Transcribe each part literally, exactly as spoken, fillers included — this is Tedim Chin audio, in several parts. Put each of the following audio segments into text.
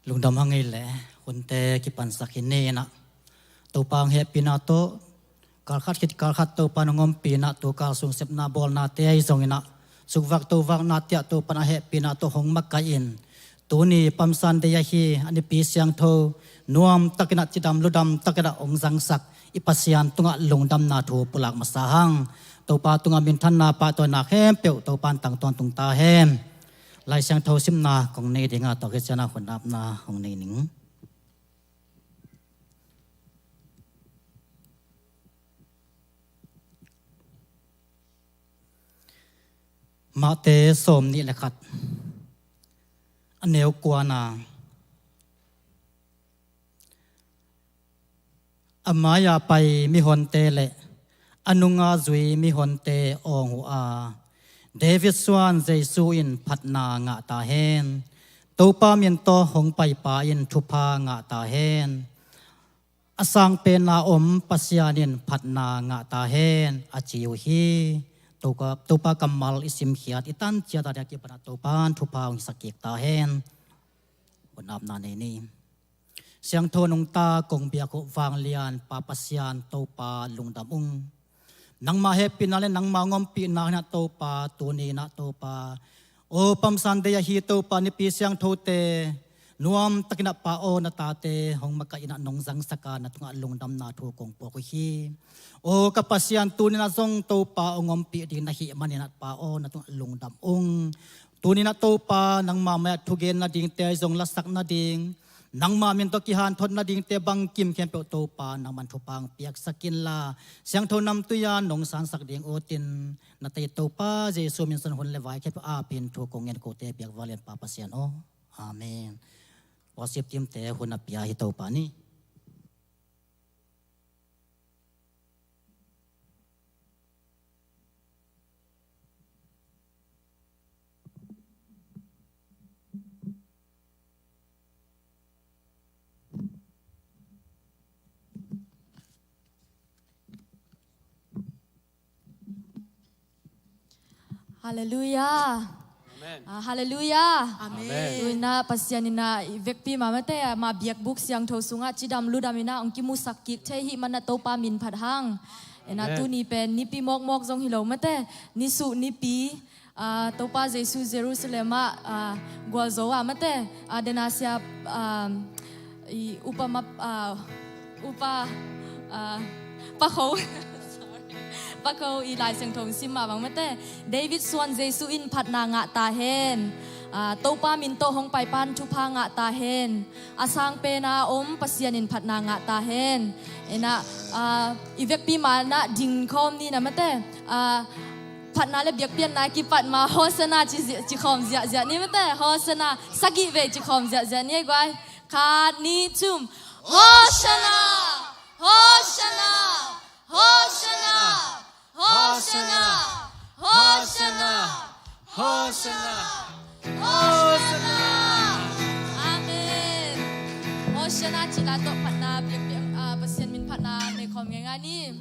Lungdam hang ei le, hunte kipansak hi ni inah, Topa hong hehpihna tawh, kalkhat khit kalkhat Topa nong ompihna, tukal sung sepna bawlnate ahi zong inah, sukvak tovakna tiah Topa na hehpihna tawh hong makaih in, tuni Palm Sunday ahi a Nipi siangtho nuamtak inah, cidam ludam tak inah hong zangsak i Pasian tungah lungdamna thu pulak masa hang. Topa tungah minthanna pahtawina khempeuh Topa in tang tawntung ta hen. Lai Siangtho simna kong nei ding a, tua khit ciangin a hun apna hong nei ning. Mate sawmnih le khat, a neu kuana. A mai-a pai mihonte le a nunga zui mihonte awng uh a, David suan Jesu in phatna ngah ta hen. Topa min tawh hong paipa in thupha ngah ta hen. A sangpenna om Pasian in phatna ngah ta hen, a ci uh hi. Topa, Topa kammal i simkhiat, i tanciat a diak i panah Topa in thupha hong sak kik ta hen. Hun apna nei ni. Siangtho nungta kong biak uh vanglian Pa Pasian Topa lungdam ung. Nangma hehpihna le nangma hong ompihna hinah Topa, tuni inah Topa, aw Palm Sunday ahi Topa, Nipi siangthote nuamtak inah Pa aw, na tate hong makaih inah nong zangsak a, na tungah lungdamna thu kong puak uh hi. Aw ka Pasian, tuni inah zong Topa hong ompih ding na hih man inah Pa aw, na tungah lungdam ung. Tuni inah Topa, nangma mai-ah thugen nadingte ahi zong, lasak nading, nangma min tawh kihanthot nadingte bangkim khempeuh Topa nangman thupha hong piaksak inla, siangtho namtui-a nong sansak ding utin, na tei Topa Jesu min suang hun le vai khempeuh a pin thu kong ngen kote biak vanglian Pa Pasian aw. Amen. Worship team-te hun a pia hi Topa ni. Halleluiah. Amen. Ah, halleluiah. Amen. Amen. Tu inah Pasian inah i vekpi mah mate, ah, mah biakbuk siangtho sungah cidam ludam inah hong kimusak kik thei hih manah Topa min phat hang. Inah, amen, tuni pen nipi mawkmawk zong hi lo mate, nisuh nipi, ah, Topa Jesu Jerusalem ah, ah, gualzo ah mate, ah, dena sia, ah, i upa map, ah, upa, ah, pakho. Sorry. Pakho i Lai Siangtho sim mah bang mate. David suan Jesu in phatna ngah ta hen. Ah, Topa min tawh hong paipan thupha ngah ta hen. A sangpenna om Pasian in phatna ngah ta hen. Inah, ah, i vekpi mah inah dingkhawm ni inah mate. Ah, phatna le biakpiakna kipat ma Hosanna ci, ci khawm ziahziah ni mate. Hosanna sagih vei ci khawm ziahziah ni ei guai. Khat, nih, thum. Hosanna! Hosanna! Hosanna! Hosanna! Hosanna! Hosanna! Hosanna! Amen. Hosanna cih la tawh phatna biakpiak, ah, Pasian min phatna nei khawm ngeingai ni.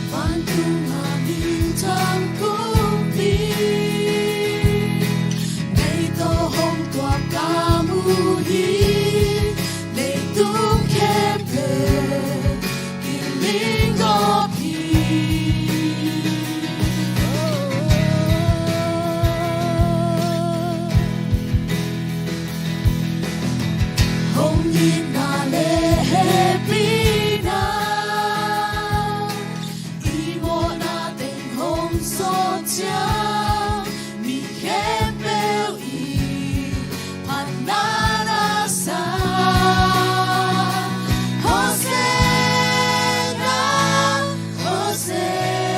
Vantung a minthang kumpi, nei tawh hong tuak ka mu hi. Leitung khempeuh kiling gawp hi. Hong itna le hehpihna, i mawhna teng hong sawt ciang, mi khempeuh i phatna na sa. Hosanna, Hosanna,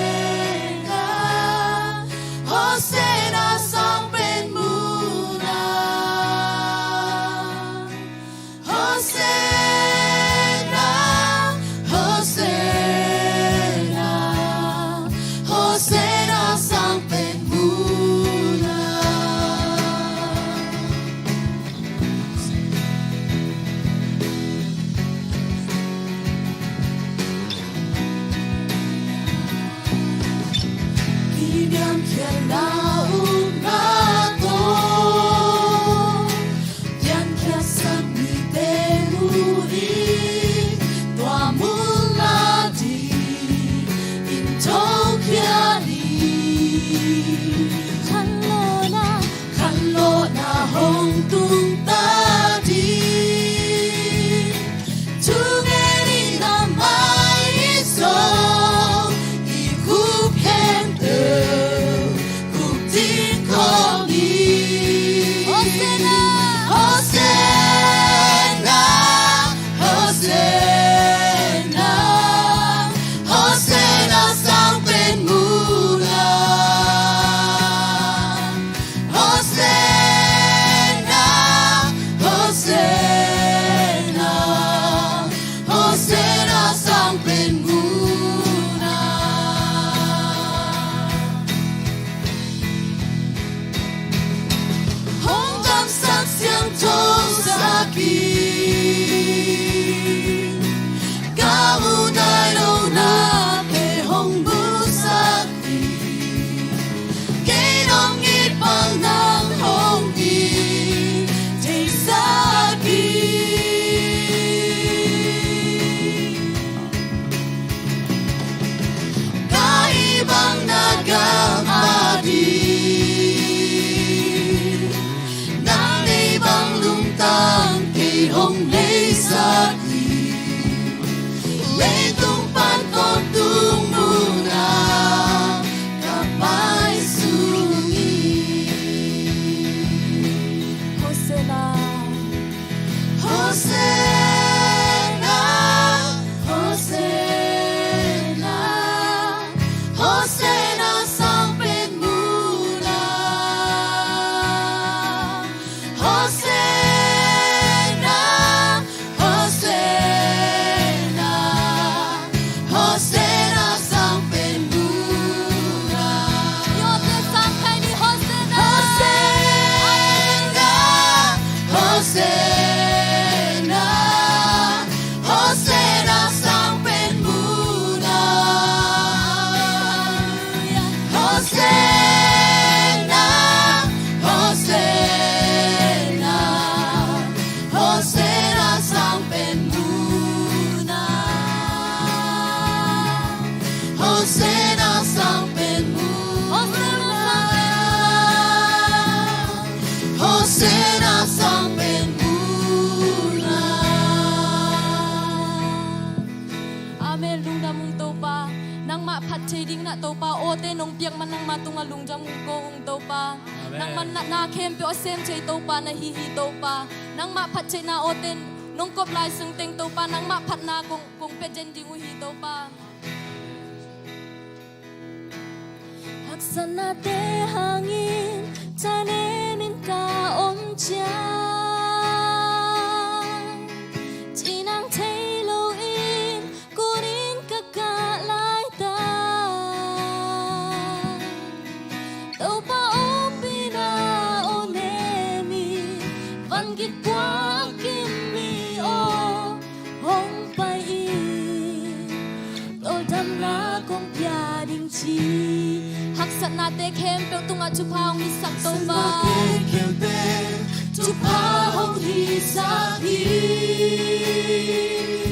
Hosanna sang pen mun ah. Piankhiatna upna tawh piankhiatsak mite mu in, tua mun adingin thokhia in. Khanlawhna, khanlawhna hong tung ta ding. Thungen in a mai zong i khup khempeuh khup ding khawng hi. Hosanna, Hosanna, Hosanna, Hosanna sang pen munah. Hosanna, Hosanna, Hosanna sang pen munah. Hong kamsak siangthosak in, ka mu nai lo nate hong musak in, kei nong it bang nang hong it theisak in. Ka it bang na gam ading, nang deih bang lungtang kei hong leisak in. Leitung pan tawntung munah ka pai sung hi. Hosanna, Hosanna, Hosanna, Hosanna sang pen munah. Hosanna, Hosanna, Hosanna sang pen munah. Hosanna, Hosanna, Hosanna sang pen munah. Hosanna, Hosanna, Hosanna sang pen munah. Hosanna sang pen munah. Hosanna sang pen munah. Amen. Lungdam ung Topa. Nangmah phat thei ding na Topa, awte nong piak man nangmah tungah lungdam ung ko ung Topa. Amen. Nangmah na, na khempeuh a sem thei Topa na hi hi Topa. Nangmah phat theihna awte nong kop lai sung teng Topa, nangmah phatna kong, kong pia den ding uh hi Topa. Haksatnate hangin thanem in ka om ciang, cinang thei loin kunin ka kah laitak, Topa aw pina aw nem in, van gik puak kim mi aw hong pai in, tawldamna kong pia ding ci. Haksatnate khempeuh tungah thupha hong hisak Topa. Haksatnate khempeuh thupha hong hisak hi.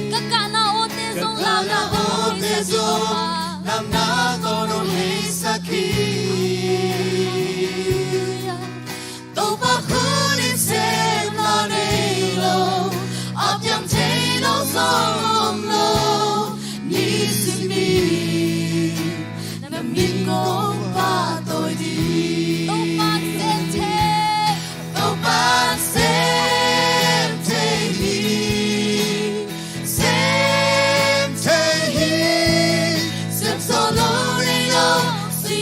Ka kahna awte zong, ka kahna awte zong lamna kong hong hisak hi. Topa khut in sem la nei lo, a piang thei lo zong om lo, nisim in na min kong pahtawi ding. Topa sem thei, Topa sem thei hi. Sem thei hi, sem sawh lo nei lo, si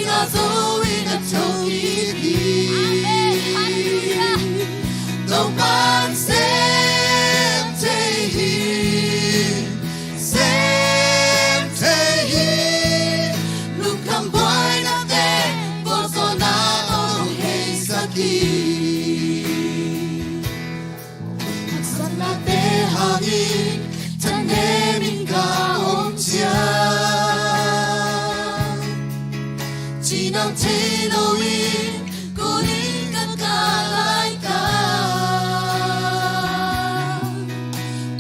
Cinang thei lo in kunin ka kah lai ka.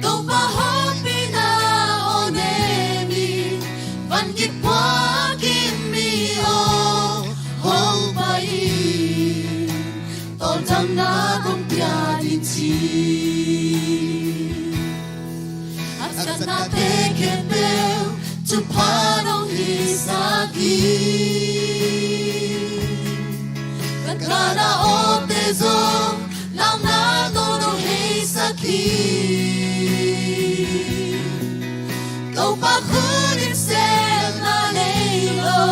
Topa hopihna aw nem in, van gik puak in mi aw hong pai in. Tawldamna kong pia ding ci. A satnate khempeuh thupha nong hisak hi. Ka galna awte zong lamna tawh nong heisak hi. Topa khut in semna nei lo,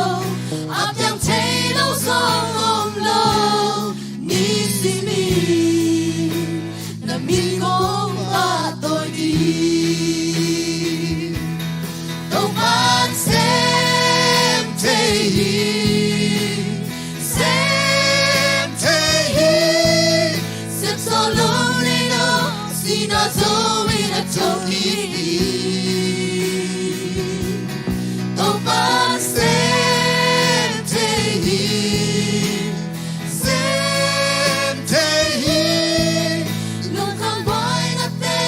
a piang thei lo zong om lo. Nisim in na min kong pahtawi ding. Topa'n sem thei hi, sem thei hi. Sem sawh lo nei lo, sihna zo in a thokik hi. Topa'n sem thei hi, sem thei hi. Lungkham buainate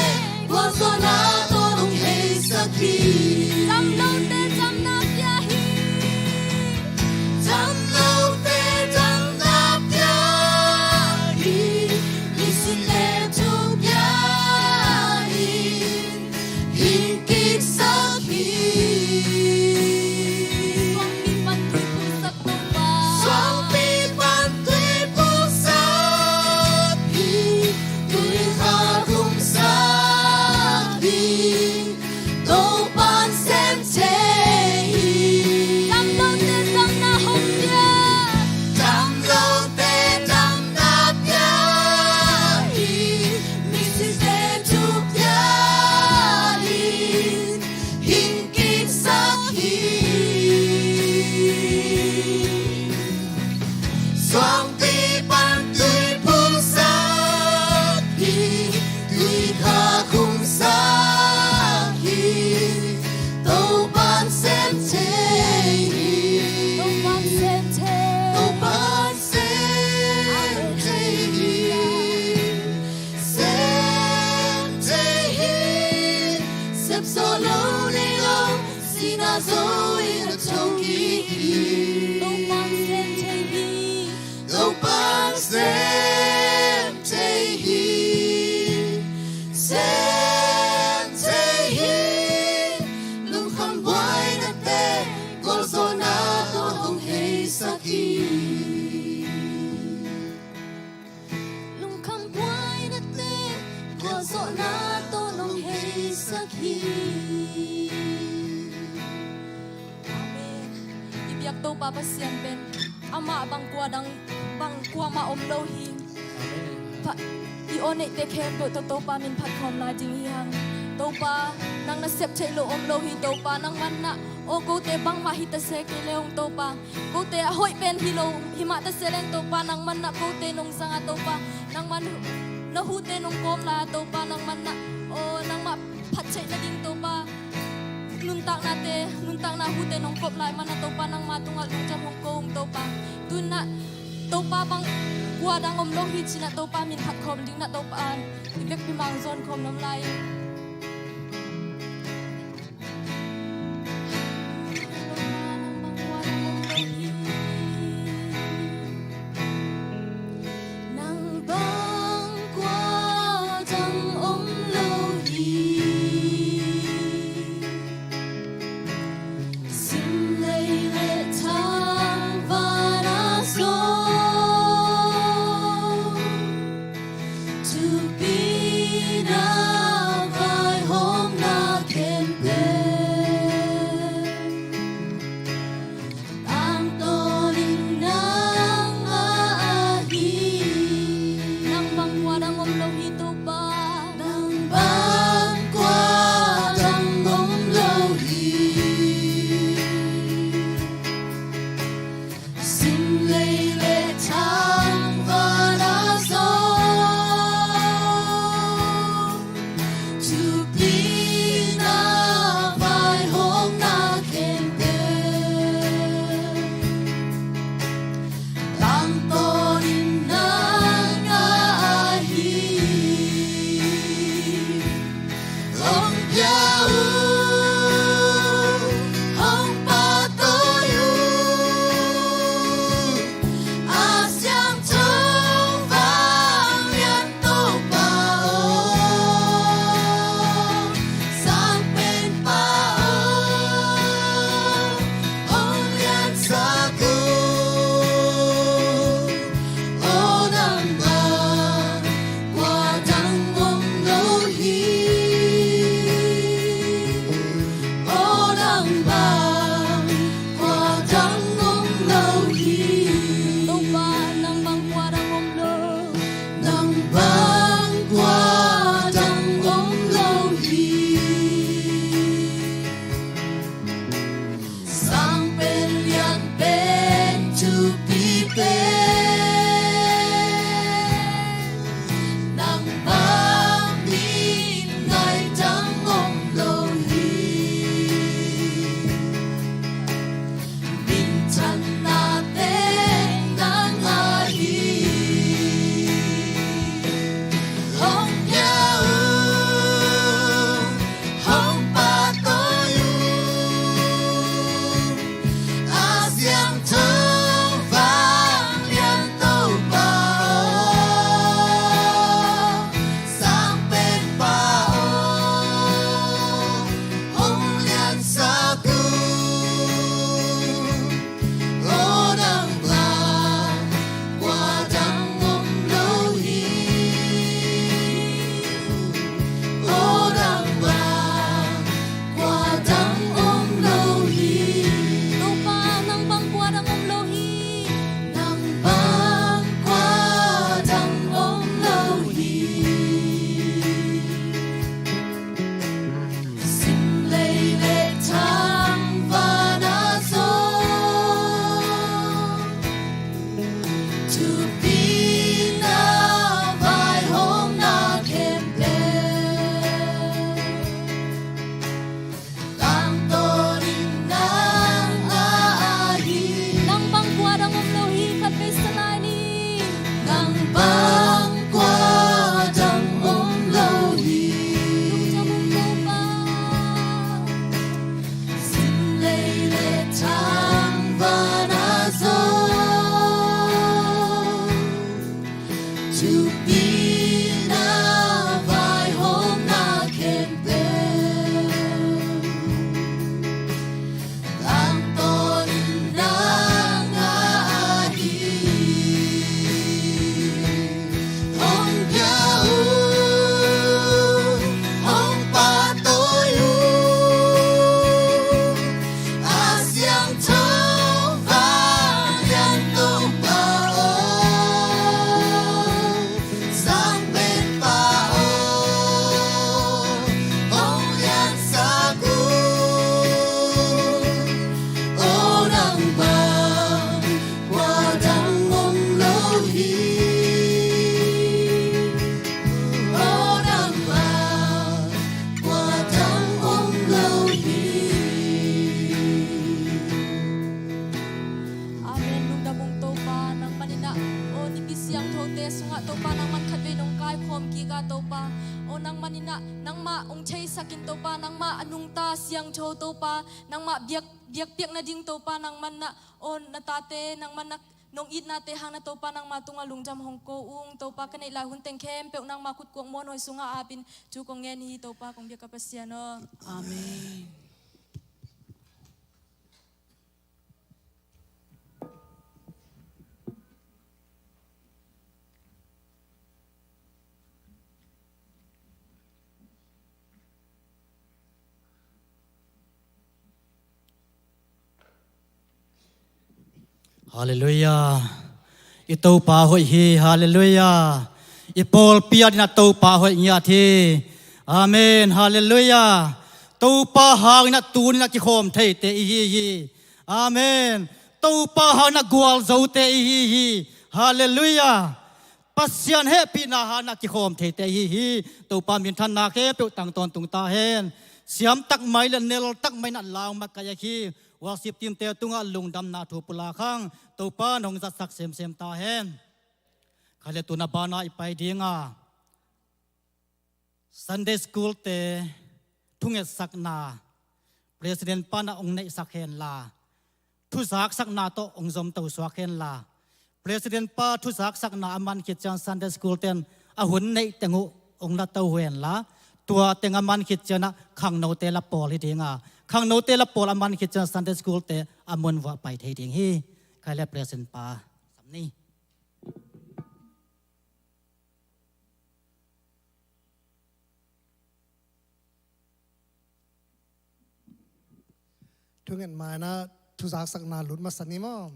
gualzawhna tawh nong heisak hi. Damlote damna pia hi. Damlote damna pia hi. Misi le thu pia hi. Hing kiksak hi. Suangpi pan tui phulsak Topa. Suangpi pan tui phulsak hi. Tui kha khungsak hi. Topa'n sem thei hi. Damlote damna hong pia. Damlote damna pia hi. Misite thu pia hi. Hing kiksak hi. Suangpi pan tui phulsak hi. Tui kha khungsak hi. Topa'n sem thei hi. Topa'n sem thei. Topa'n sem thei hi. Sem thei hi. Sem sawh lo nei lo, sihna zo in a thokik hi. Topa'n sem thei hi. Topa'n sem thei hi. Sem thei hi. Lungkham buainate gualzawhna tawh hong heisak hi. Lungkham buainate gualzawhna tawh nong heisak hi. Amen. I biak Topa Pasian pen amah bang kua dang, bang kuamah om lo hi. Pa, i aw neihte khempeuh tawh Topa min phat khawm lai ding hi hang. Topa, nang na sep theih loh om lo hi. Topa, nangman na aw kote bangmah hi ta se kei le hong Topa. Kote a hoih pen hi lo, hi mah ta se leng Topa, nangman na kote nong zang a Topa, nangman na hute nong kawm lai a Topa, nangman na, aw, nangmah phat theih nading Topa, nuntaknate, nuntakna hute nong kop lai man a Topa, nangma tungah lungdam hong ko ung Topa. Tun na Topa bang kua dang om lo hi cin a Topa min phat khawm ding na Topa an i vekpi mang zawn khawm nuam lai. Nang bang kua dang om lo hi. Sim lei le thang van a zaw. Thupi na Tupina vaihawmna khempeuh tangtawnin nang a ahi. Nang bang kua dang om lo hi, khat vei sa lai ni. Nang bang kua dang om lo hi. Lungdam ung Topa. Zinglei le thangvana zong tupina vaihawmna khempeuh tangtawnin nang a ahi. Hong pia un, hong pahtawi un, a siangtho vanglian Topa aw, Sang Penpa aw, hong liansak un, aw nang bang kua dang om lo hi. Aw nang bang kua dang om lo hi. Amen. Lungdam ung Topa, nang maninah, aw nipi siangthote sungah Topa, nang man khatvei nong kaikhawm kik a Topa, aw nang maninah, nangmah ong theisakin Topa, nangmah a nungta siangtho Topa, nangmah biak, biakpiak nading Topa, nang manah, aw na tate, nang manah nong itnate hang na Topa, nangmah tungah lungdam hong ko ung Topa, ka neih lai hun teng khempeuh nangmah khutkuak muanhuai sungah apin thu kong ngen hi Topa, kong biak ka Pasian aw. Amen. Halleluiah. I Topa hoih hi. Halleluiah. I pawlpi a dinah Topa hoih ngiat hi. Amen. Halleluiah. Topa hanginah tuninah kikhawm theite i hi hi. Amen. Topa hanginah gualzote i hi hi. Halleluiah. Pasian hehpihna hanginah kikhawm theite i hi hi. Topa minthanna khempeuh tang tawntung ta hen. Siam takmai le nel takmai inah lau makai a khi worship teamte tungah lungdamna thu pulak hang. Topa nong zatsak semsem ta hen. Khaile tuna bana i pai dinga Sunday school te thungetsakna President pa na ong neihsak henla, thuzaksakna tawh ong zomto suak henla, President pa thuzaksakna a man khit ciang Sunday school ten a hun neih teng uh ong la to uh henla, tua teng a man khit cianah khangnote la pawl hi dinga, khangnote la pawl a man khit ciang Sunday school te a mun vuah pai thei ding hi. Khaile President pa sam ni. Thunget maina thuzaksakna lut masa ni maw?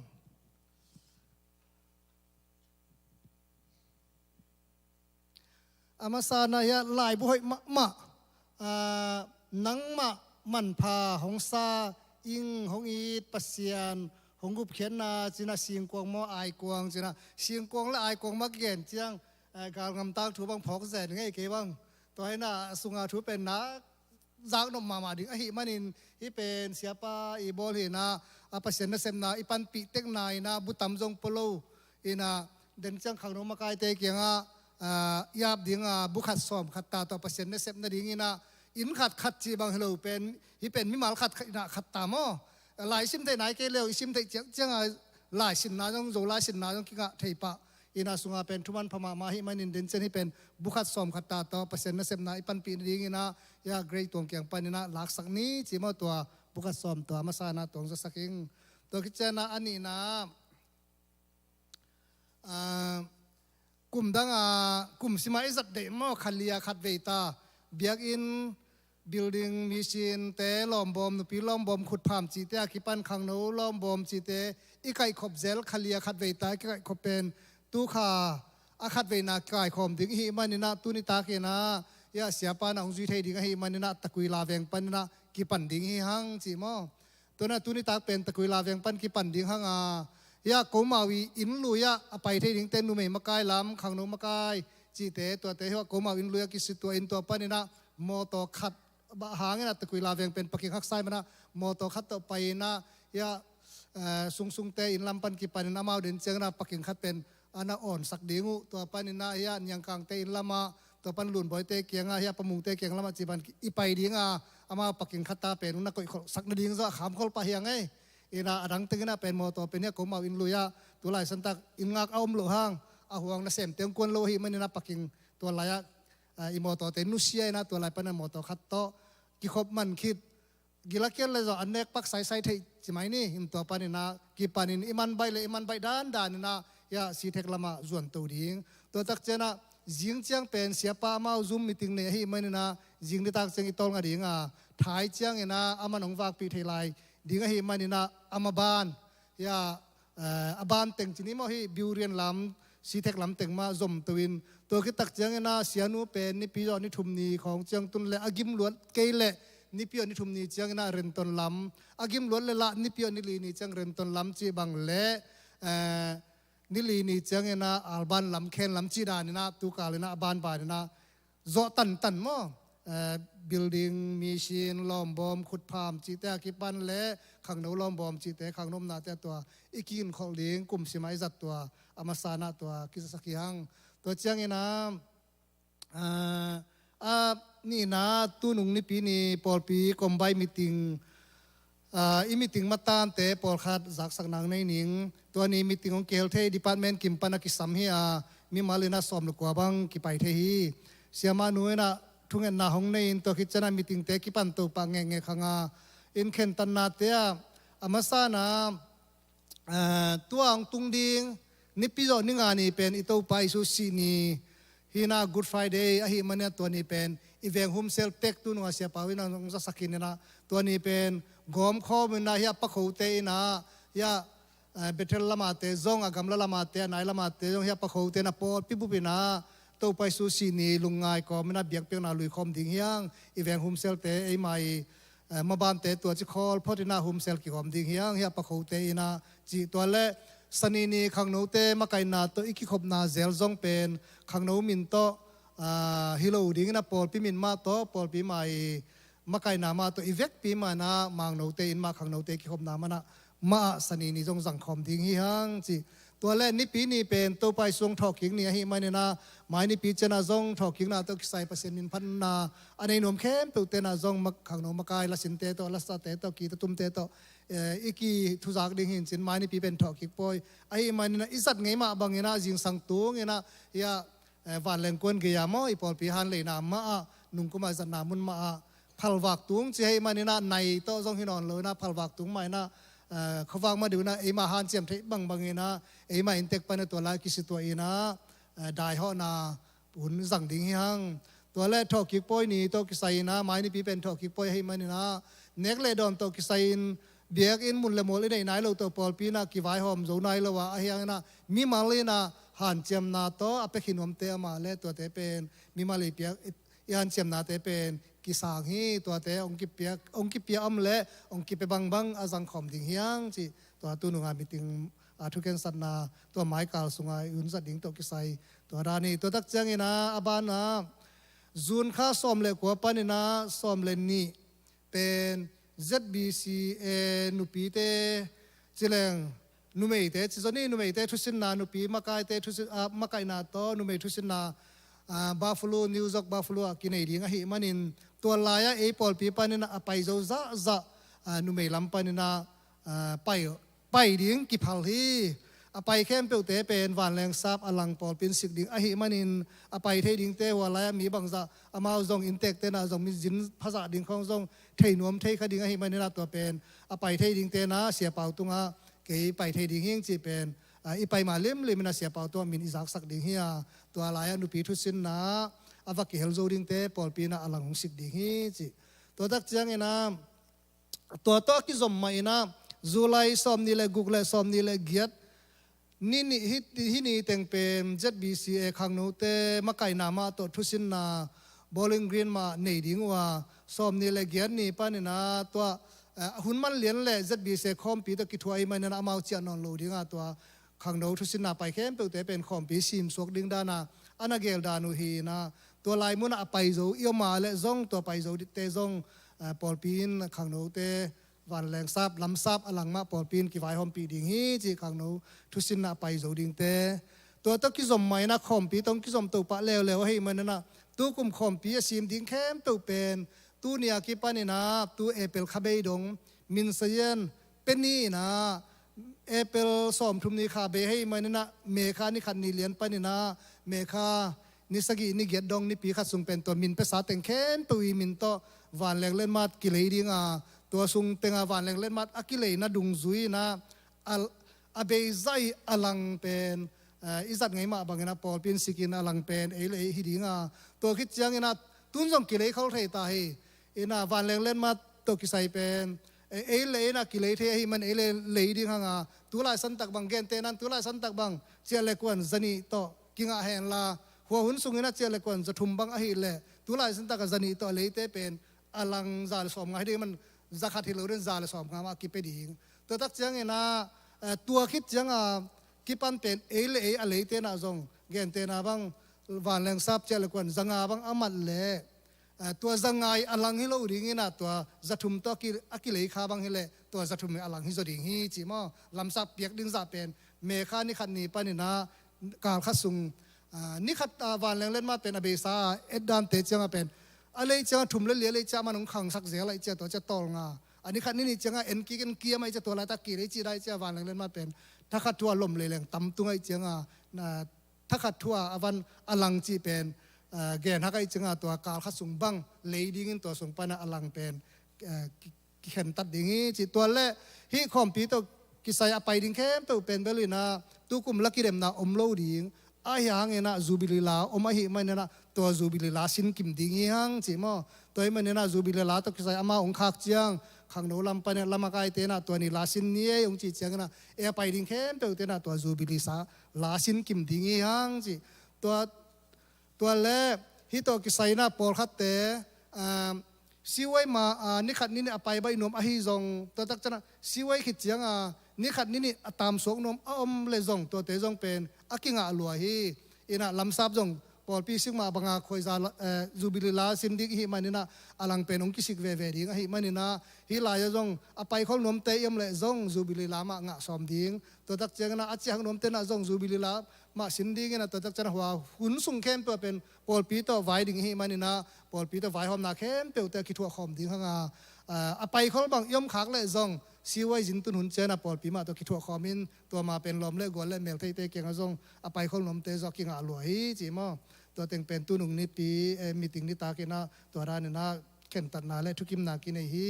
A masana hiah laibu hoih mahmah, aa, nangmah manpha hong sa ing hong it Pasian hong gupkhiatna cinah singkuang maw aikuang cinah singkuang le aikuang mah kigen ciang, aa, galngam tangthu bang phawk zen ngei kei bang. Tua hinah sunga thu pen nak zaknop mahmah ding ahih manin hih pen siapa i bawl hinah a Pasian nasepna i panpih tekna inah bu tam zong pua lo inah den ciang khangno makaite kiangah, ah, i ap dinga bu khat sawm khat ta tawh Pasian nasep nadinginah inn khat khat cih bang hi lo pen hih pen mimal khat khat inah khat ta maw? Lai sim theih nai kei leu i sim theih ciangcianga lai sinna zong zo lai sinna zong kingah thei pah. Ina sunga pen thuman pha mahmah ahih manin den cian hih pen bu khat sawm khat ta tawh Pasian nasepna i panpih nadingin ah, ya, Grey Tuang kiang panin ah laksak ni ci maw, tua bu khat sawm tua masa in ah tuang zasak ing. Tua khit cian ah a nihna ah, ah, kum dang ah, kum sim ah i zat deih maw, khat li ah khat vei ta, biakinn, building, machine te lawmbawm, nupi lawmbawm, khutpham cihte a kipan khangno lawmbawm cihte i kaihkhop zel, khat li ah khat vei ta i kaihkhop pen tu kha a khat veina kaikhawm ding i hih manin ah tuni takin ah, ya, siapa na hong zui thei ding ahih manin ah Takuila veng panin ah kipan ding hi hang ci maw? Tua na tuni tak pen Takuila veng pan kipan ding hang a, Hiah Komau i inn lui ah a pai thei dingte, numei makai lam, khangno makai cihte, tuate hiah Komau inn lui ah kisitua in tua paninah mawtaw khat bah hangin ah Takuila veng pen paking haksa i manah mawtaw khat tawh pai inah hiah, eh, sungsungte inn lam pan kipanin amau den cianginah paking khat pen ana awnsak ding uh. Tua paninah hiah Niangkangte inn lamah, tua pan Lunbawite kiangah, hiah Pamungte kiang lamah ci pan i pai dinga amau paking khat ta pen uh na koihkholhsak nading zawh a khamkholh pah hiang ei. Inah adang tenginah pen mawtaw pen hiah Komau inn lui ah tulai santak inn ngak a om loh hang a huang nasemte hong kuan lo ahih maninah paking tua lai-ah, ah, i mawtawte nusia inah tua lai panah mawtaw khat tawh kikhop man khit. Gilakian le zawh an nek pak saisai theih ci mai ni. In tua paninah kipanin i man baih le i man baih dandaninah hiah Sithek lamah zuan to ding. Tua tak cianah zing ciang pen siapa amau Zoom meeting nei ahih maninah zing nitak ciang i tawlnga dinga, thai cianginah aman hong vakpih thei lai ding ahih maninah ama ban hiah, eh, a ban teng ci ni maw, hih Biurian lam, Sithek lam teng mah zom to in, tua khit tak cianginah sianu pen nipi zawh ni thum ni khawng ciang tun le a gim luat kei leh nipi zawh ni thum ni cianginah Renton lam, a gim luat le lah nipi zawh ni li ni ciang Renton lam cih bang le, eh, ni li ni cianginah Alban lam, Khen lam cih daninah tukalinah a banbaninah zawh tantan maw, eh, building, machine, lawmbawm, khutpham cihte a kipan le khangno lawmbawm cihte, khangno omnate a tua i kiginkholh ding kum simah i zat tua a masanah tua kizasak hi hang. Tua cianginah, ah, a nihna tunung nipi ni pawlpi combine meeting, ah, i meeting matante pawlkhat zaksak nang nei ning. Tua ni meeting hong kihel thei department kim pan a kisam hi a, mimal inah sawm le kua bang kipai thei hi. Siamahnu inah thungetna hong nei in tua khit cianah meetingte kipan to pah ngekngek hanga, in khentannate ah a masanah, ah, tua hong tung ding nipi zawh ni nga ni pen i Topa Jesu sih ni hinah Good Friday ahih maninah tua ni pen i veng humsel tek tununga siapa inah hong zasak hi inah tua ni pen gawmkhawm inah hiah Pakhote inah hiah, eh, Bethel lamate zong, a gamla lamate, a nai lamate zong hiah Pakhote inah pawlpi bup inah Topa Jesu sih ni lungngai kawm inah biakpiakna luikhawm ding hi hang. I veng humselte eima i, eh, mabante tua ci khawl phot inah humsel kihawm ding hi hang, hiah Pakhote inah cih. Tua le Sani ni khangnote makaihna tawh i kikhopna zel zong pen khangno min tawh, ah, hi lo ding inah pawlpi min mah tawh, pawlpi mai makaihna mah tawh i vekpi mah inah mangnote in mah khangnote kikhopna manah mah ah Sani ni zong zangkhawm ding hi hang cih. Tua le nipi ni pen Topa Jesu hong thawhkik ni ahih maninah mai nipi cianah zong thawhkikna tawh kisai Pasian min phatna a nei nuam khempeuh tenah zong mak-, khangno makai lasinte tawh, lasate tawh, kitatumte tawh, eh, i kithuzak ding hi in cin mai nipi pen thawhkik pawi. Ahih maninah i zat ngei mah banginah zingsang tunginah hiah, eh, vanleng kuan gei-a maw, i pawlpi hanleina mah ah, nungkuma zatna mun mah ah phalvak tung ci ahih maninah nai tawh zong hi nawn lo inah phalvak tung mah inah, eh, khuavak mah deuh inah eima hanciam theih bangbang inah eima inntek pan a tua lai kisituah inah, eh, daihawhna hun zang ding hi hang. Tua le thawhkik pawi ni tawh kisai inah mai nipi pen thawhkik pawi ahih maninah nek le dawn tawh kisai in biakinn mun le mual i neih nai lo tawh pawlpi inah kivaihawm zo nai lo a, ahi hanginah mimal inah hanciamna tawh a pia khin nuamte amah le tuate pen mimal i piak i hanciamnate pen kisang hi. Tuate hong kipia, hong kipia om le hong kipia bangbang a zangkhawm ding hi hang cih. Tua tununga meeting a thukhensatna tua maikal sunga i hun zat ding tawh kisai tua dan hi. Tua tak cianginah a banah June kha sawm le kua paninah sawm le nih pen Z B C A nupite ci leng numeite ci zaw ni, numeite thusinna, nupi makaite thusin, ah, makaihna tawh numei thusinna, ah, Buffalo, New York Buffalo ah kinei ding ahih manin tua lai-ah ei pawlpi panin a pai zo zahzah, ah, numei lam paninah, ah, pai pai ding kiphal hi. A pai khempeuhte pen vanleng sap a lang pawlpi in sik ding ahih manin a pai thei dingte hua lai-ah mi bangzah amau zong inntek tenah zong mi zin phazah ding khawng zong thei nuam thei kha ding ahih maninah tua pen a pai thei dingte na Sia Pau tungah kei pai thei ding hing cih pen, ah, i pai ma limlim inah Sia Pau tungah min i zaksak ding hi a, tua lai-ah nupi thusinna a va kihel zo dingte pawlpi inah a lang hong sik ding hi cih. Tua tak cianginah tua tawh a kizom mah inah July sawmnih le guk le sawmnih le giat ni nih hi, hi ni teng pen Z B C A khangnote makaihna mah tawh thusinna Bowling Green mah nei ding uh a, sawmnih le giat ni paninah tua, eh, hun man lian le Z B C khawmpi tawh kithuah ahih manin ah amau ciah nawn lo ding a, tua khangno thusinna pai khempeuhte pen khawmpi simsuak ding dan a a na gel dan uh hi in ah, tua lai mun ah a pai zo i om a leh zong tua pai zo te zong, eh, pawlpi in khangnote vanleng sap, lamsap a lang mah pawlpi in kivaihawmpih ding hi cih khangno thusinna a pai zo dingte. Tua tawh kizom mah in ah khawmpi tawh kizom to pah leuleu ahih manin ah tukum khawmpi a sim ding khempeuh pen tuni a kipan in ah tu April kha bei dong, min sayan peni in ah April sawmthum ni kha bei ahih manin ah May kha ni khat ni lian pan in ah May kha ni sagih ni giat dong nipi khat sung pen tua min piasa teng khempeuh i min tawh vanleng letmat kilei ding a, tua sung teng a vanleng letmat a kileina dungzui in ah a, a beizah i a lang pen, eh, i zat ngei mah bangin ah pawlpi in sikin a lang pen ei le ei hi ding a, tua khit ciangin ah tun zong kilei khol thei ta hi. In ah vanleng letmat tawh kisai pen, eh, ei le ei in ah kilei thei ahih man ei le lei ding hang a, tu lai santak bang, gentehna in tu lai santak bang ciah le kuan zanih tawh kingah hen la, hua hun sungin ah ciah le kuan zathum bang ahih leh tu lai santak a zanih tawh a leite pen a lang za le sawmnga hi ding man, za khat hi lo ding, za le sawmnga mah a kipia ding. Tua tak ciangin ah, eh, tua khit ciang a kipan pen ei le ei a leite in ah zong gentehna bang vanleng sap ciah le kuan zanga bang a mat leh, eh, tua zanga i a lang hi lo dingin ah tua zathum tawh a ki, a kilei kha bang hi leh tua zathum i a lang hi zaw ding hi ci maw. Lamsap piak ding zah pen May kha ni khat ni pan in ah kal khat sung, ah, ni khat, ah, vanleng letmat pen a beisa a et dante ciang a pen a lei ciang a thum le li a lei ciang a man hong khangsak zel a i ciah, tua ciah tawlnga. A ni khat ni nih ciang a en kik en kiam a i ciah, tua laitak kilei ci dai ciah vanleng letmat pen thakhat thu a lom leileng tam tung a i ciang a, na, thakhat thu a a van a lang cih pen, eh, gen hak a i ciang a tua kal khat sung bang lei dingin tua sung pan a a lang pen, eh, ki, kikhentat ding hi ci. Tua le hih khawmpi tawh kisai a pai ding khempeuh pen bel in ah tukum la kidemna om lo ding. Ahi hangin ah Jubilee la om ahih manin ah tua Jubilee la sin kim ding hi hang ci maw. Tua ahih manin ah Jubilee la tawh kisai amau hong khak ciang khangno lam pan in ah lamakaite in ah tua ni la sin ni ei hong cih ciangin ah ei a pai ding khempeuhte in ah tua Jubilee sa la sin kim ding hi hang ci. Tua Tua le hih tawh kisai in ah pawlkhatte, ah, siwai mah, ah, ni khat ni nih a pai baih nuam ahi zong, tua tak ciang a siwai khit ciang a ni khat ni nih a tamsuak nuam a om le zong, tuate zong pen a kingah lua hi. In ah lamsap zong pawlpi sik mah bang a khuaiza la, eh, Jubilee la sin ding i hih manin ah a lang pen hong kisik veve ding ahih manin ah hih lai ah zong a paikhol nuamte i om leh zong Jubilee la mah ngah sawm ding. Tua tak ciangin ah a ciah hak nuamte in ah zong Jubilee la mah sin dingin ah tua tak ciang a hua hun sung khempeuh ah pen pawlpi tawh vai ding i hih manin ah pawlpi tawh vaihawmna khempeuhte a kithuah khawm ding hang a, ah, a paikhol bang i om khak leh zong siwai zin tun hun ciang ah pawlpi mah tawh kithuah khawm in tua ma pen lawm le gual le meltheite kiang ah zong a paikhol nuamte zong a kingah lua hi ci maw. Tua teng pen tunung nipi, eh, meeting nitak in ah tua dan in ah khentatna le thukimna kinei hi.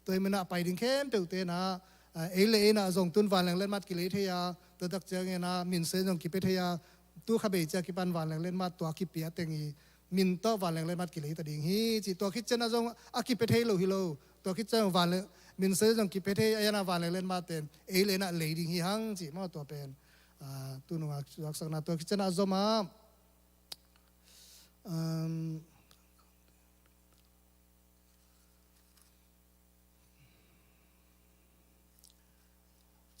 Tua ahih manin ah a pai ding khempeuhte in ah, ah, ei le ei in ah zong tun vanleng letmat kilei thei a, tua tak ciangin ah minse zong kipia thei a, tu kha bei ciang kipan vanleng letmat tua kipia teng i min tawh vanleng letmat kilei ta ding hi ci. Tua khit ciang ah zong a kipia thei lo hi lo. Tua khit ciang vanleng, minse zong kipia thei a, in ah vanleng letmat pen ei le ei in ah lei ding hi hang ci maw. Tua pen, ah, tunung a haksatna tua khit ciang ah zom a, um,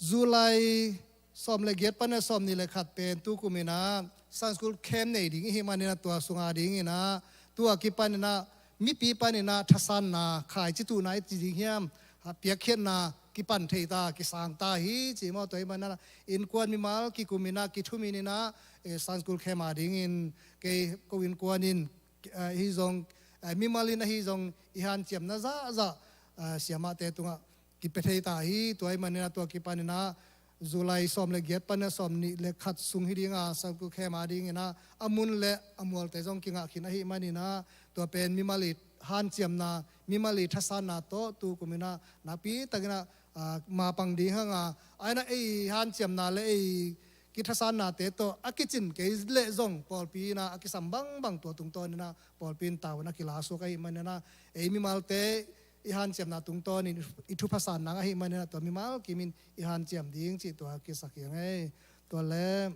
July sawm le giat pan a sawm nih le khat pen tukum in ah Sunday School Camp nei ding i hih manin ah tua sung a dingin ah tua kipan in ah mipi pan in ah thasanna, khaici tuhna i ci ding hiam, ha, piakkhiatna kipan thei ta, kisang ta hi ci maw. Tua ahih manin ah innkuan mimal kikum in ah kithum in ah, eh, Sunday School Camp a dingin kei ko innkuan in, ah, ahi zong, ah, mimal in ahi zong i hanciamna zahzah, ah, siamahte tungah kipia thei ta hi. Tua ahih manin ah tua kipan in ah July sawm le giat pan a sawm nih le khat sung hi ding a, Sunday School Camp a dingin ah a mun le a mualte zong kingah khin ahih manin ah tua pen mimal i hanciamna, mimal i thasanna tawh tukum in ah nakpi takin ah, ah, mapang ding hang a, a in ah ei hanciamna le ei kithasannate tawh a kicin kei leh zong pawlpi in ah a kisam bangbang tua tungtawn in ah pawlpi in tavuan a kilasuak ahih manin ah ei mimalte i hanciamna tungtawn in i thupha san nang ahih manin ah tua mimal kimin i hanciam ding cih tua kisak hi ing ei. Tua le,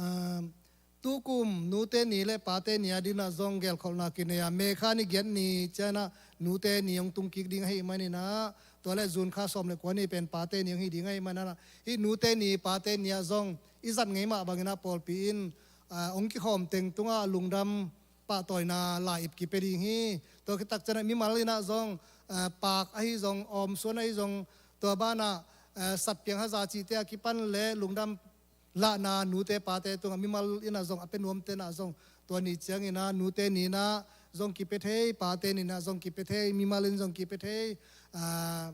um, tukum nute ni le pate ni a dingin ah zong gelkholhna kinei a, May kha ni giat ni ciang ah nute ni hong tung kik ding ahih manin ah, tua le June kha sawm le kua ni pen pate ni hong hi ding ahih manin ah, hih nute ni pate ni ah zong i zat ngei mah bangin ah pawlpi in, ah, hong kikhawm teng tungah lungdam pahtawina lai-ip kipia ding hi. Tua khit tak ciangin ah mimal in ah zong, ah, paak ahi zong, awmsuan ahi zong, tua banah, ah, satpiang haza cihte a kipan le lungdam lahna nute pate tungah mimal in ah zong a pia nuamte in ah zong tua ni ciangin ah nute ni in ah zong kipia thei, pate ni in ah zong kipia thei, mimal in zong kipia thei, ah,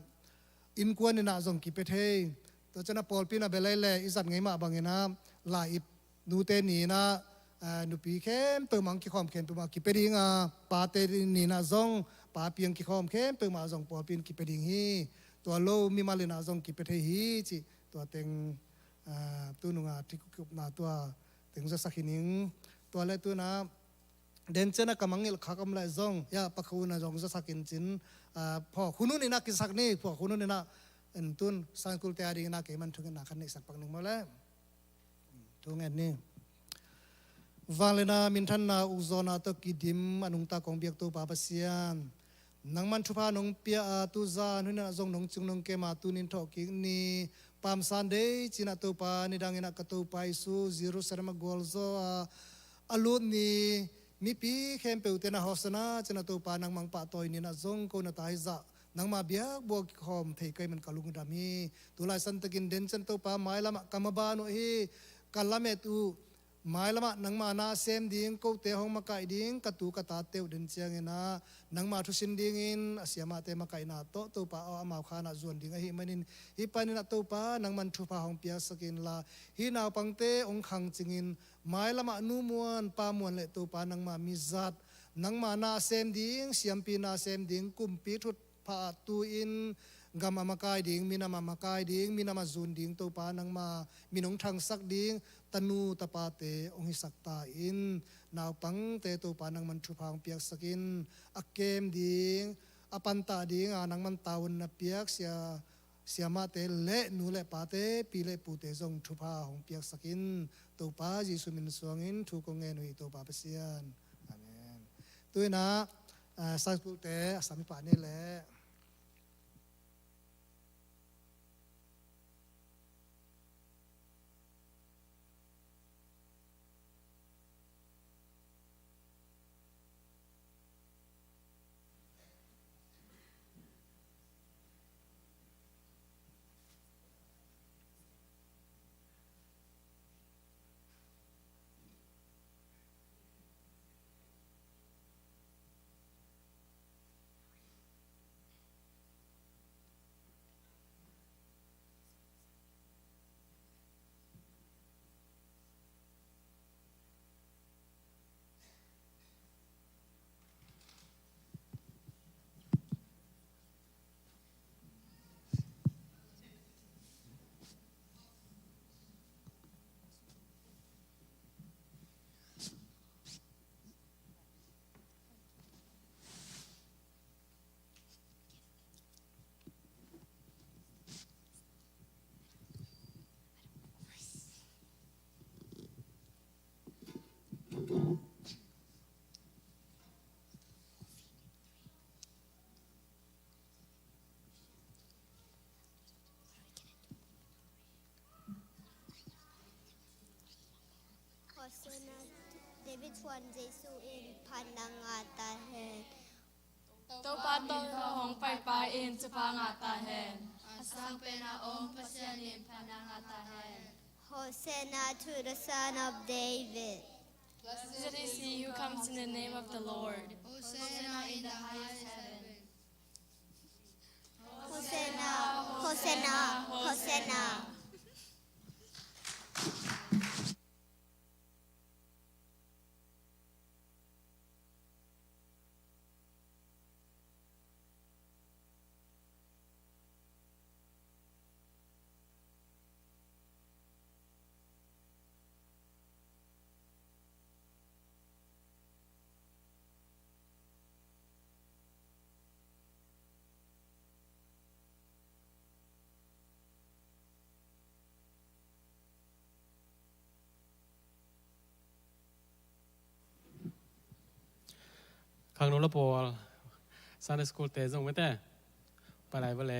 innkuan in ah zong kipia thei. Tua ciangin ah pawlpi in ah bel ei le i zat ngei mah bangin ah lai-ip nute ni in ah, ah, nupi khempeuh mah hong kikhawm khempeuh mah kipia ding a, pate ni in ah zong papi hong kikhawm khempeuh mah zong pawlpi in kipia ding hi. Tua lo mimal in ah zong kipia thei hi cih tua teng, ah, tu nungah thikupna tua teng zasak hi ning. Tua le tu in ah den ciang a ka mangngilh khak om leh zong, ya, pakhu na zong zasak in cin, ah, phawk hun hun in ah kisak ni, phawk hun hun in ah, en tun, Sunday school te a ding in ah kei man thungetna khat neihsak pak ning maw le. Thungen ni. Vangliatna, minthanna, ukzawhna tawh kidim a nungta kong biak Topa Pasian, nangman thupha nong pia a, tu zan hun in ah zong nong cing nong kem a, tu nin thawhkik ni, Palm Sunday ci-in ah Topa, nidang in ah ka Topa Jesu Jerusalem a gualzo a, a lut ni, mipi khempeuh te in ah Hosanna ci-in ah Topa nangmah hong pahtawi ni in ah zong ko na taizah nangma biakbuk ah kikhawm thei ka hih man ka lungdam hi. Tulai santakin den ciang Topa mailam ah ka maban uh hi, ka lamet uh, mailam ah nangma na sem ding, kote hong makaih ding, ka tu ka tate uh den ciangin ah nangma thusin dingin a siamahte makaihna tawh Topa aw amau khan ah zuan ding ahih manin, hih panin ah Topa nangman thupha hong piaksak inla, hih naupangte hong khangcingin, mailam ah nu muan pa muan le Topa nangma mizat, nangma na sem ding, siampi na sem ding, kumpi thut pha ah tu-in gam a makai ding, minam a makai ding, minam a zun ding Topa nangma min hong thangsak ding tanu tapate hong hisak ta in, naupangte Topa nangman thupha hong piaksak in, a kem ding, a pantah ding a nangman tavuan na piak sia, siamahte le nu le pate, pi le pute zong thupha hong piaksak in, Topa Jesu min suangin thu kong ngen uh hi Topa Pasian. Amen. Tu-in ah, ah, Sunday school te a sam i pah ni leh. Hosanna, David Thuan Jesu in phatna ngah ta hen. Topa tawh hong paipa in thupha ngah ta hen. A sangpen a om Pasian in phatna ngah ta hen. Hosanna to the Son of David. Blessed is he who comes in the name of the Lord. Hosanna in the highest heaven. Hosanna, Hosanna, Hosanna. Khangno la pawl, Sunday school te zong mete. Palai vale.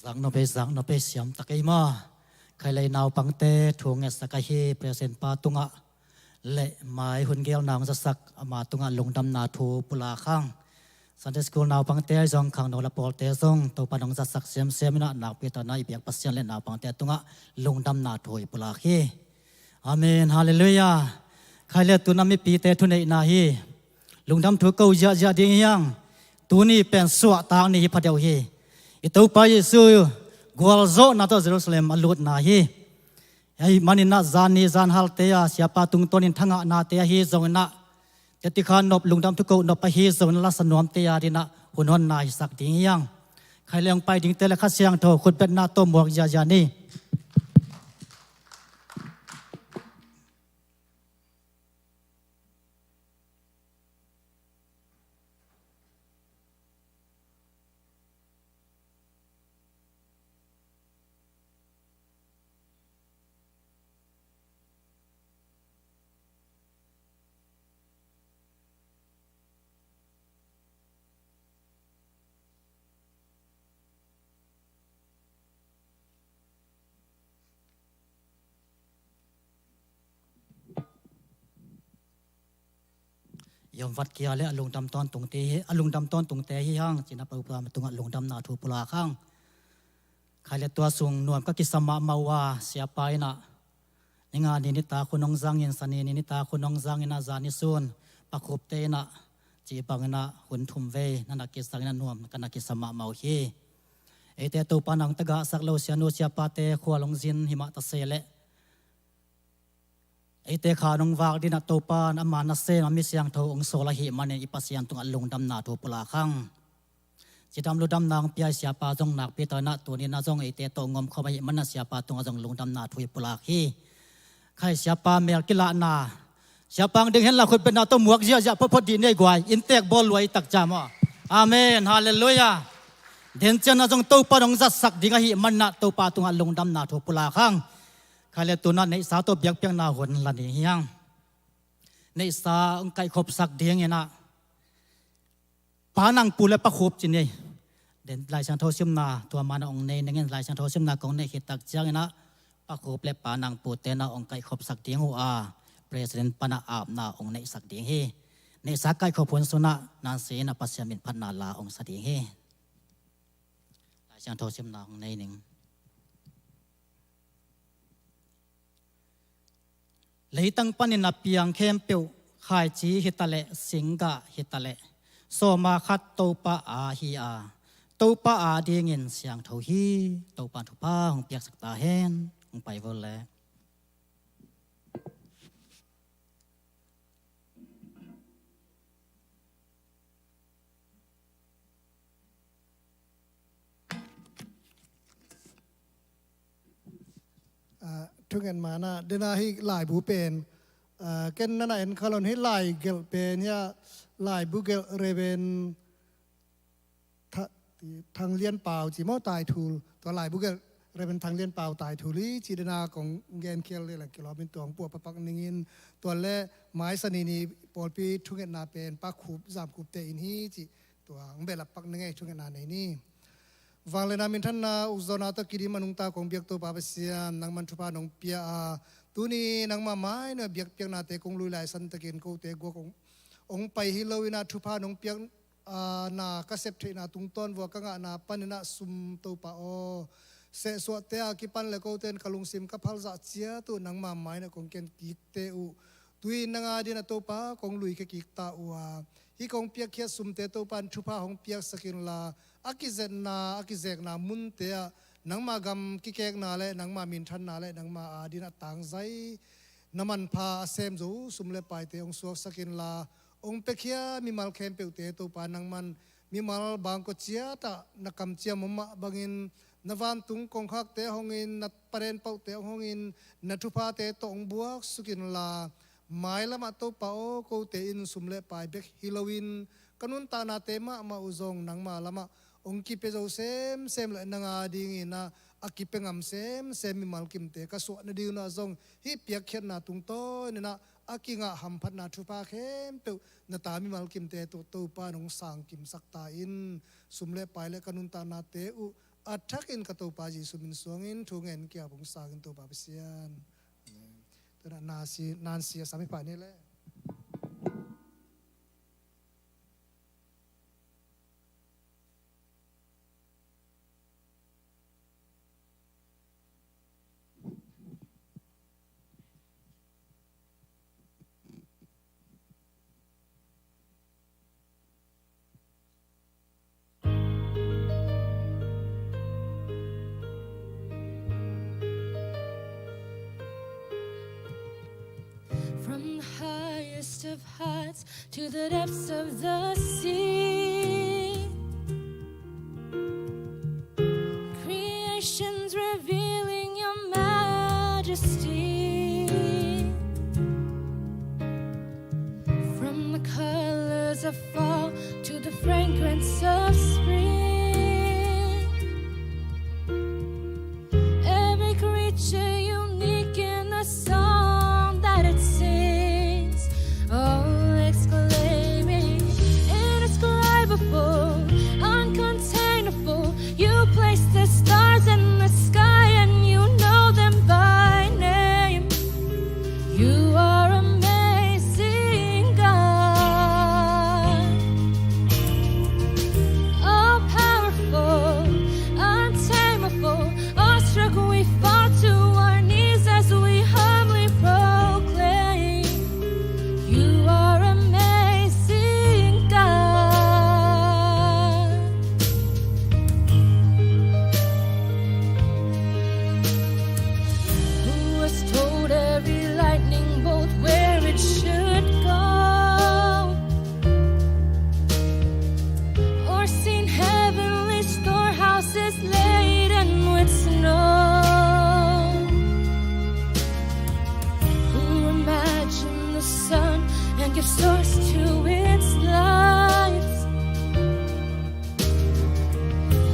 Zaknop ei, zaknop ei, siam tak ei maw. Khailei naupangte thu ngetsak ahi President pa tungah le mai hun gelna hong zasak ama tungah lungdamna thu pulak hang. Sunday school naupangte zong, khangno la pawlte zong, Topa nong zatsak semsem inah, nakpi tawh na i biak Pasian le naupangte tungah lungdamna thu i pulak hi. Amen. Halleluiah. Khai le tuna mipite thuneihna hi. Lungdam thu ko ziahziah ding hi hang. Tuni pen suahtak ni hi phadeuh hi. I Topa Jesu gualzawhna tawh Jerusalem a lutna hi. Ahih maninah zan ni zan halte a siapa tungtawnin thangahnate ahi zonginah, tetikha nop lungdam thu ko nop ahi zonginah, lasa nuamte a dinah hun honna hisak ding hi hang. Khai le hong pai dingte le Kha Siangtho khutbetna tawh muak ziahziah ni. I omvat kia le a lungdam tawntungte hi, a lungdam tawntungte hi hang, cina Topa tungah lungdamna thu pulak hang. Khai le tua sung nuam ka kisa mahmah uh a, siapa inah, ninga ni nitak hun hong zangin, sani ni nitak hun hong zangin a, zani sun pakhupte inah, ci banginah hun thum vei na na kizang inah nuam ka na kisa mahmah uh hi. Eite Topa nang tagahsak lo sianu siapate khual hong zin himah ta se leh, eite kha nong vak dinah Topa in ama nasem a mi siangtho hong sawl ahih manin i Pasian tungah lungdamna thu pulak hang. Cidam ludamna hong pia i siapa zong nakpi tawh inah tuninah zong eite tawh hong omkhawm ahih maninah siapa tungah zong lungdamna thu i pulak hi. Khai siapa mel kilahna, siapa hong ding henla khutbetna tawh muak ziahziah photphot dih ni ei guai, inntek bawl luai tak ciam aw. Amen. Halleluiah. Dencianna zong Topa in hong zatsak ding ahih maninah Topa tungah lungdamna thu pulak hang. Khai le tuna neihsa tawh biakpiakna hun la ni hi hang. Neihsa hong kaihkhopsak dinginah Pa Nang Pu le Pa Khup ci ni. Den Lai Siangtho simna tua manah hong nei nengin, Lai Siangtho simna kong nei khit tak cianginah Pa Khup le Pa Nang Pu tenah hong kaihkhopsak ding uh a, President panah apna hong neihsak ding hi. Neihsa kaihkhop hun sunah nansi inah Pasian min phatna la hong sa ding hi. Lai Siangtho simna hong nei ning. Leitang panin a piang khempeuh, khaici hitaleh, singgah hitaleh, sawma khat Topa aa hi a, Topa adingin siangtho hi. Topa thupha hong piaksak ta hen. Hong pai vo le. Ah, thungen manah dena hi laibu pen, ah, ken nana en khalon hi lai gelh pen hia, laibu gelh Reverend Tha-, Thang Lian Pau ci maw, Taithul. Tua laibu gelh Reverend Thang Lian Pau Taithul hi ci dena kong gen khial le la kilawmin tua hong puah pakpak ningin, tua le maisa ni ni pawlpi thungetna pen Pa Khup Zam Khup te in hi ci. Tua hong behlap pak ning ei, thungetna nei ni. Vangliatna minthanna ukzawhna tawh kidim a nungta kong biak Topa Pasian, nangman thupha nong pia a, tuni nangma mai na biakpiaknate kong lui lai santakin kote guak hong, hong pai hi loinah thupha nong piak, ah, na ka sep theihna tungtawn vua ka ngahna paninah sum Topa aw, sehsuahte a kipan le kote in ka lungsim ka phalzah ciat uh nangma mai na kong ken kikte uh. Tui nang adin a Topa kong lui ka kikta uh a, hih kong piakkhiat sumte Topa in thupha hong piaksak inla, a kizetna, a kizekna munte ah nangma gam kikekna le nangma minthanna le nangma adin a tangzai na manpha a sem zo sum le paite hong suaksak inla, hong piakhia mimal khempeuhte Topa nangman mimal bangkua ciatah na kamciam om mah bangin, na vantung kongkhakte hongin, na paden pauhte hong hongin, na thuphate tawh hong buaksuk inla, mailamah Topa aw, kote in sum le pai bek hi loin ka nuntaknate mahmah uh zong nangma lamah hong kipia zo semsem le nang adingin ah a kipia ngam semsem mimal kimte ka suah nadingunah zong hih piakkhiatna tungtawninah a kingah hamphatna thupha khempeuh na ta mimal kimte tawh Topa nong sangkimsak ta in, sum le pai le ka nuntaknate uh a thakin ka Topa Jesu min suangin thu ngen kiap hong sangin Topa Pasian. Amen. Tuna nansi, nansi a sami pa ni le. Of hearts to the depths of the sea. Creation's revealing your majesty. From the colors of fall to the fragrance of spring. Every creature unique in the song that it sings, all exclaiming, indescribable, uncontainable. You place the stars in the sky and you know them by name. You are amazing, God. All powerful, untamable, awestruck, we fall to our knees as we humbly proclaim, you are amazing, God. Who has told every lightning bolt where it should go? Or seen heavenly storehouses laden with snow? Who imagined the sun and gives source to its light?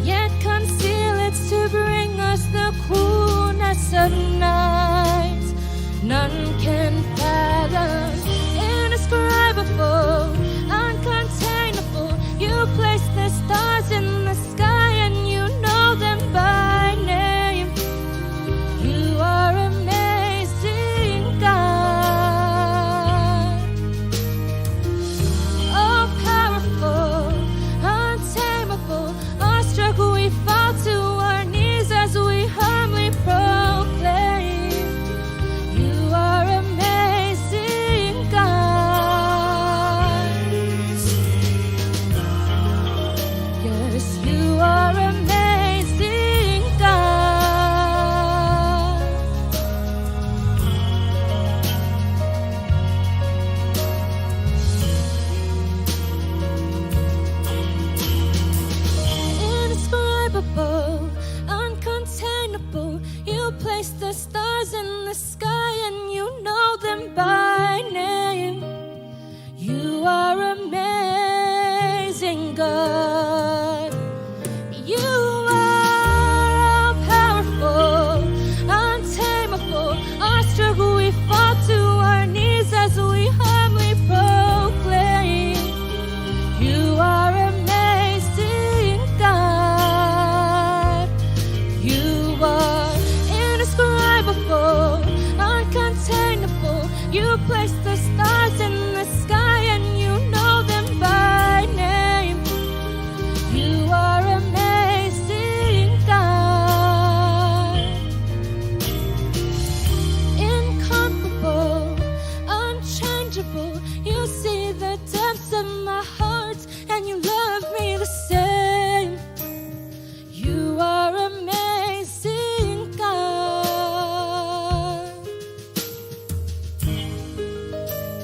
Yet conceal it to bring us the coolness of night. None can fathom, indescribable, uncontainable. You place the stars in the sky and you know them by name. You are amazing, God. All powerful, untamable, awestruck, we fall to our knees as we humbly proclaim, you are amazing, God. Yes, you are amazing, God. Indescribable, uncontainable, you place the stars in the sky and you know them by name. You are amazing, God. You are all powerful, untamable, awestruck, we fall to our knees as we humbly proclaim, you are amazing, God. You are indescribable, uncontainable. You place the stars in the sky and you know them by name. You are amazing, God. Incomparable, unchangeable. You see the depths of my heart and you love me the same. You are amazing, God.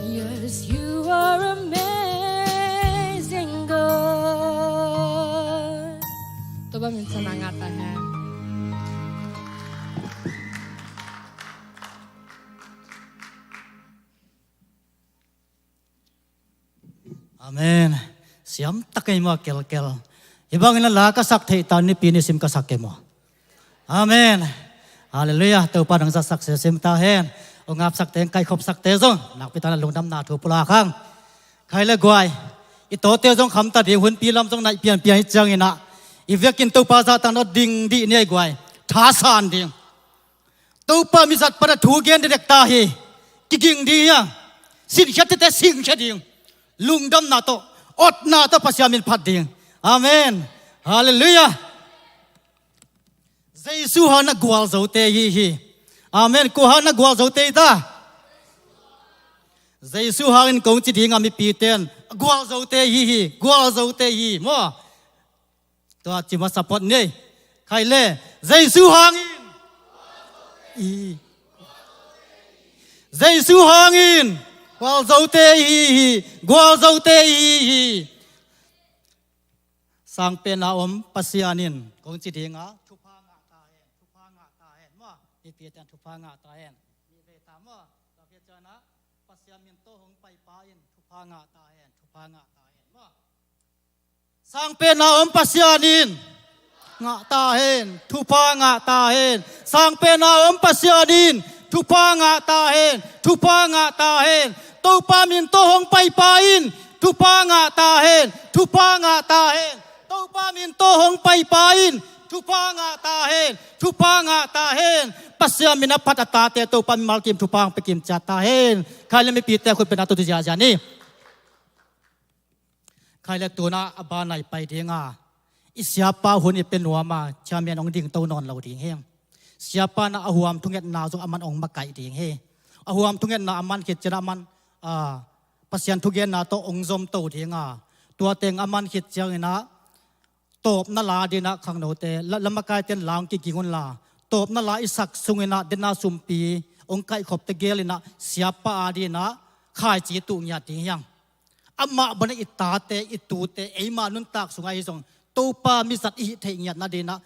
Yes, you are amazing, God. Tua bangin sana ngah ta hen. Amen. Siam tak ei maw, kelkel. Hih bangin a la ka sak theih ta, nipi nisim ka sak ei maw. Amen. Halleluiah. Topa nang zat sak siasim ta hen. Hong apsakte, hong kaikhopsakte zong nakpi takin lungdamna thu pulak hang. Khai le guai, i tawte zong khamta ding, hunpi lam zong naih pianpian hi ciangin ah, i vekin Topa zahtakna ding dih ni ei guai. Thasan ding. Topa mizat pan a thu gen dekdek ta hi. Kiging ding hi a. Sinkhiat tete singkhia ding. Lungdamna tawh, otna tawh Pasian min phat ding. Amen. Halleluiah. Jesu hangin a gualzote hi hi. Amen. Kua hangin a gualzote hi ta? Jesu hangin kong ci ding a, mipite in a gualzote hi hi. Gualzote hi maw. Tua ci masa phot ni. Khai le. Jesu hangin. I. Jesu hangin. Gualzote i hi hi. Gualzote i hi hi. Sangpenna om Pasian in kong ci ding a, thupha ngah ta hen, thupha ngah ta hen maw. Mipite in thupha ngah ta hen. Mi ve ta maw. Tua khit ciangin ah Pasian min tawh hong paipa in thupha ngah ta hen, thupha ngah ta hen maw. Sangpenna om Pasian in ngah ta hen, thupha ngah ta hen. Sangpenna om Pasian in thupha ngah ta hen, thupha ngah ta hen. Topa min tawh hong paipa in thupha ngah ta hen, thupha ngah ta hen. Topa min tawh hong paipa in thupha ngah ta hen, thupha ngah ta hen. Pasian min a phat a tate Topa mimal kim thupha hong pia kim ciat ta hen. Khai le mipite khut beng a tawh tu ziahziah ni. Khai le tun ah a banah i pai ding a, i siapa hun i pia nuam a, chairman hong dingto nawn lo ding hi. Siapa in ah a huam thungetna zong aman hong makaih ding hi. A huam thungetna a man khit ciangin ah aman, ah, Pasian thugenna tawh hong zomto ding a, tua teng a man khit ciangin ah tawpna la ding ah khangnote, la, lamakaite in la hong kiging un la, tawpna la i sak sungin ah dena sumpi hong kaihkhopte gel in ah siapa a ding ah khaici tuh ngiat ding hi hang. Amah bang a i tate, i tute, eima nuntak sungah ahi zong Topa mizat i hih theih ngiat nading ah,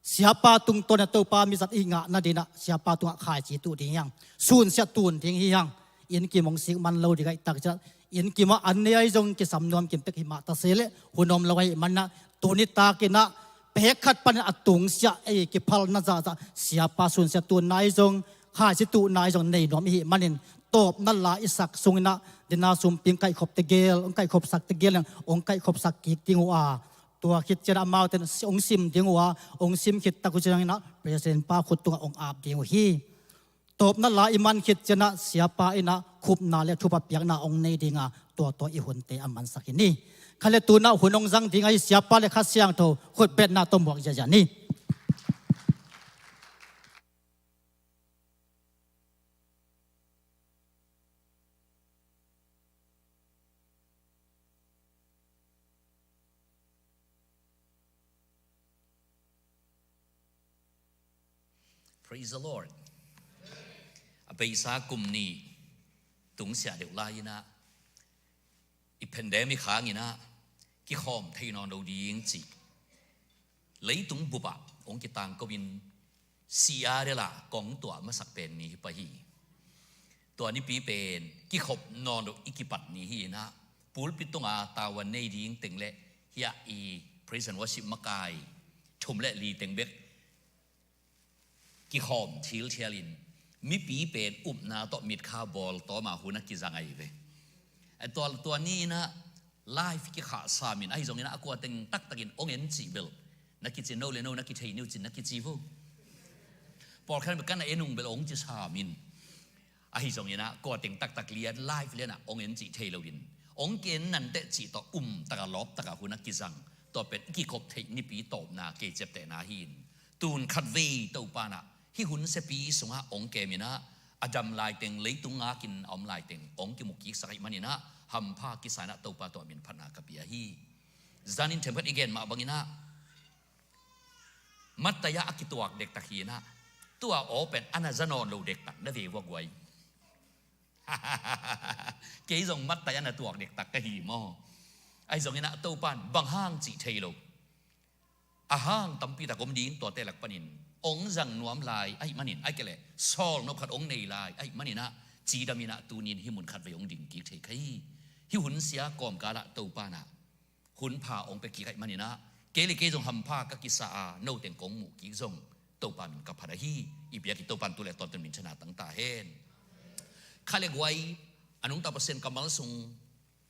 siapa tungtawn a Topa mizat i hih ngah nading ah, siapa tungah khaici tuh ding hi hang. Sunsiat tun ding hi hang. Inn kim hong sik man lo ding ahih tak ciang, inn kim ah an nei ahi zong kisam nuam kim pek hi mah ta se leh, hun om lo ahih man ah, tuni takin ah, pek khat panin a tungsiah ei kiphalna zahzah, siapa sunsiat tunna ahi zong, khaici tuhna ahi zong nei nuam i hih manin, tawpna la i sak sungin ah, dena sumpi hong kaihkhopte gel, hong kaihkhopsakte gel in, hong kaihkhopsak kik ding uh a, tua khit ciangin ah amaute in hong sim ding uh a, hong sim khit tak uh ciangin ah, President pa khut tungah hong ap ding uh hi. Tawpna la i man khit ciangin ah, siapa in ah khupna le thupha piakna hong nei ding a, tua tawh i hunte a mansak hi ni. Khai le tun ah hun hong zang ding ahi siapa le Kha Siangtho khut betna tawh muak ziahziah ni. Praise the Lord. A beisa kum nih tungsiah deuh lai-in ah, i pandemic hangin ah kikhawm thei nawn lo ding cih leitung bupah hong kitangko in, Seattle ah kong tuah masak pen ni hi pah hi. Tua nipi pen kikhop nawn lo i kipat ni hi in ah, pulpit tunga tavuan nei ding teng le, hiah i praise and worship makai thum le li teng bek kikhawm thilthial in, mipi pen upna tawh mitkha bawl tawm a hun a kizang ahi ve. A tua, tua ni in ah live kikhah sam in, ahi zongin ah a kua teng taktakin hong en cih bel na kici, no le no na kithei ni uh cin na kici vo. Pawlkhat in bel ka na en ung bel hong ci sam in. Ahi zongin ah kua teng taktak lian live lian ah hong en cih thei loin, hong ki en nanteh cih tawh um taka lawp taka hun a kizang. Tua pen i kikhop theih nipi tawpna kei ciaptehna hi in, tun khatvei Topa in ah hih hun siapi sungah hong kem in ah, a dam laiteng, leitung ngakin a om laiteng hong kimu kiksak ahih manin ah, hampha kisa in ah Topa tungah minphatna ka pia hi. Zanin themkhat i gen mah bangin ah, Matthai ah a kituak dektak hi in ah, tua aw pen a na za nawn lo dektak na ve vua guai. Kei zong Matthai ah na tuak dektak ka hi maw. Ahi zongin ah Topa in bang hang cih thei lo, a hang tampi tak om ding, tuate lak panin hong zang nuam lai ahih manin, ahih kei leh sawl nop khat hong nei lai ahih manin ah, cidam in ah tuni in hih mun khatvei hong ding kik thei kha hi. Hih hun sia kawmkal ah Topa in ah hun pha hong pia kik ahih manin ah, kei le kei zong hampha ka kisa a, no teng kong muh kik zong Topa min ka phat ahi. I biakinn Topa in tu le tawntung minthanna tang ta hen. Kha le guai, a nungta Pasian kammal sung,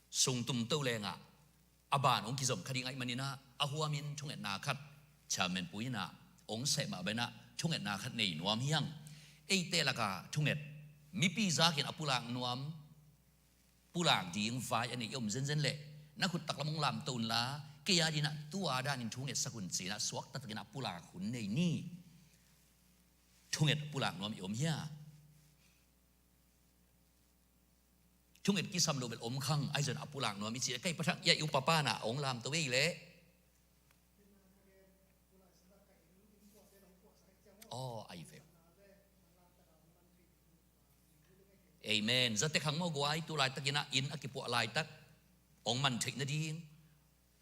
sung tumto lengah a ban hong kizom kha ding ahih manin ah, a huamin thungetna khat, chairman pu in ah hong seh mah bangin ah thungetna khat nei nuam hi hang. Eite laka thunget, mipi zakin a pulak nuam, pulak ding vai a nei i om zenzen leh, na khut taklam hong lamto unla, kei a dingin ah tua danin thungetsak un ci-in ah suakta takin ah pulak hun nei ni. Thunget pulak nuam i om hia? Thunget kisam lo bel om khang, ahi zongin a pulak nuam i cih leh, kei pathak ia i upapa in ah hong lamto ei leh. Aw, ahi ve. Amen. Zatek hang maw guai, tu laitakin ah inn a kipuah laitak hong man theih nading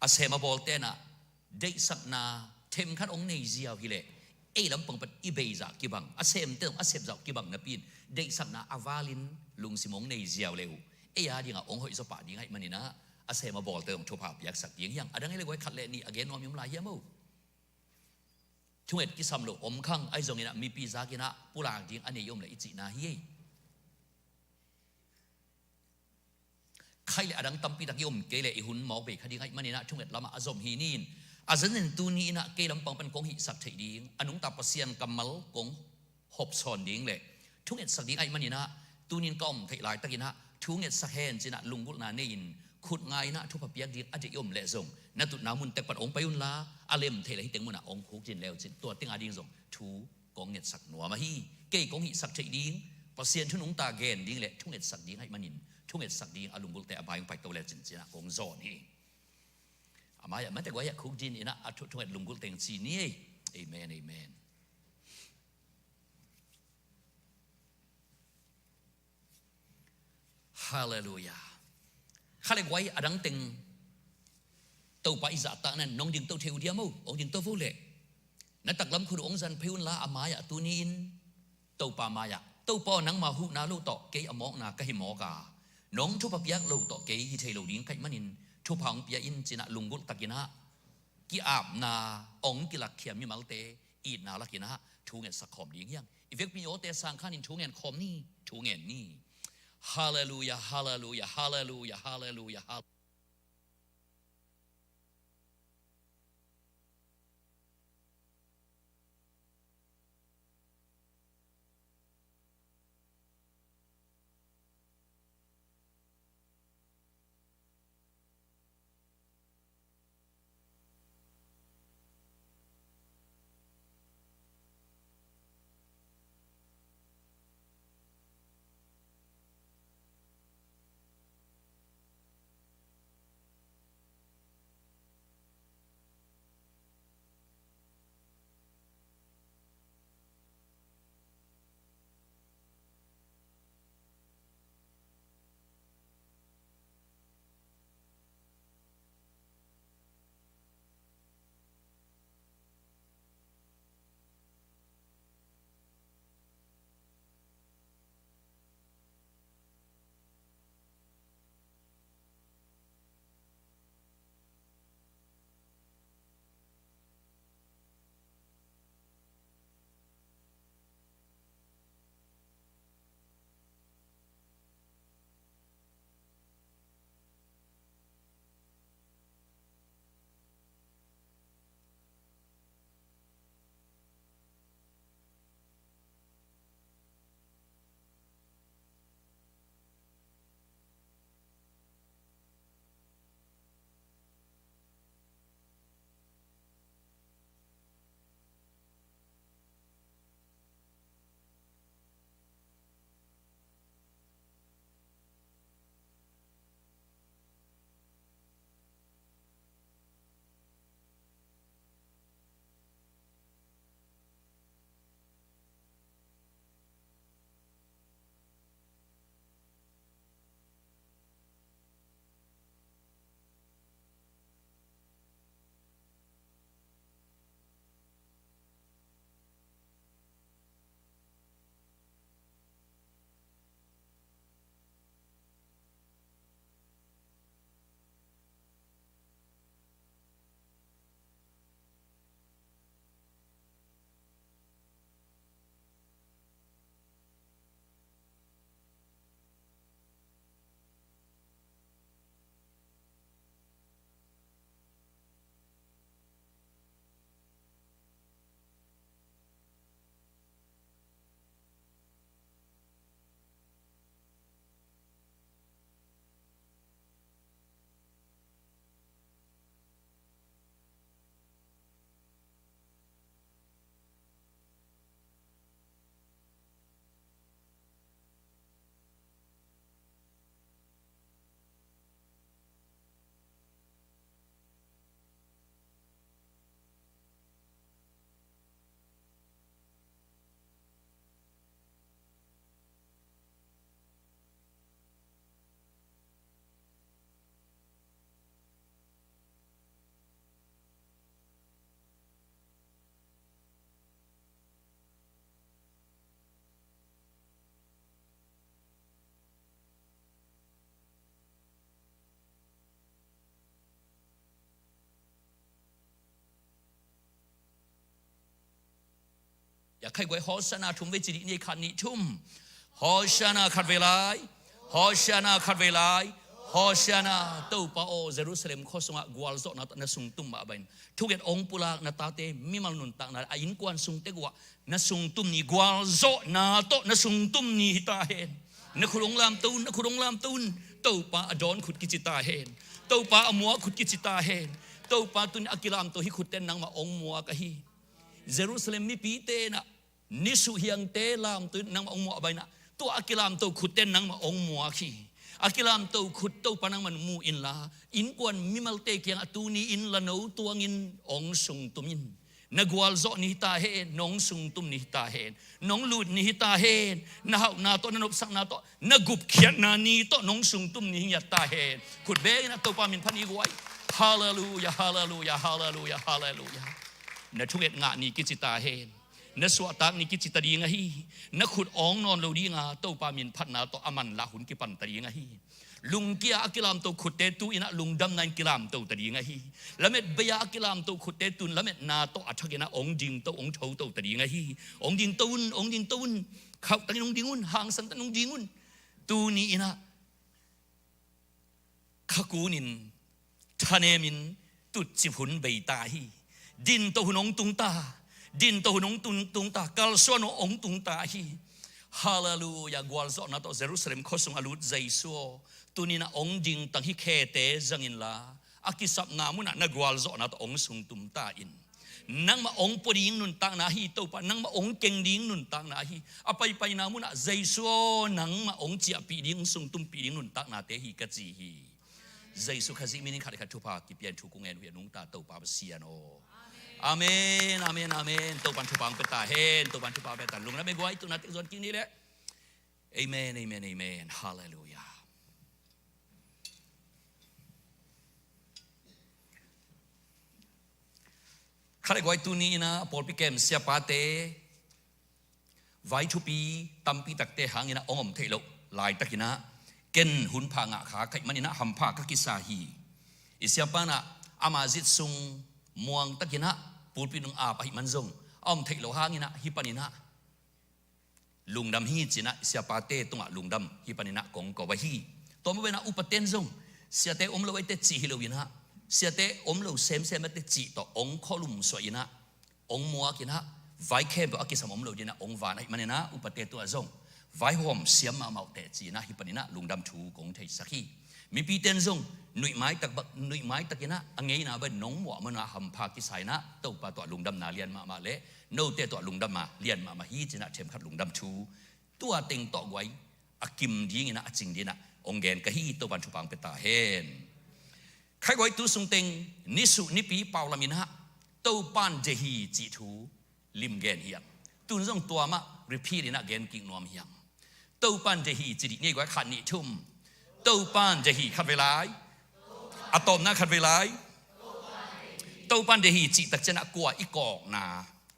a sem a bawl tenah deihsakna themkhat hong nei ziau hileh ei lampang pan i beizah kibang, a semte zong a sepzah kibang napi in deihsakna a valin lungsim hong nei ziau le uh ei a dingah hong hoih zaw pah ding ahih maninah a sem a bawlte zong thupha piaksak ding hi hang. A dang ei le guai, khat le nih a gen nuam i om lai hiam o? Thunget kisam lo om khang ahi zonginah mipi zakinah pulak ding a nei om le i cihna hi ei. Khaih le a dang tampi tak i om kei le i hun mawk bei kha ding ahih maninah thunget lamah a zom hi ni in, a zenzen tuni inah kei lampang pan kong hihsak theih ding a nungta Pasian kammal kong hopsawn ding le thungetsak ding ahih maninah tunin ka om theih laitakinah thungetsak hen cinah lunggulhna nei in khut nga inah thupha piak ding a deih i om leh zong na tutna mun tek pan hong pai unla, a lem theih le hiteng munah hong khukcin le uh cin, tua teng a ding zong thu kong ngetsak nuam ahi. Kei kong hihsak theih ding, Pasian thu nungta gen ding le thungetsak ding ahih manin thungetsak ding a lunggulhte a bai hong paito le cin cinah kong zawn hi. A mai-ah mate guai-ah khukdin inah a thu, thunget lunggulh teng ci ni ei. Amen, amen. Halleluia. Kha le guai, a dang teng Topa i zahtakna in nong dingto thei uh diam o? Hong dingto vo leh. Na taklam khut uh hong zan phei unla a mai-ah tuni in Topa mai-ah, Topa aw, nangma huhna lo tawh kei a mawkna ka hi mawk a, nong thupha piak lo tawh kei hi thei lo ding ka hih manin thupha hong pia in cinah lunggulh takinah ki-apna hong kilakkhiam mimalte itna lakinah thu ngetsak khawm ding hi hang. I vekpi awte sang khanin thu ngen khawm ni, thu ngen ni. Halleluia, halleluia, halleluia, halleluia, halleluia. Ya, khaiguai Hosanna thum vei ci dih ni, khat, nih, thum. Hosanna khat vei lai. Hosanna khat vei lai. Hosanna. Topa aw, Jerusalem khua sungah gualzawhna tawh na sungtum mah a bain, thuget ong pulak na tate mimal nuntakna a innkuan sung tekuah na sungtum ni, gualzawhna tawh na sungtum ni hi ta hen. Na khut ong lamto un, na khut ong lamto un. Topa a dawn khut kici ta hen. Topa a muak khut kici ta hen. Topa, tuni a kilamto hih khutten nangmah ong muak ahi. Jerusalem mipite in ah, nisuh hiangte lamto in nangmah ong muak a bain ah, tua a kilamto khutten nangmah ong muak hi. A kilamto khut Topa nangmah mu inla, innkuan mimalte kiangah tuni in lano tuangin ong sungtum in. Na gualzawh ni hi ta hen, nong sungtum ni hi ta hen, nong lut ni hi ta hen, na hauhna tawh, na nopsakna tawh, na gupkhiatna ni tawh nong sungtum ni hi ngiat ta hen. Khut bengin ah Topa min phat ni guai. Halleluia, halleluia, halleluia, halleluia. Na thuget ngah ni kici ta hen. Na suahtak ni kici ta ding ahi. Na khut awng nawn lo dinga Topa min phatna tawh a manlah hun kipan ta ding ahi. Lungkia a kilamto khutte tu in ah lungdamna in kilamto ta ding ahi. Lamet bei-a a kilamto khutte tun lametna tawh a thakin ah ong dingto, ong thoto ta ding ahi. Ong dingto un, ong dingto un. Khauhtakin ong ding un, hangsantakin ong ding un. Tuni in ah khakunin, thanemin, tutcip hun bei ta hi. Dinto hun ong tung ta. Dinto hun ong tung, tung ta. Kalsuan ong tung ta hi. Halleluia. Gualzawhna tawh Jerusalem khua sung a lut Jesu aw, tuni in ah ong dingtang hih khete zang inla, a kisapna munah na gualzawhna tawh ong sungtum ta in. Nangmah ong pua ding nuntakna hi, Topa, nangmah ong keng ding nuntakna hi. A paipaina munah Jesu aw, nangmah ong ciahpih ding, ong sungtumpih ding nuntaknate hi ka ci hi. Jesu Khazih minin khat le khat thupha kipia in thu kong ngen uh hi a, nungta Topa Pasian aw. Amen, amen, amen. Topan thupha ong pia ta hen, Topan thupha ong pia ta. Lungdam ei guai, tuna tek zuan kik ni leh. Amen, amen, amen. Halleluia. Khat le guai, tuni in ah pawlpi kem siapate vai thupi tampi takte hangin ah ong om theih loh laitakin ah, ken hunpha ngah kha ka hih manin ah hampha ka kisa hi. I siapa in ah ama zit sung muangtakin ah pulpit nung ap ahih man zong a om theih loh hangin ah hih panin ah lungdam hi ci-in ah siapate tungah lungdam hih panin ah kong ko ahi. Tua mah bangin ah upaten zong siate om lo ei teh cih hi lo in ah, siate om lo semsem ei teh cih tawh ong khualum suah in ah, ong muak in ah, vai khempeuh a kisam om lo ding in ah ong van ahih manin ah upate tungah zong vaihawm siam mahmah uh teh ci-in ah hih panin ah lungdam thu kong theisak hi. Mipiten zong nuihmai tak bak, nuihmai takin ah a ngeina bek nong muah manin ah hampha kisa in ah Topa tungah lungdamna lian mahmah leh note tungah lungdamna lian mahmah hi ci-in ah themkhat lungdam thu tua teng tawh guai a kim dingin ah a cing dingin ah ong gen ka hi. Topan thupha ong pia ta hen. Khaiguai, tu sungteng nisuh nipi pau lamin ah Topan deih hi cih thu lim gen hi hang. Tun zong tua mah repeat in ah gen kik nuam hi hang. Topan deih hi ci dih ni ei guai, khat, nih, thum. Topan deih hi khat vei lai. A tawpna khat vei lai. Topan deih hi cih tak ciangin ah kua i kawkna,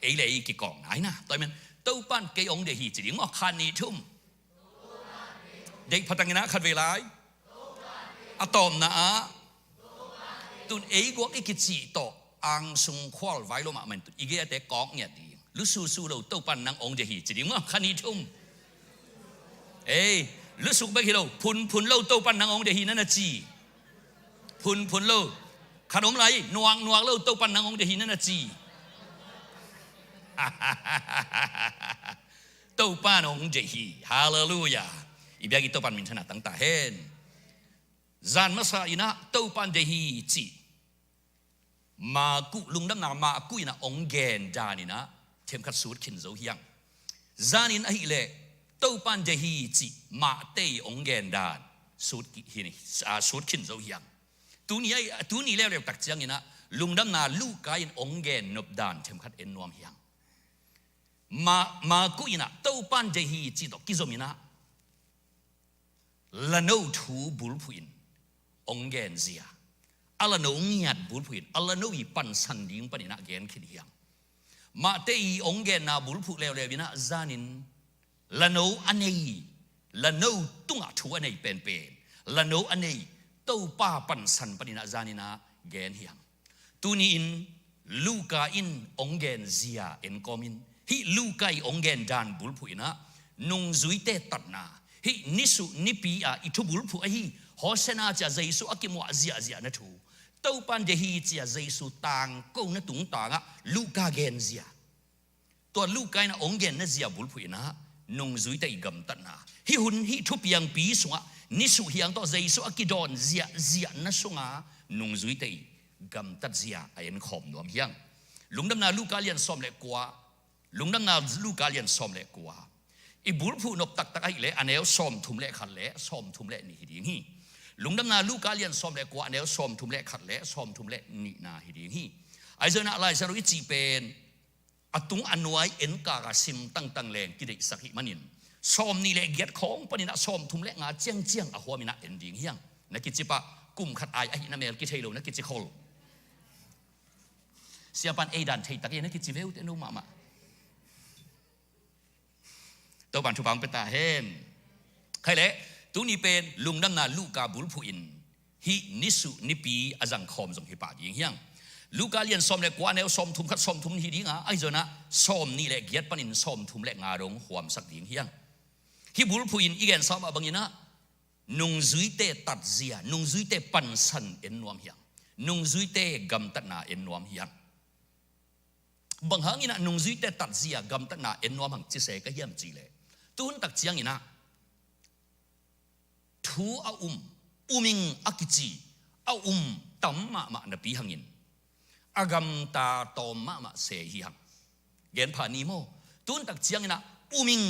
ei le ei kikawkna hi na. Tua ahih manin Topan kei ong deih hi ci dih maw, khat, nih, thum. Deih pha takin ah khat vei lai. A tawpna ah tun ei guak i kicih tawh angsung khual vai lo mahmah in tun i gei-ate kawk ngiat ding. Lususu lo, Topan nang ong deih hi ci ding maw, khat, nih, thum. Ei, lusuk bek hi lo, phunphun lo, Topan nang ong deih hi na na ci. Phunphun lo. Khat om lai, nuaknuak lo, Topan nang ong deih hi na na ci. Topan ong deih hi. Halleluia. I biakinn Topan minthanna tang ta hen. Zan masa in ah Topan deih hi cih Maku, lungdamna Maku in ah ong gen dan in ah themkhat sut khin zo hi hang. Zanin ahih leh Topan deih hi cih Mate ong gen dan sut ki-, hi ni, ah, sut khin zo hi hang. Tuni ai, tuni leuleu tak ciangin ah lungdamna Luka in ong gen nop dan themkhat en nuam hi hang. Ma-, Maku in ah Topan deih hi cih tawh kizom in ah lano thu bulphuh in ong gen zia, a lano ngiat bulphuh in a lano i pansan ding panin ah gen khin hi hang. Mate i ong genna bulphuh leuleu in ah zanin lano a nei, lano tungah thu a nei penpen, lano a nei Topa pansan panin ah zanin ah gen hi hang. Tuni in Luka in ong gen zia en kawmin Hih Luka i hong gen dan bulphuh in ah nungzuite tatna, hih nisuh nipi a i thu bulphuh ahi Hosanna ci-a Jesu a kimuah ziahziahna thu, Topa in deih hi ci-a Jesu tangkona tungtangah Luka genzia, tua Luka in a hong genna zia bulphuh in ah nungzuite i gamtatna, hih hun hih thupiangpi sungah nisuh hiang tawh Jesu a kidawn ziahziahna sunga nungzuite i gamtat zia a enkhawm nuam hi hang. Lungdamna Luka lian sawm le kua, Lungdamna Luka lian sawm le kua, i bulphuh nop taktak ahih leh a neu sawmthum le khat le sawmthum le nih hi ding hi. Lungdamna Luka lian sawm le kua, a neu sawmthum le khat le sawmthum le nihna hi ding hi. Ahi zongin ah Lai Siangtho i cih pen a tung a nuai en kaka sim tangtang leng kideihsak hih manin, sawmnih le giat khawng panin ah sawmthum le nga ciangciang a huamin ah en ding hi hang. Na kici pah, kum khat ai ahihna mel kithei lo na kici khol. Siapa'n ei dan thei tak hi na kici ve uh teh no mahmah. Topa'n thupha hong pia ta hen. Khaile, tuni pen Lungdamna Luka bulphuh in hih nisuh nipi a zangkhawm zong hi pah ding hi hang. Luka lian sawm le kua, a neu sawmthum khat sawmthum nih hi ding a, ahi zongin ah sawmnih le giat panin sawmthum le nga dong huamsak ding hi hang. Hih bulphuh in i gensa mah bangin ah nungzuite tatzia, nungzuite pansan en nuam hi hang. Nungzuite gamtatna en nuam hi hang. Bang hangin ah nungzuite tatzia, gamtatna en nuam hang ci se ka hiam cih leh, tuhun tak ciangin ah thu a um, um ing a kici, a um tam mahmah napi hangin a gamta tawm mahmah se hi hang. Genpha ni maw? Tuhun tak ciangin ah um ing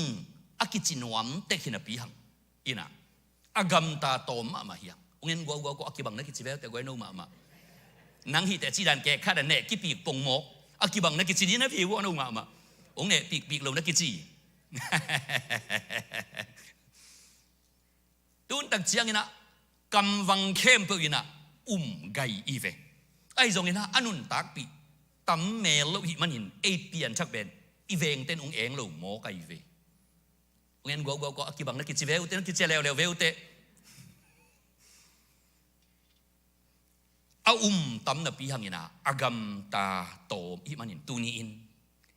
a kici nuam tek hi napi hangin ah a gamta tawm mahmah hi hang. Hong en guauguau ko, a kibang na kici ve uh teh guai no mahmah. Nang hih teh ci dan kek khat a neh kipik pongmawk, a kibang na kici ding na phi uh a no mahmah. Hong neh pikpik lo na kici. Tuhun tak ciangin ah kamvang khempeuh in ah um gai i ve. Ahi zongin ah a nuntakpih tam mel lo hih manin ei pianthak pen i vengte'n hong eng lo mawk ahi ve. Hong en guauguau ko, a kibang na kici ve uh teh, na kici leuleu ve uh teh. A um tam napi hangin ah a gamta tawm hih manin tuni-in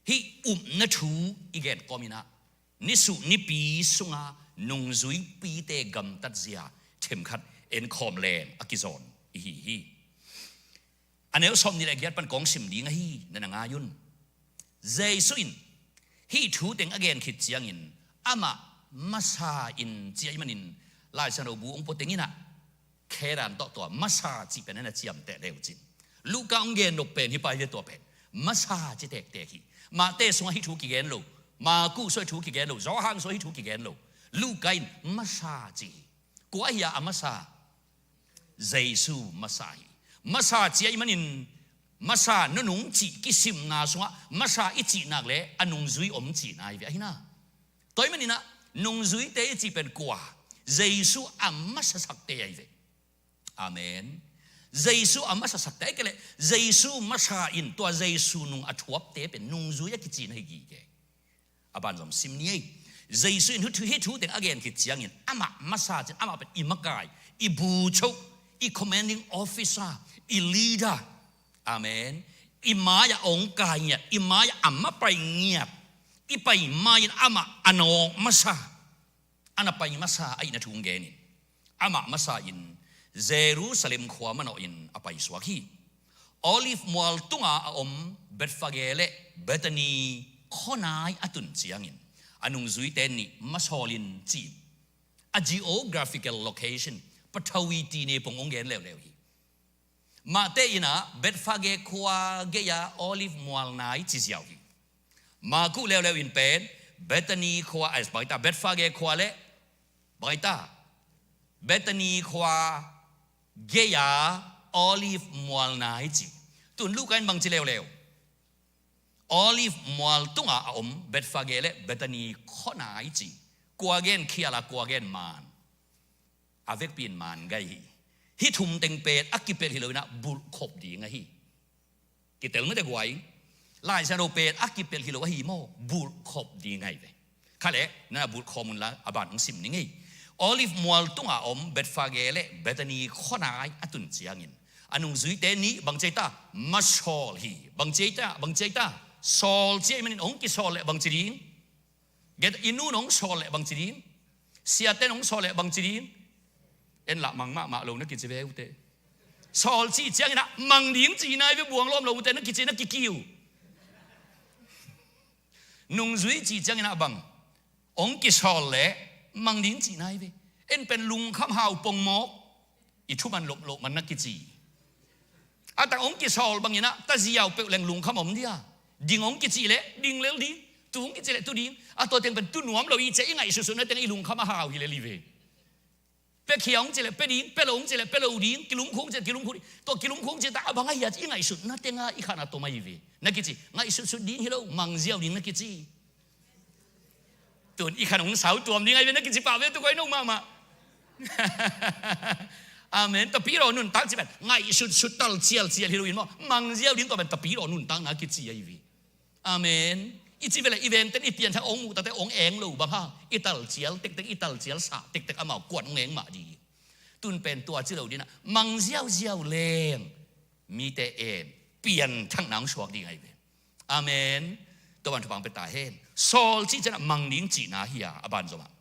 hih upna thu i gen kawmin ah nisuh nipi sunga nungzuipite gamtat zia themkhat enkhawm leng a kizawn i hi hi. A neu sawmnih le giat pan kong sim ding ahi, na na ngai un. Jesu in hih thu teng a gen khit ciangin amah masa in ci ahih manin Lai Siangtho bu hong pua teng in ah khe dan tawh tua masa cih pen a na ciamteh leu cin. Luka hong gen nop pen hih pa hi ve, tua pen masa ci tektek hi. Mate sungah hih thu kigen lo, Maku sungah hih thu kigen lo, Johan sungah hih thu kigen lo. Luka in masa ci hi. Kua hi a masa? Jesu masa hi. Masa ci ahih manin masa nunung cih kisimna sungah masa i cih nak leh a nungzui om cihna hi ve ahi na. Tua ahih manin ah nungzuite i cih pen kua? Jesu a masasakte ahi ve. Amen. Jesu a masasakte ahi kei leh Jesu masa in tua Jesu nung a thuapte pen nungzui a kici na hi gige. A ban zom sim ni ei. Jesu in hih thu, hih thu teng a gen khit ciangin amah masa cin, amah pen i makai, i bucho, i commanding officer, i leader. Amen. I mai-ah hong kai ngiat, i mai-ah amah pai ngiat, i pai mai-in amah a nawk masa, a na pai masa ahihna thu hong genin amah masa in Jerusalem khua manawhin a paisuak hi. Olive mual tunga a om Bethphage le Bethany khuanai a tun ciangin a nungzuite nih masawlin ci-in a geographical location, pathawi tine pong hong gen leuleu hi. Mate in ah Bethphage khua gei-a Olive mual nai ci ziau hi. Maku leuleu in pen Bethany khua, ai, bang hi ta, Bethphage khua le bang hi ta, Bethany khua gei-a Olive mual nai ci. Tun Luka in bang ci leuleu? Olive mual tunga a om Bethphage le Bethany khuanai ci. Kua gen khial a, kua gen maan? A vekpi in maan gai hi. Hih thum teng pen a kipelh hi lo in ah bulhkhop ding ahi. Kitel mate guai. Lai Siangtho pen a kipelh hi lo ahi maw, bulhkhop ding ahi ve. Khaile, na bulhkhawm un la, a ban hong sim ning ei. Olive mual tunga om Bethphage le Bethany khuanai a tun ciangin a nungzuite nih bang ci ei ta? Masawl hi. Bang ci ei ta? Bang ci ei ta? Sawl ci ahih manin hong kisawl leh bang ci ding? Gen, i nu'n hong sawl leh bang ci ding? Siate'n hong sawl leh bang ci ding? En lah mang mahmah lo na kici ve ute. Sawl cih ciangin ah mang ding cihna hi ve, buang lawm lo ute, na kici na kikiu. Nungzui cih ciangin ah bang? Hong kisawl leh mang ding cihna hi ve. En pen lungkham hau pongmawk, i thuman loploh man na kici. A tak hong kisawl bangin ah taziau peuh leng lungkham om dia. Ding hong kici leh ding lel ding. Tu hong kici leh tu ding. A tua teng pen tu nuam lo i ci a i ngaihsutsutna teng i lungkham a hau hi lel hi ve. Pia khia hong ci leh pia ding, pia lo hong ci leh pia lo ding, kilungkhung ci leh kilungkhung ding. Tua kilungkhung ci tak a bang ahi a ci i ngaihsutna teng a i khan a tom ahi ve. Na kici, ngaihsutsut ding hi lo, mang ziau ding na kici. Tun i khan hong sau tuam ding ahi ve na kici pah ve tu koi no mahmah. Amen. Tapidaw nuntak ci pen ngaihsutsut tal cialcial hi lo in maw, mang ziau ding tua pen tapidaw nuntakna kici ahi ve. Amen. I ci ve leh i vengte'n i pianthak hong muh takte hong eng lo bang hang, i talcial tektek, i talcial sa tektek amau kuan hong eng mah ding. Tun pen tua ci lo ding a, mang ziauziau leng mite en pianthakna hong suak ding ahi ve. Amen. Tua ban thupha hong pia ta hen. Sawl cih ciang a mang ding cihna hi a, a ban zom ah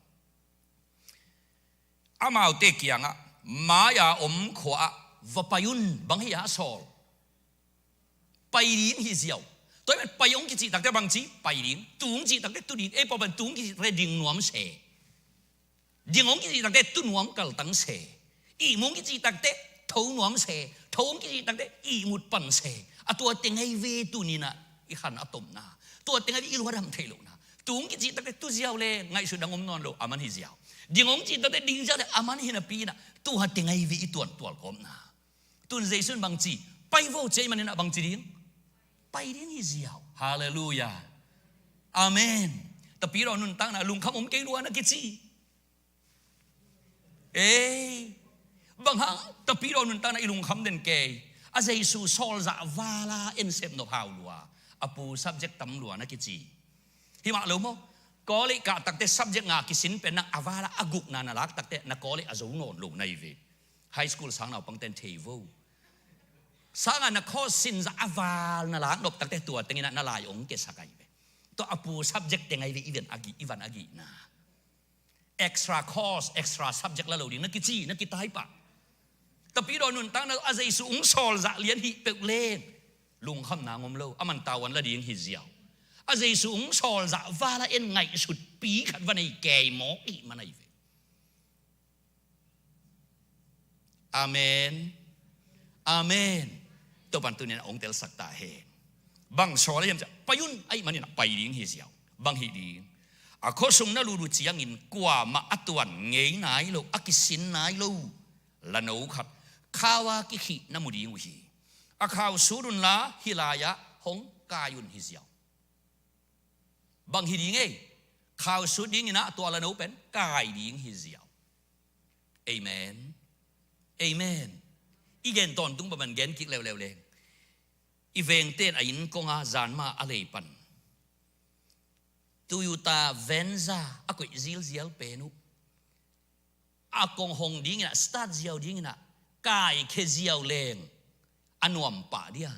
amaute kiangah, mai-a om khua-ah va pai un, bang hi a sawl? Pai ding hi ziau. Tua hi pen pai hong kicih takte bang ci? Pai ding. Tu hong kicih takte tu ding. Ei pawlpi pen tu hong kicih takte ding nuam se. Ding hong kicih takte tu nuam kaltang se. Ihmu hong kicih takte tho nuam se. Tho hong kicih takte ihmut pan se. A tua teng ahi ve tuni-in ah i khan a tomna. Tua teng ahi ve i lungdam theih lohna. Tu hong kicih takte tu ziau leh ngaihsut dang om nawn lo, aman hi ziau. Ding hong kicih takte ding ziau leh aman hi napi-in ah tua teng ahi ve i tuantual kawmna. Tun Jesu in bang ci? Pai vo ci ahih manin ah bang ci ding? Pai ding hi ziau. Halleluiah. Amen. Tapidaw nuntakna lungkham om kei lua na kici. Ei, bang hang tapidaw nuntakna i lungkham den kei? A Jesu sawl zah val a en sep nop hau lua. A pu subject tam lua na kici. Hi mah lo maw? College kah takte subject nga kisin pen nang a val a a gukna na lak takte na college a zo nawn lo na hi ve. High school sang naupangte'n thei vo. Sang a na course sin zah a val na lak nop takte tua teng in ah na lai hong kiasak ahi ve. Tua a pu subject teng ahi ve i van a gih, i van a gihna. Extra course, extra subject la lo ding na kici, na kitai pah. Tapidaw nuntakna a Jesu hong sawl zah lian hih peuh leng lungkhamna hong om lo, aman tavuan la ding hi ziau. A Jesu hong sawl zah val a en ngaihsutpi khat va nei kei mawk ahih man ahi ve. Amen. Amen. Topa'n tuni-in ah hong telsak ta hen. Bang sawl hiam cih leh pai un ahih manin ah pai ding hi ziau. Bang hih ding? A khuasung na lut uh ciangin kuamah a tuan ngei nai lo, a kisin nai lo lano khat khau a kikhih na mu ding uh hi. A khau sut unla hih lai-ah hong kai un hi ziau. Bang hi ding ei? Khau sut dingin ah tua lano pen kai ding hi ziau. Amen. Amen. I gen tawntung bang ban gen kik leuleu leng, i vengte'n a inn kong a zan ma a lei pan Toyota Venza a koih zilzial pen uh, a kong hong dingin ah, start ziau dingin ah kaikhia ziau leng a nuam pah dia.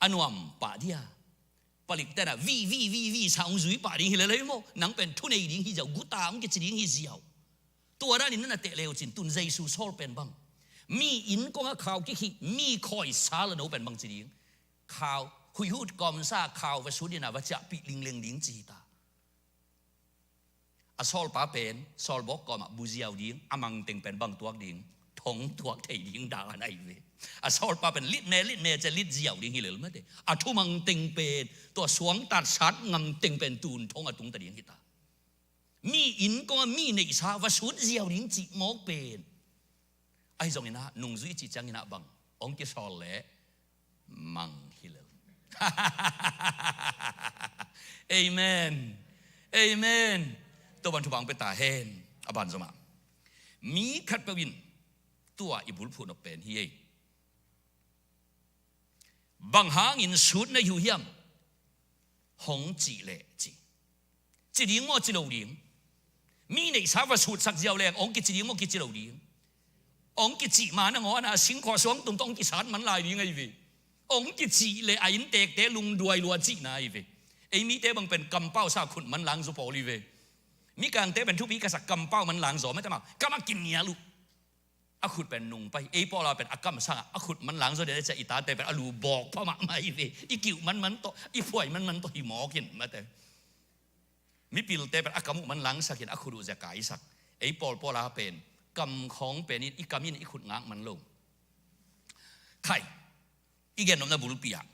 A nuam pah dia. Palikte'n ah vi vi vi vi sa hong zui pah ding hi lel ei maw. Nang pen thunei ding hi ziau, guta hong kici ding hi ziau. Tua danin na na teh leu cin, tun Jesu sawl pen bang? Mi inn kong a khau kikhih, mi khawi sa lano pen bang ci ding? Khau huihut kawmsa khau va sut in ah va ciahpih lingleng ding ci hi ta. A sawlpa pen sawlbawk kawmah bu ziau ding, a mangteng pen bang tuak ding? Thong tuak thei ding dan ahi ve. A sawlpa pen lit me, lit me ci a lit ziau ding hi lel mate. A thu mangteng pen, tua suangtat sat ngamteng pen tun thong a tung ta ding hi ta. Mi inn kong a mi neihsa va sut ziau ding cih mawk pen. Ahi zongin ah nungzui cih ciangin ah bang? Hong kisawl leh mang hi lel. Amen. Amen. Topa'n thupha hong pia ta hen. A ban zom ah, mi khatpeuh in tua i bulphuh nop pen hi ei. Bang hangin sut na hi uh hiam? Hong cih leh ci. Ci ding maw, ci lo ding? Mi neihsa va sutsak ziau leng hong kici ding maw, kici lo ding? Hong kicih ma nangawn a singkhuah suangtum tawh hong kisat man lai ding ahi ve. Ong kicih leh a inntekte lungduai lua cihna hi ve. Ei mite bang pen kampau sa khut manlang zaw pawl hi ve. Mikangte pen thupi ka sak kampau manlang zaw mate mah, kam a kinial uh. A khut pen nungpai, ei pawla pen a kam sangah a khut manlang zaw dede ciah i tate pen a lu bawk pha mahmah hi ve. I kiuh manman tawh, i phuai manman tawh hi mawk in mate. Mipilte pen a kam uh manlangsak in a khut uh zia kaisak. Ei pawlpawla pen kam khawng pen in i kam in i khut ngak man lo. Khai, i gennopna bulpi ah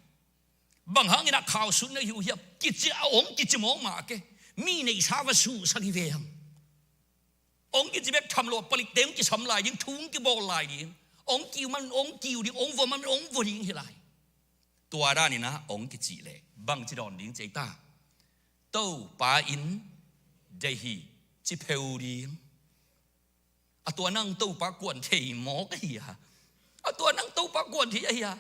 bang hangin a khau sut na hi uh hiam? Kici a ong kici mawk mah ke. Mi neihsa va suhsak hi ve hang. Ong kici bek tham lo, palikte ong kisam lai ding, thu ong kibawl lai ding. Ong kiu man ong kiu ding, ong vua man ong vua ding hi lai. Tua danin ah ong kicih leh bangci dawn ding ci ei ta? Topa in deih hi ci pheu ding. A tua nang Topa kuan thei mawk ahi a. A tua nang Topa kuan thei ahi a.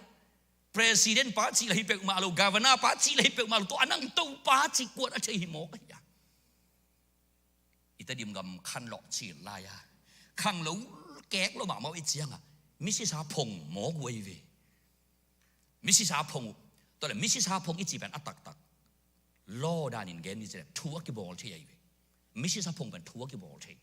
President pa cih lah hi peuhmah lo, governor pa cih lah hi peuhmah lo, tua nang Topa cih kuan a thei hi mawk ahi a. I Tedim gam khanlawh cil lai a, khanglo kek lo mahmah uh i ciangah misisa phong mawk uh ahi ve. Misisa phong uh. Tua le misisa phong i cih pen a taktak law danin gen ni ci le thu a kibawl thei ahi ve. Misisa phong pen thu a kibawl thei.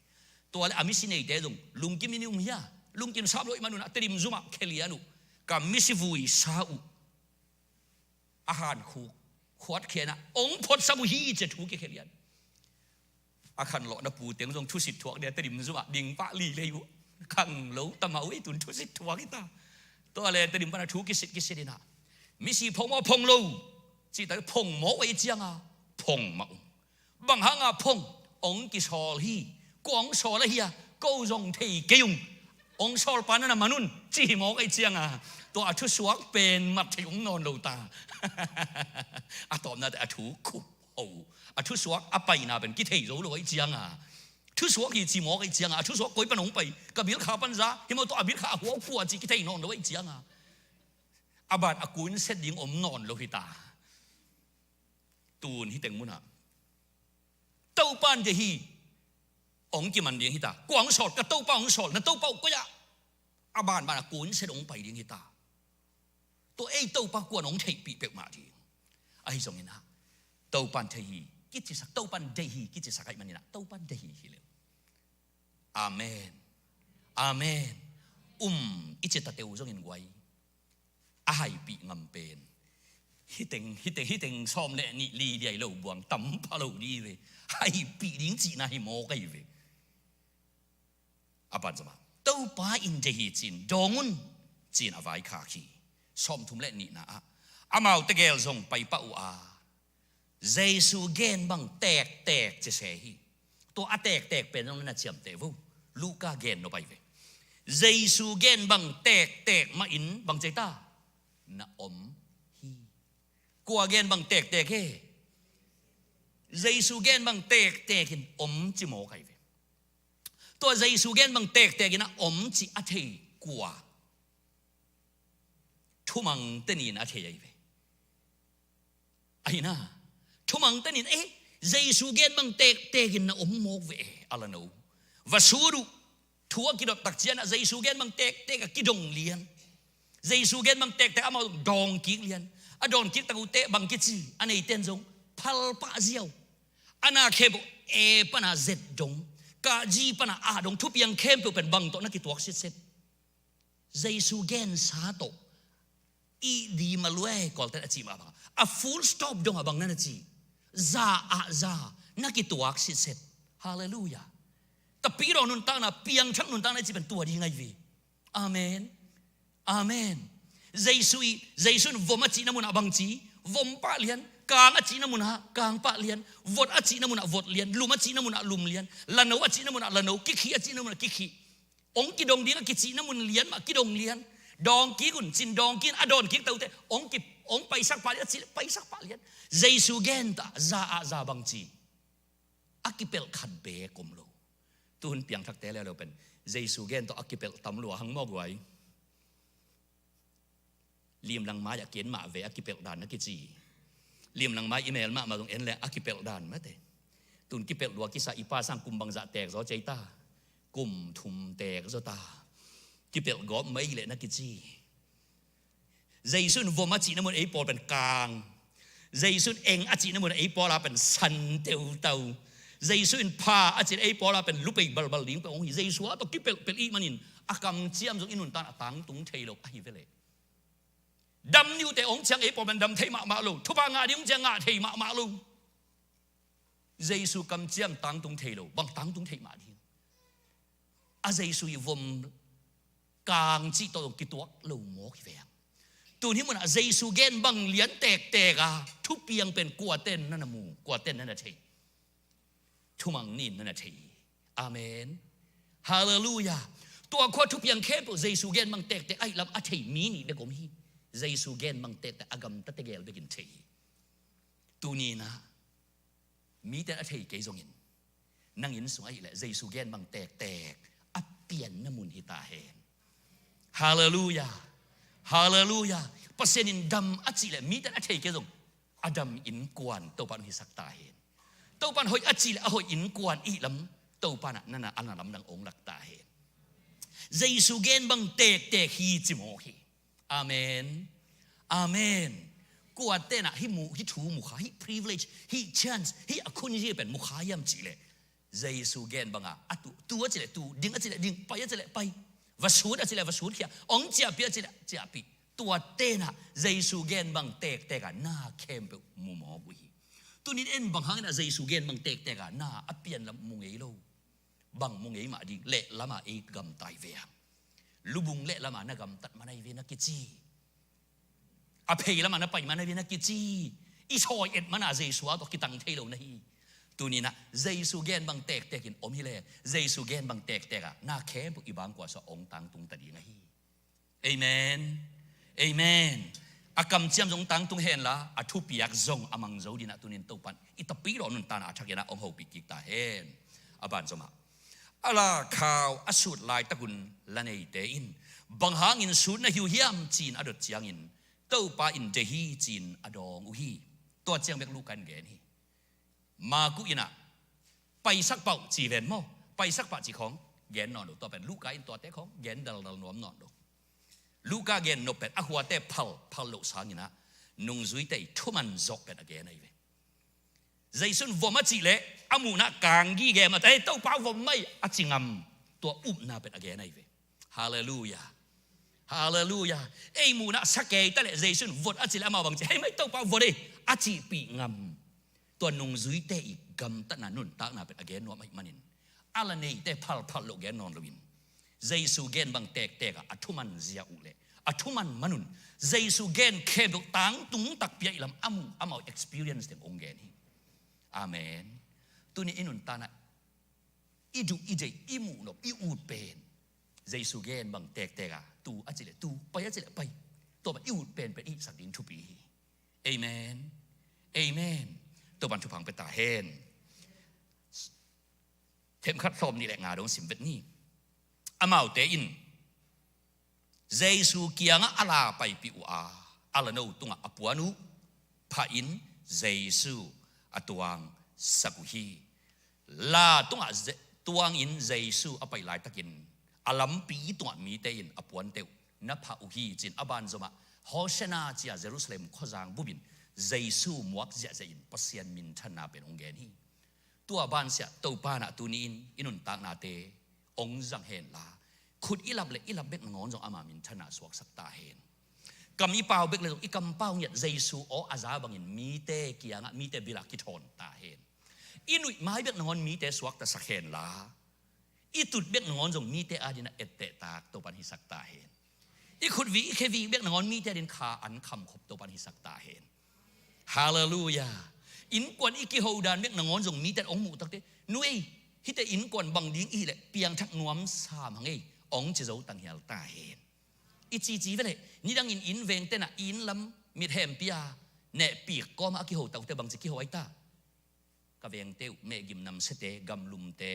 Tua le a misi neite zong lungkim in i um hia? Lungkim sap lo i man un a Tedim zumah khelian uh, ka misi vuisa uh a han khuk khuat khian ah ong phuatsam uh hi ci a thu kikhelian. A khanlawhna pu teng zong thusit thuak dia Tedim zumah ding pah li lei uh. Khanglo tamah uh ei tun thusit thuak hi ta. Tua le Tedim pana thu kisit kisit in ah misi phong maw phong lo cih ta phong mawk uh ei cianga phong mah uh. Bang hanga phong? Ong kisawl hi. Kua ong sawl ahi a? Ko zong thei kei ung. Ong sawl pa nana man un ci hi mawk ei cianga tua a thusuak pen mat thei ong nawn lo ta. A tawpna te a thu khup ho uh. A thusuak a paina pen kithei zo lo ei cianga thusuak hi ci mawk ei cianga a thusuak koi pan ong pai, ka bilkha pan za hi maw, tua a bilkha a huau kua ci kithei nawn lo ei cianga a ban a kun set ding om nawn lo hi ta. Tun hi teng munah Topa in deih hi. Ong kiman ding hi ta. Kua ong sawl? Ka Topa ong sawl. Na Topa uh koi ah? A banban a kun set ong pai ding hi ta. Tua ei Topa kuan ong theihpih peuhmah ding. Ahi zongin ah Topa in thei hi kicisak, Topa in deih hi kicisak ahi manin ah Topa in deih hi hi leu. Amen. Amen. Um i ci tate uh zongin guai a haipih ngam pen hiteng hiteng hiteng sawm le nih li diai lo buang tam pha lo di ve. Haipih ding cihna hi mawk ahi ve. A pan zomah Topa in deih hi cin dawng un cin a vaikhak hi. Sawmthum le nihna ah amau tegel zong paipah uh a Jesu gen bang tektek cise hi. Tua a tektek pen zong na ciamteh vo. Luka gen no pai ve. Jesu gen bang tektek mahin bang cei ta? Na om hi. Kua gen bang tektek he? Jesu gen bang tektek in om ci mawk ahi ve. Tua Jesu gen bang tektek in a om ci a thei kua? Thumang tenin a thei ahi ve. Ahi na, thumang tenin eh Jesu gen bang tektek in na om mawk ve eh a la no. Va sut uh. Thu a kidot tak cianah Jesu gen bang tektek a kidong lian. Jesu gen bang tektek amau dawng kik lian. A dawn kik tak uh teh bang kici a neiten zong phal pah ziau. A na khempeuh e pana zet dong, ka ji pana a dong, thupiang khempeuh pen bang tawh na kituak sitset. Jesu gensa tawh i di maluai kawltet a ci mah bang a full stop dong a bang na na ci. Za ah za na kituak sitset. Halleluia. Tapidaw nuntakna, piangthak nuntakna i ci pen tua ding ahi ve. Amen. Amen. Jesu i, Jesu in vom a cihna munah bang ci? Vom pah lian. Kang a cihna munah kang pah lian. Vot a cihna munah vot lian. Lum a cihna munah lum lian. Lano a cihna munah lano. Kikhih a cihna munah kikhih. Ong kidong ding a kicihna mun lian mah kidong lian. Dawng kik un cin dawng kik in a dawn kik taute ong ki, ong paisak pah lian a cih leh paisak pah lian. Jesu gen ta za ah za bang ci? A kipelh khat beek om lo. Tuhun piangthakte leuleu pen Jesu gen tawh a kipelh tam lua hang mawk uai. Limlang mai-ah ki en mah ve a kipelh dan na kici. Limlang mai i mel mahmah zong en le a kipelh dan mate. Tun kipelh lua kisa i pa sang kum bangzah teek zaw cei ta? Kum thum teek zaw ta. Kipelh gawp mai leh na kici. Jesu in vom a cihna mun ei pawl pen kang. Jesu in eng a cihna mun ei pawl a pen san teutau. Jesu in pha a cih ei pawl a pen lupei balbal ding pen hong hi. Jesu a tawh kipelhpelh i hih manin a kamciam zong i nuntakna a tangtung thei lo ahi ve leh. Dam ni uh teh hong ciang ei pawl pen dam thei mahmah lo. Thupha ngah ding hong ciang ngah thei mahmah lo. Jesu kamciam tangtung thei lo, bang tangtung thei mah ding. A Jesu i vom kang cih tawh zong kituak lo mawk hi ve ang. Tun hih munah Jesu gen bang lian tektek a thupiang pen kuaten na na mu, kuaten na na thei. Thumang ni in na na thei hi. Amen. Halleluiah. Tua khua thupiang khempeuh Jesu gen bang tektek ahih lam a thei mi nih bek om hi. Jesu gen bang tektek a gamta tegel bekin thei hi. Tuni inah mite a thei kei zongin nang inn sung ahih leh Jesu gen bang tektek a pianna mun hi ta hen. Halleluiah. Halleluiah. Pasian in dam a cih leh mite a thei kei zong a dam innkuan Topa in hong hisak ta hen. Topa in hoih a cih leh a hoih innkuan i hih lam Topa in a na na a na lamdang hong lak ta hen. Jesu gen bang tektek hi ci mawk hi. Amen. Amen. Kuaten ah hih mu, hih thu mu kha, hih privilege, hih chance, hih a khun hi pen mu kha hiam cih leh Jesu gen bang a, a tu, tu a cih leh tu, ding a cih leh ding, pai a cih leh pai, va sut a cih leh va sut khia, hong ciahpih a cih leh ciahpih. Tuaten ah Jesu gen bang tektek a na khempeuh mu mawk uh hi. Tuni in en bang hangin a Jesu gen bang tektek a na a pian lam mu ngei lo. Bang mu ngei mah ding, leh lam a ei gamta hi ve a. Lubung leh lam a na gamtat man ahi ve na kici. A phei lam a na pai man ahi ve na kici. I sawi et man a Jesu a tawh kitang thei lo na hi. Tuni inah Jesu gen bang tektek in om hi leh, Jesu gen bang tektek a na khempeuh i bangkua sua hong tangtung ta ding ahi. Amen. Amen. A kamciam zong tangtung hen la, a thupiak zong a mang zo ding ah tuni in Topa in i tapidaw nuntakna a thak in ah hong hopih kik ta hen. A ban zomah, a lakhau a sut laitak un la neite in, bang hangin sut na hi uh hiam ci-in a dot ciangin, Topa in deih hi ci-in a dawng uh hi. Tua ciang bek Luka in gen hi. Marku in ah paisak pah uh ci ven maw? Paisak pah ci khawng gen nawn lo, tua pen Luka in tuate khawng gen daldal nuam nawn lo. Luka gen nop pen a khuate phal, phal loh sangin ah nungzuite i thuman zawh pen a gen ahi ve. Jesu in vom a cih leh a muhna kang gige mah ta, "Hei Topa, vom mai," a ci ngam, tua upna pen a gen ahi ve. Halleluiah. Halleluiah. Ei muhna sa kei ta leh Jesu in vot a cih leh amau bang ci, "Hei mai Topa, vot ei," a cihpih ngam. Tua nungzuite i gamtatna nuntakna pen a gen nuam ahih manin a la neite phalphal loh gen nawn loin, Jesu gen bang tektek a a thuman zia uh leh a thuman man un Jesu gen khempeuh tangtung takpi a i lam a mu amau experience teng hong gen hi. Amen. Tuni i nuntakna i duh i deih i muh nop i ut pen Jesu gen bang tektek a tu a cih leh tu, pai a cih leh pai, tua bang i ut penpen i hihsak ding thupi hi. Amen. Amen. Topa in thupha hong pia ta hen. Themkhat sawm nih leh nga dong sim vet ni. Amaute in Jesu kiangah a la paipih uh a, a la no tungah a puan uh, phahin Jesu a tuangsak uh hi. La tungah Je-, tuangin Jesu a pai laitakin a lampi tungah mite in a puante uh na phah uh hi ci-in a banzomah Hosanna ci-a Jerusalem khuazang bupin Jesu muak ziahziahin Pasian minthanna pen hong gen hi. Tua bansiah Topa in ah tuni-in i nuntaknate hong zang hen la, khut i lap le i lap bek nangawn zong ama minthanna suaksak ta hen. Kam i pau bek le zong i kampau ngiat Jesu aw a za bangin mite kiangah, mite bilah kithawn ta hen. I nuih mai bek nangawn mite suaktasak hen la, i tut bek nangawn zong mite adinah ettehtak Topa in hisak ta hen. I khutvi i khevi bek nangawn mite adin kha an khamkhop Topa in hisak ta hen. Halleluiah. Innkuan i kiho dan bek nangawn zong mite hong muh takte, "Nu ei, hihte innkuan bang ding i hih leh piangthak nuam sam hang ei," hong ci zo tanghial ta hen. I cici veleh nidangin inn vengte na inn lam mithempi a nehpik kawmah a kiho takte bangci kiho ai ta? Ka vengte uh mehgim namsete, gamlumte,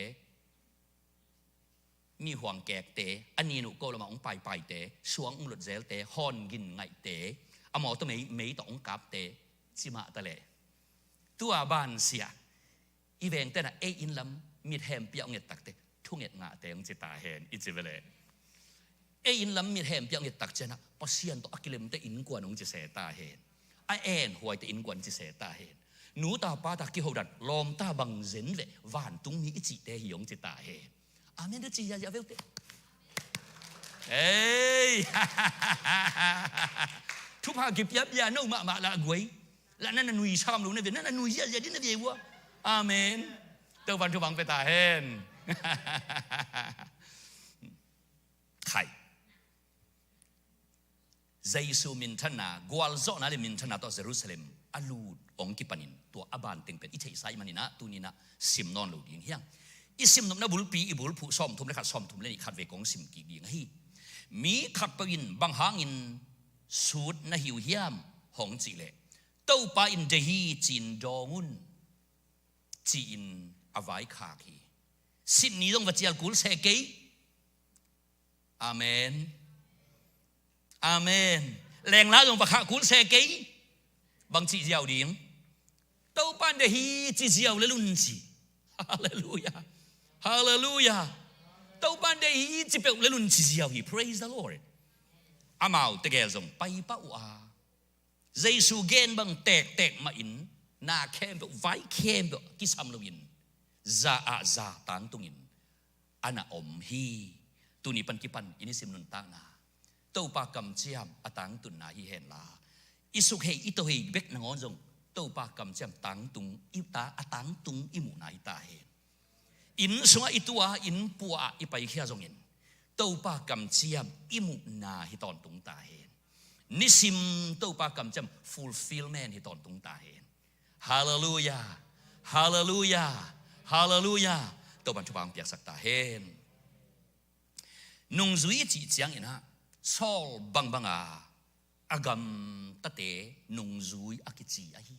mi huangkekte, a nin uh ko lamah hong paipaite, suang hong lotzelte, hawn gin ngaihte, a mawtaw mei, mei tawh hong kapte, cimah ta leh. Tua bansiah i vengte na ei inn lam mithempi a hong et takte thunget ngahte hong ci ta hen i ci veleh. Ei inn lam mit hempiang et tak ciangin ah Pasian tawh a kilemte innkuan hong ci se ta hen. A enhuaite innkuan ci se ta hen. Nu ta pa ta kiho dan lawmta bang zen le vantungmi i cihte hi hong ci ta hen. Amen da ci ya ya veu te. Ei. Thupha kipia bia no mahmah lah guai. Lah na na nui sam lo na ve, na na nui ya ya di na ve ua. Amen. Topan thupha hong pia ta hen. Khai. Jesu minthanna, gualzawhna le minthanna tawh Jerusalem a lut hong kipanin tua a banteng pen i theihsa i manin ah tuni-in ah sim nawn lo ding hi hang. I simnopna bulpi i bulphuh sawmthum le khat, sawmthum le nih khat vei kong sim kik ding ahi. Mi khatpeuh in bang hangin sut na hi uh hiam hong cih leh, Topa in deih hi ci-in dawng un, ci-in a vaikhak hi. Sitni zong va cial kul se kei. Amen. Amen. Lengla zong va khah kul se kei. Bang cih ziau ding? Topa in deih hi ci ziau lel un ci. Halleluiah. Halleluiah. Topa in deih hi ci peuh lel un ci ziau hi. Praise the Lord. Amau tegel zong pai pah uh a, Jesu gen bang tektek mahin na khempeuh, vai khempeuh kisam loin za ah za tangtungin a na om hi. Tuni pan kipan i nisim nuntakna Topa kamciam a tangtunna hi henla, i sukhei i tohei bek nangawn zong Topa kamciam tangtung i ta, a tangtung i muhna hi ta hen. Inn sungah i tu a, inn pua ah i paikhia zongin Topa kamciam i muhna hi tawntung ta hen. Nisim Topa kamciam fulfillment hi tawntung ta hen. Halleluiah. Halleluiah. Halleluiah. Topan thupha hong piaksak ta hen. Nungzui i cih ciangin ah Saul bangbang a a gamtate nungzui a kici ahi.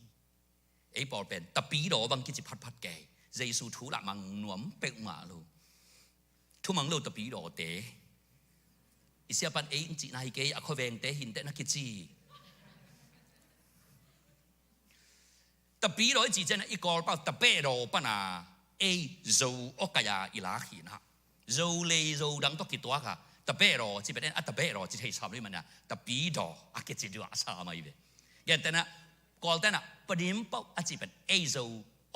Ei pawl pen tapidaw bang kici phatphat kei. Jesu thu lah mang nuam peuhmah lo. Thumang lo tapidawte. I siapan ei ing cihna hi kei, a khuavengte hinteh na kici. Tapidaw i cih ciangin ah i Kawlpau tapehdaw pana ei Zo awkaia i lak hi na. Zo lei Zo dang tawh kituak a, tapehdaw ci pen en a tapehdaw ci thei sam lo i mana, tapidaw a kici duah sam ahi ve. Gentehna Kawltena padimpau a cih pen ei Zo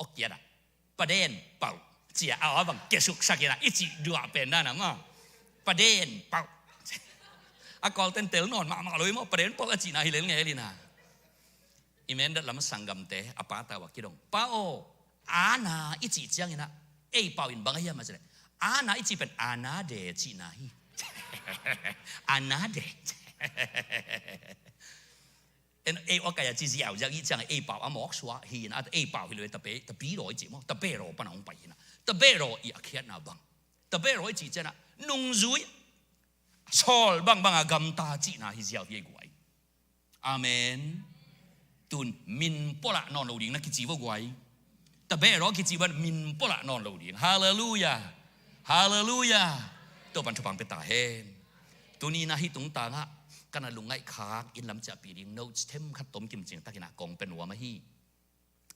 awkiat a, padenpau ci a, a bang kiasuksak in a i cih duah pen dana maw. Padenpau. A Kawlten tel nawn mahmah lo i maw, padenpau a cihna hi lel ngel in a. I mendat lam sanggamte a pa tau a kidong. Pa aw, ana i cih ciangin ah ei pau in bang a hiam a ci leh, ana i cih pen ana de cihna hi. Ana de. En ei awkaia ci ziauziau i ciang ei pau a mawk suah hi in a, ei pau hi lo, tape, tapidaw i cih maw, tapehdaw pana hong pai hi na. Tapehdaw i a khiatna bang, tapehdaw i cih ciangin ah nungzui Saul bangbang a gamta cihna hi ziau hi ei guai. Amen. Tun min pualah nawn lo ding na kici vo guai. Tabeh raw kici ban min pualah nawn lo ding. Halleluiah. Halleluiah. Topan thupha pia ta hen. Tuni na hi tungtangah ka na lungngaih khak in lam ciahpih ding notes themkhat tom kimcing takin ah kong pia nuam ahi.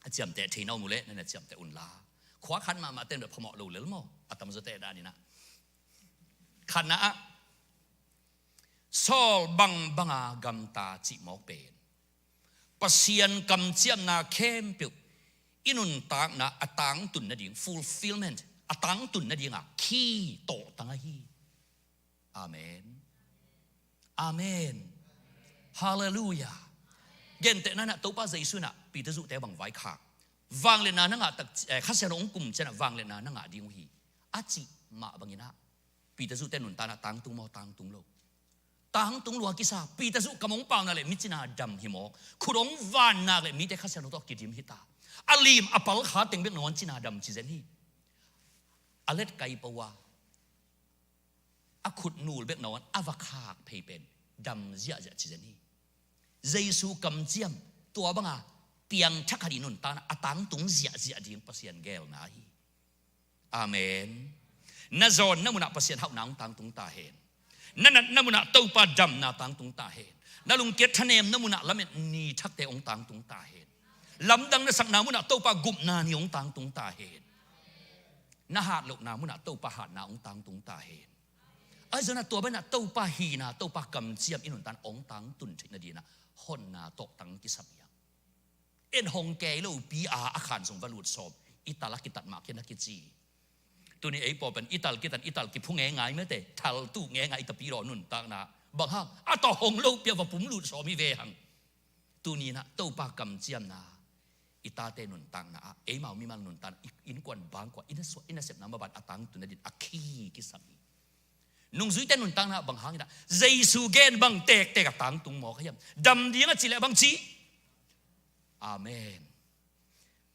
A ciamteh thei na om uh leh na na ciamteh unla, khua khat mahmah ten beh phamawh lo lel maw? A tamzaw teh danin ah, khatna ah Saul bangbanga gamta cih mawk pen Pasian kamciamna khempeuh i nuntakna a tangtun nading, fulfillment, a tangtun nadinga khi tawhtang ahi. Amen. Amen. Halleluiah. Gentehna in ah Topa Jesu in ah Peter zuhte bang vaikhak, vangliatna na ngah tak, eh, Kha Siangtho hong kum ciangin ah vangliatna na ngah ding uh hi, a cih mah bangin ah Peter zuhte nuntakna tangtung maw, tangtung lo? Tangtung lua kisa. Peter zuh kam hong pauna le mi cina dam hi mawk, khut hong vannak le mite Kha Siangtho tawh kidim hita. A lim a palkha teng bek nangawn cina dam ci zen hi. A letkai pua a khut nul bek nangawn a va khak phei pen dam ziahziah ci zen hi. Jesu kamciam tua banga piangthak khat i nuntakna a tangtung ziahziah ding Pasian geelna hi. Amen. Na zawnna munah Pasian hauhna hong tangtung ta hen. Na natna munah Topa damna tangtung ta hen. Na lungkiat thanemna munah lamet ni thakte hong tangtung ta hen. Lamdang na sakna munah Topa gupna ni hong tangtung ta hen. Na hat lohna munah Topa hatna hong tangtung ta hen. Ahi zongin ah tua banah Topa hihna, Topa kamciam i nuntakna hong tangtun theih nadingin ah honna tawhtang kisam hi hang. En hong kei lopi a, a khan sung va lut sawm, i tal a kitat mah khin a kici. Tuni ei pawl pen i tal kitat, i tal kiphu ngeingai mate, thaltu ngeingai i tapidaw nuntakna. Bang hang, a tawh hong lopi a va pum lut sawm hi ve hang. Tuni-in ah Topa kamciamna, i tate nuntakna ah, eimau mimal nuntakna, i innkuan bangkua, i nasep, i nasepna maban a tangtun nadingin a khi kisam hi. Nungzuite nuntakna ah bang hangin ah Jesu gen bang tektek a tangtung mawk a hiam? Dam ding a cih leh bang ci? Amen.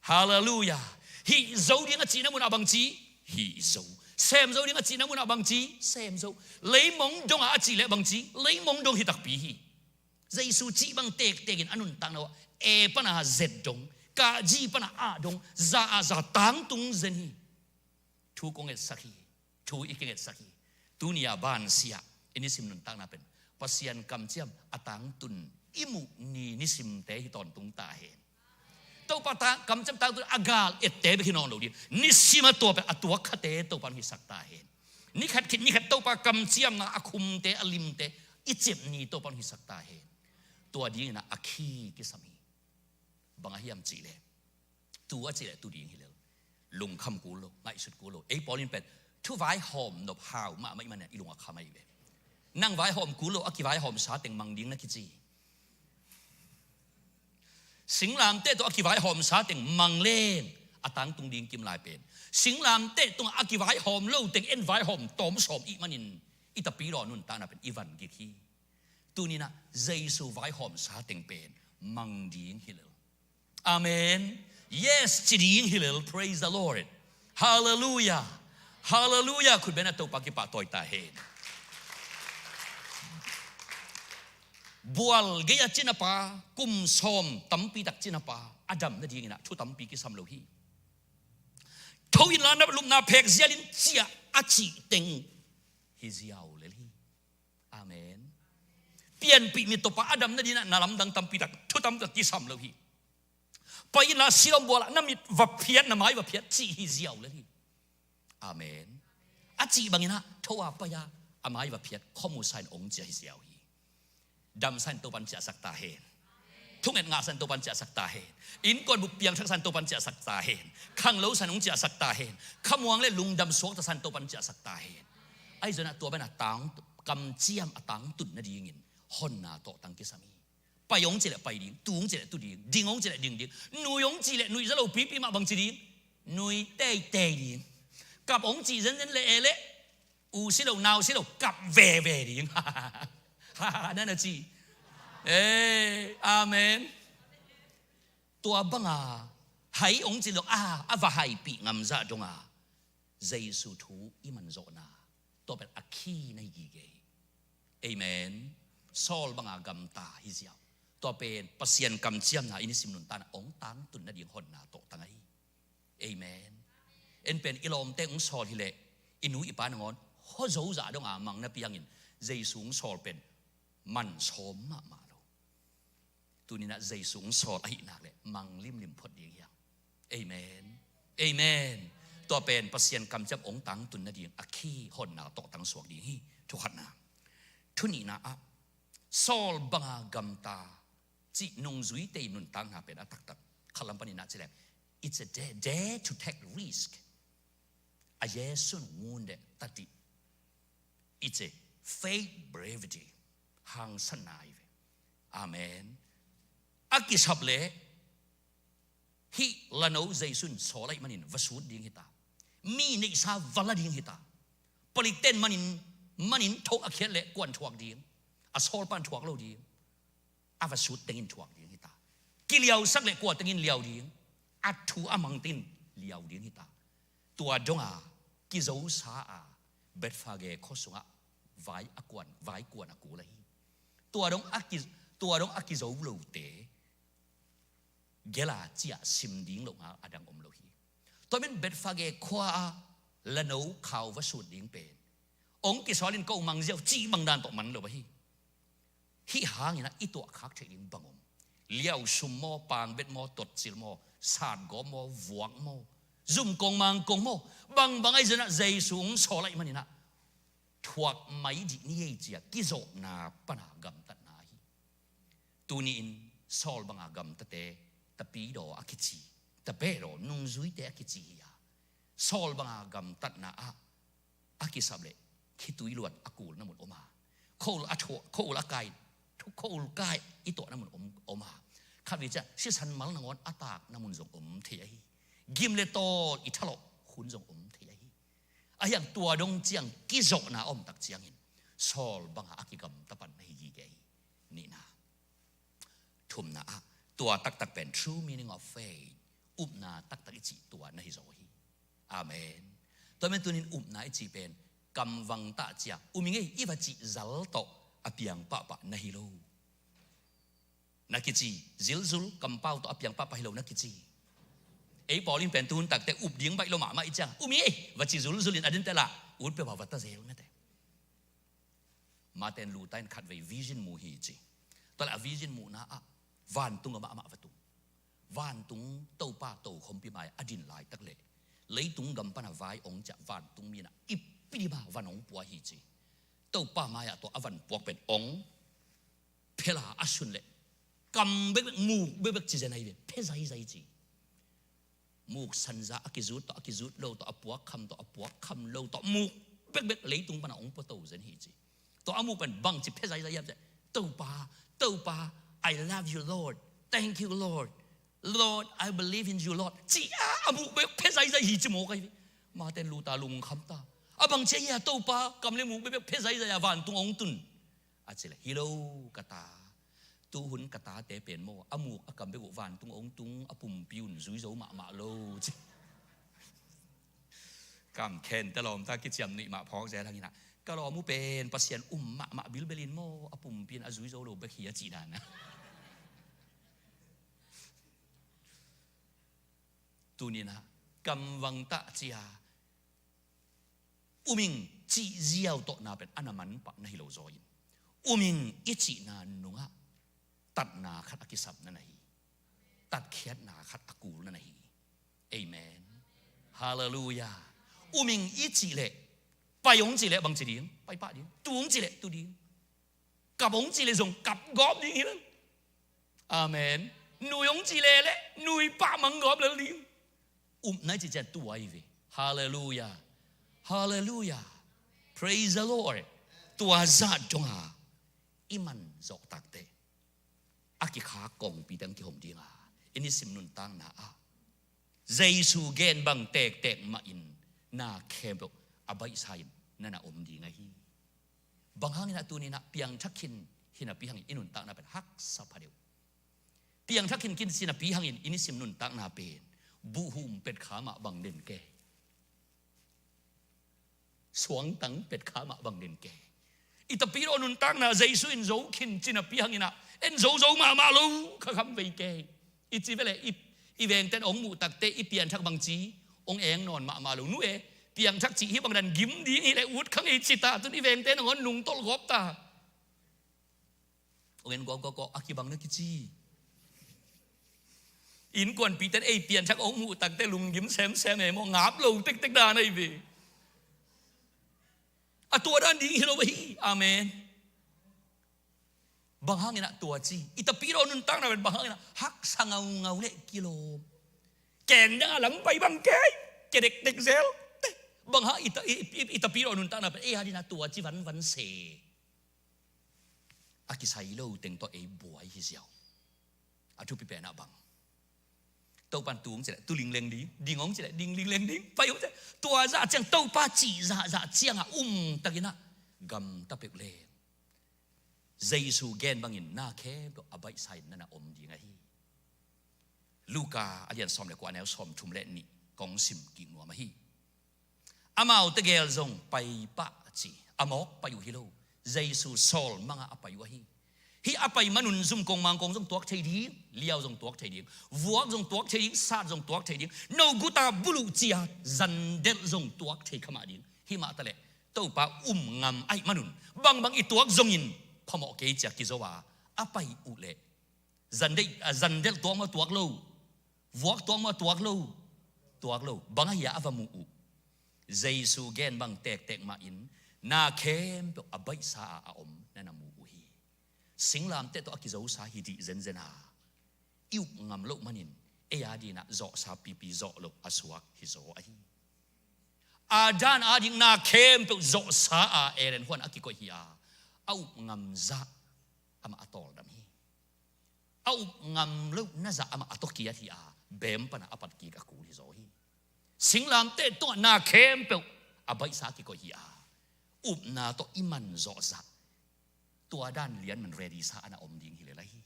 Halleluiah. Hih zo ding a cihna munah bang ci? Hih zo. Sem zo ding a cihna munah bang ci? Sem zo. Leimong dongah a cih leh bang ci? Leimong dong hi takpi hi. Jesu cih bang tektekin a nuntakna uh ah, e pana zet dong, ka ji pana ah dong, za a za tangtung zen hi. Thu kong etsak hi. Thu i kingetsak hi. Tuni a bansiah i nisim nuntakna pen Pasian kamciam a tangtun i muh ni nisimte hi tawntung ta hen. Topa ta kamciam tangtun a gal ette bek hi nawn lo ding. Nisim a tua pen a tuak khate Topa hong hisak ta hen. Ni khat khit ni khat Topa kamciamna a khumte a limte i cep ni Topa hong hisak ta hen. Tua dingin a khi kisam hi. Bang a hiam cih leh, tu a cih leh tu ding hi lel. Lungkham kul lo, ngaihsut kul lo. Ei pawl in pen thu vaihawm nop hau mahmah i manin i lung a kham ahi ve. Nang vaihawm kul lo, a kivaihawmsa teng mang ding na kici. Singlamteh tawh a kivaihawmsa teng mang leng a tangtung ding kim lai pen, singlamteh tungah a kivaihawm lo teng en vaihawm tawm sawm i hih manin i tapidaw nuntakna pen i van gik hi. Tuni-in ah Jesu vaihawmsa teng pen mang ding hi lel. Amen. Yes, ci ding hi lel. Praise the Lord. Halleluiah. Halleluiah. Khut bengin ah Topa kipahtawi ta hen. Bual gei-a cina pa, kum sawm tampi tak cina pa a dam nadingin ah thu tampi kisam lo hi. Tho inla, na lupna phek zial in, ci-a a cih teng hi ziau lel hi. Amen. Pianpih mi tawh pa a dam nadingin ah na lamdang tampi tak, thu tampi tak kisam lo hi. Pai inla Siloam bual ah na mit va phiat, na mai va phiat, cih hi ziau lel hi. Amen. A cih bangin ah tho a pai-a a mai va phiat, khuamusa in ong ci-a hi ziau hi. Damsa in Topa in ciahsak ta hen. Thunget ngahsa in Topa in ciahsak ta hen. Innkuan bup piangthaksa in Topa in ciahsak ta hen. Khanglosa in hong ciahsak ta hen. Khamuang le lungdam suakta sa in Topa in ciahsak ta hen. Ahi zongin ah tua banah tang, kamciam a tangtun nadingin honna tawhtang kisam hi. Pai hong cih leh pai ding, tu hong cih leh tu ding, ding hong cih leh ding ding, nui hong cih leh nuihza lo pipi mah bang ci ding? Nui teitei ding. Kap hong cih zenzen leh e leh, u si lo, nau si lo, kap veve ding. Na na ci. Eh, amen. Tua banga hai hong cih lo a, a va haipih ngam zah donga Jesu thu i man zawhna, tua pen a khi na hi gige hi. Amen. Saul banga gamta hi ziau. Tua pen Pasian kamciamna i nisim nuntakna hong tangtun nading honna tawhtang ahi. Amen. En pen i lawmte hong sawl hileh, i nu i pa nangawn hua zo zah donga mang napi hangin Jesu hong sawl pen man sawm mahmah lo. Tuni-in ah Jesu hong sawl ahih nak leh mang limlim phot ding hi hang. Amen. Amen. Tua pen Pasian kamciam hong tangtun nading a khi honna tawhtang suak ding hi. Thu khatna. Thu nihna ah, Saul banga gamta cih nungzuite i nuntakna pen a taktak khat lam panin ah ci leh, it's a dare, dare to take risk. A Jesu ngun deh ta dih. It's a faith bravery. Hangsanna ahi ve. Amen. A kisap leh hih lano Jesu in sawl ahih manin va sut ding hi ta. Mi neihsa va la ding hi ta. Palikten manin, manin thong a khiat leh kuan thuak ding? A sawlpan thuak lo ding. A va sut tengin thuak ding hi ta. Kiliausak leh kua tengin liau ding? A thu a mang tengin liau ding hi ta. Tua donga kizosa a Bethphage khua sungah vai a kuan, vai kuan a kul ahi. Tua dong a ki, tua dong a kizo lote gela ciah sim ding lo nga a dang om lo hi. Tua men Bethphage khua a lano khau va sut ding pen, hong kisawl in ko mang ziau cih bang dan tawh man lo ahi. Hih hangin ah i tuahkhak theih ding bang om? Liausum maw, pangbet maw, totcil maw, satgawp maw, vuak maw, zumkong mangkong maw, bangbang ahi zongin ah Jesu hong sawl ahih manin ah thu puak mai dih ni ei ci-a kizawhna pana gamtatna ahi. Tuni-in Saul banga gamtate, Tapidaw a kici, Tapidaw nungzuite a kici hi a, Saul banga gamtatna ah a kisap leh khitui luat a kulna mun om a, khua-ul a thuah, khua-ul a kai, thu-, khua-ul kai i tuahna mun om, om a, khatvei ciah sisan mal nangawn a takna mun zong om thei ahi. Gim le tawl i thalawh hun zong om thei ahi. Ahi hang tua dong ciang kizawhna a om tak ciangin Saul banga a kigamta pan na hi gige hi. Nihna. Thumna ah, tua taktak pen true meaning of faith, upna taktak i cih tua na hi zaw hi. Amen. Tua men tunin upna i cih pen kamvang tah cia um ing ei i va cih zal tawh a piang pahpah na hi lo. Na kici, zilzul kampau tawh a piang pahpah hi lo na kici. Ei pawl in pen tuhun takte up ding baih lo mahmah i ciang um ing ei va ci zulzul in a dinte lah ut peuh a va ta zel mete. Martin Luther in khatvei vision mu hi ci. Tua leh a vision muhna ah vantung ah mahmah va tung. Vantung Topa tokhompi mai-ah a din laitak leh leitung gam pana vai ong ciah vantung mi-in ah i pi dima van ong pua hi ci. Topa mai-ah tua a van puak pen ong phel a, a sun leh kam bekbek, muk bekbek ci zen ahi ve, phe zaizai ci. Muk sanza a kizut tawh, a kizut lo tawh, a puak kham tawh, a puak kham lo tawh, muk bekbek leitung pana ong puato zen hi ci. Tua a muk pen bangci phe zaizai hiam ciah, Topa, Topa, I love you, Lord. Thank you, Lord. Lord, I believe in you, Lord. Ci a, a muk bekbek phe zaizai hi ci mawk ahi ve. Martin Luther lungkham ta. A bangci a hia Topa, kam le muk bekbek phe zaizai a vantung ong tun? A ci leh, hi lo ka ta. Tuhun ka tate pen maw, a muk a kam bek uh vantung ong tung, a pumpi un zui zo mahmah lo ci. Kam khente lawmta kiciam nuih mah phawk zel hang in ah, ka lawm uh pen Pasian um mahmah bilbel in maw, a pumpi in a zui zo lo bek hi a cih dan a. Tunin ah kamvang tah cia um ing cih ziau tawhna pen a na manpah na hi lo zaw in, um ing i cihna nungah tatna khat a kisapna na hi. Tatkhiatna khat a kulna na hi. Amen. Halleluiah. Um ing i cih leh, pai ong cih leh bangci ding, pai pah ding. Tu ong cih leh tu ding. Kap ong cih leh zong kap gawp ding hi lel. Amen. Nui ong cih leh leh nui pah mang gawp lel ding. Upna i cih ciang tua hi ve. Halleluiah. Halleluiah. Praise the Lord. Tua zah donga i man zawh takte a kikhak kongpi teng kihong dinga i nisim nuntakna ah Jesu gen bang tektek mahin na khempeuh a baihsa in na na om ding ahi. Bang hangin ah tunin ah piangthak khin hi napi hangin i nuntakna pen haksa pha deuh. Piangthak khin khin hi napi hangin i nisim nuntakna pen buhhum pet kha mah bang den ke. Suangtang pet kha mah bang den ke. I Tapidaw nuntakna Jesu in zo khin ci napi hangin ah en zo zo mahmah lo kha kham vei ke. I ci ve leh i, i vengten ong muh takte i pianthak bangci ong eng nawn mahmah lo. Nu e, piangthak cih hih bang dan gim ding hi leh ut kha ngei ci ta, tun i vengten ong nungtolh gawp ta. Ong en gawp gawp gawp a kibang na kici. Innkuanpihte in ei pianthak ong muh takte lunggim semsem e maw, ngap lo tektek dan ahi ve. A tua dan ding hi lo ahi. Amen. Bang hangin ah tua ci, i Tapidaw nuntakna pen bang hangin ah haksa ngaungau leh kilawm. Keng dang a lam pai bang kei, kia dekdek zel. Bang hang i ta, i, i, i Tapidaw nuntakna pen ei adin ah tua ci vanvan se. A kisai lo teng tawh ei buai hi ziau. A thupi pen ah bang, Topan tu ong ci leh tu lingleng ding, ding ong ci leh ding lingleng ding, pai ong ci leh tua zah ciang, Topa cih zahzah ciangah um takin ah gamta peuh leh Jesu gen bangin na khempeuh a baihsa in na na om ding ahi. Luka a lian sawm le kua, a neu sawmthum le nih kong sim kik nuam ahi. Amaute gel zong pai pah ci, a mawk pai uh hi lo. Jesu Saul mangah a pai uh ahi. Hih a pai manun zum kong mang kong zong tuak thei ding, liau zong tuak thei ding, vuak zong tuak thei ding, sat zong tuak thei ding, no guta buluh cia zandelh zong tuak thei kha mah ding. Hih mah taleh Topa um ngam ahih manun bangbang i tuak zongin phamawh kei cia kizo a, a pai uh leh zandelh, a, zandelh tuak maw tuak lo, vuak tuak maw tuak lo, tuak lo. Bang ahi a a va muh uh? Jesu gen bang tektek mahin Na khempeuh a baihsa a a om na na mu uh hi. Singlamteh tawh a kizosa hi dih zenzen a, i up ngam loh manin ei a dinah zawhsa pipi zawh loh a suak hi zaw ahi. Adam a ding na khempeuh zawhsa a Eden huan a kikoih hi a, a up ngam zah amah a tawldam hi. A up ngam loh na zah amah a tawkiat hi a, bem pana a patkik a kul hi zaw hi. Singlamteh tungah na khempeuh a baihsa a kikoih hi a, upna tawh i man zawh zah tua dan lian man ready sa a na om ding hi lel ahi.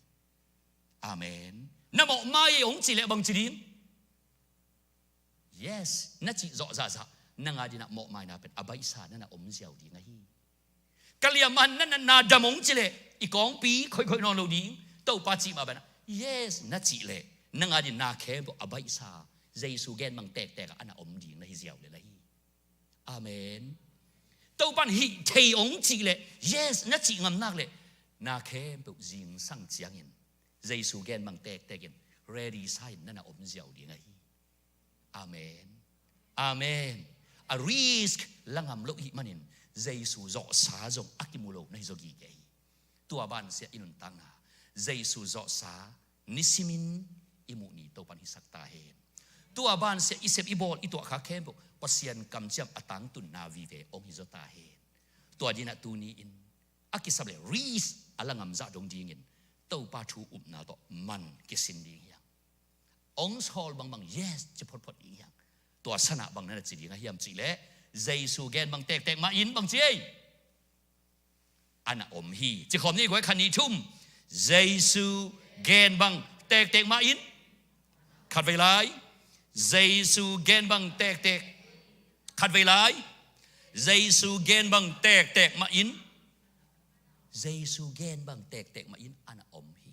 Amen. Na mawhmai ei hong ci leh bang ci ding? Yes, na cih zawh zahzah nang a dinah mawhmaina pen a baihsa na na om ziau ding ahi. Ka liamah na na na dam hong ci leh i kawngpi khoikhoih nawn lo ding, Topa cih mah banah yes na cih leh nang a din na khempeuh a baihsa Jesu gen bang tektek ah a na om ding na hi ziau lel ahi. Amen. Topan hih thei hong cih leh yes na cih ngam nak leh na khempeuh zingsang ciangin Jesu gen bang tektek in ready sa in na na om ziau ding ahi. Amen. Amen. A risk la ngam loh hih manin Jesu zawhsa zong a kimu lo na hi zaw gige hi. Tua bansiah i nuntakna Jesu zawhsa nisimin i muh ni Topan hisak ta hen. Tua bansiah i sep i bawl i tuahkhak khempeuh Pasian kamciam a tangtunna vive hong hi zaw ta hen. Tua dinah tuni-in a kisap le risk a la ngam zah dong dingin Topa thu upna tawh man kisin ding hi hang. Hong sawl bangbang yes ci photphot ding hi hang. Tua sanah bang na na ci ding a hiam cih leh Jesu gen bang tektek mah in bang ci ei? A na om hi. Ci khawm ni guai, khat nih thum. Jesu gen bang tektek mah in. Khatvei lai. Jesu gen bang tektek. Khatvei lai. Jesu gen bang tektek mah in. Jesu gen bang tektek mah in a na om hi.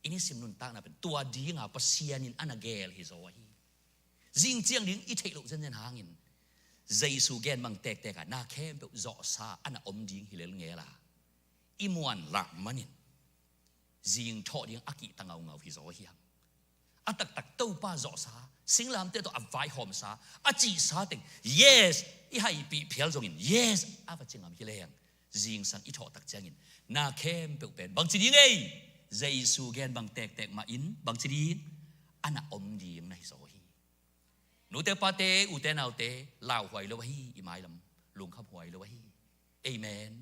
I nisim nuntakna pen tua dinga Pasian in a na geel hi zaw ahi. Zing ciang ding i theih loh zenzen hangin Jesu gen bang tektek a na khempeuh zawhsa a na om ding hi lel ngel a, i muan lah manin zing thawh ding a kihta ngaungau hi zaw hi hang. A taktak Topa zawhsa, singlamteh tawh a vaihawmsa, a cihsa teng yes i haipih phial zongin yes a va ci ngam hi leng, zingsang i thawh tak ciangin na khempeuh pen bang ci ding ei? Jesu gen bang tektek mah in bang ci ding? A na om ding na hi zaw hi. Nute pate, ute naute, lauhuai lo ahi, i mailam lungkhamhuai lo ahi. Amen.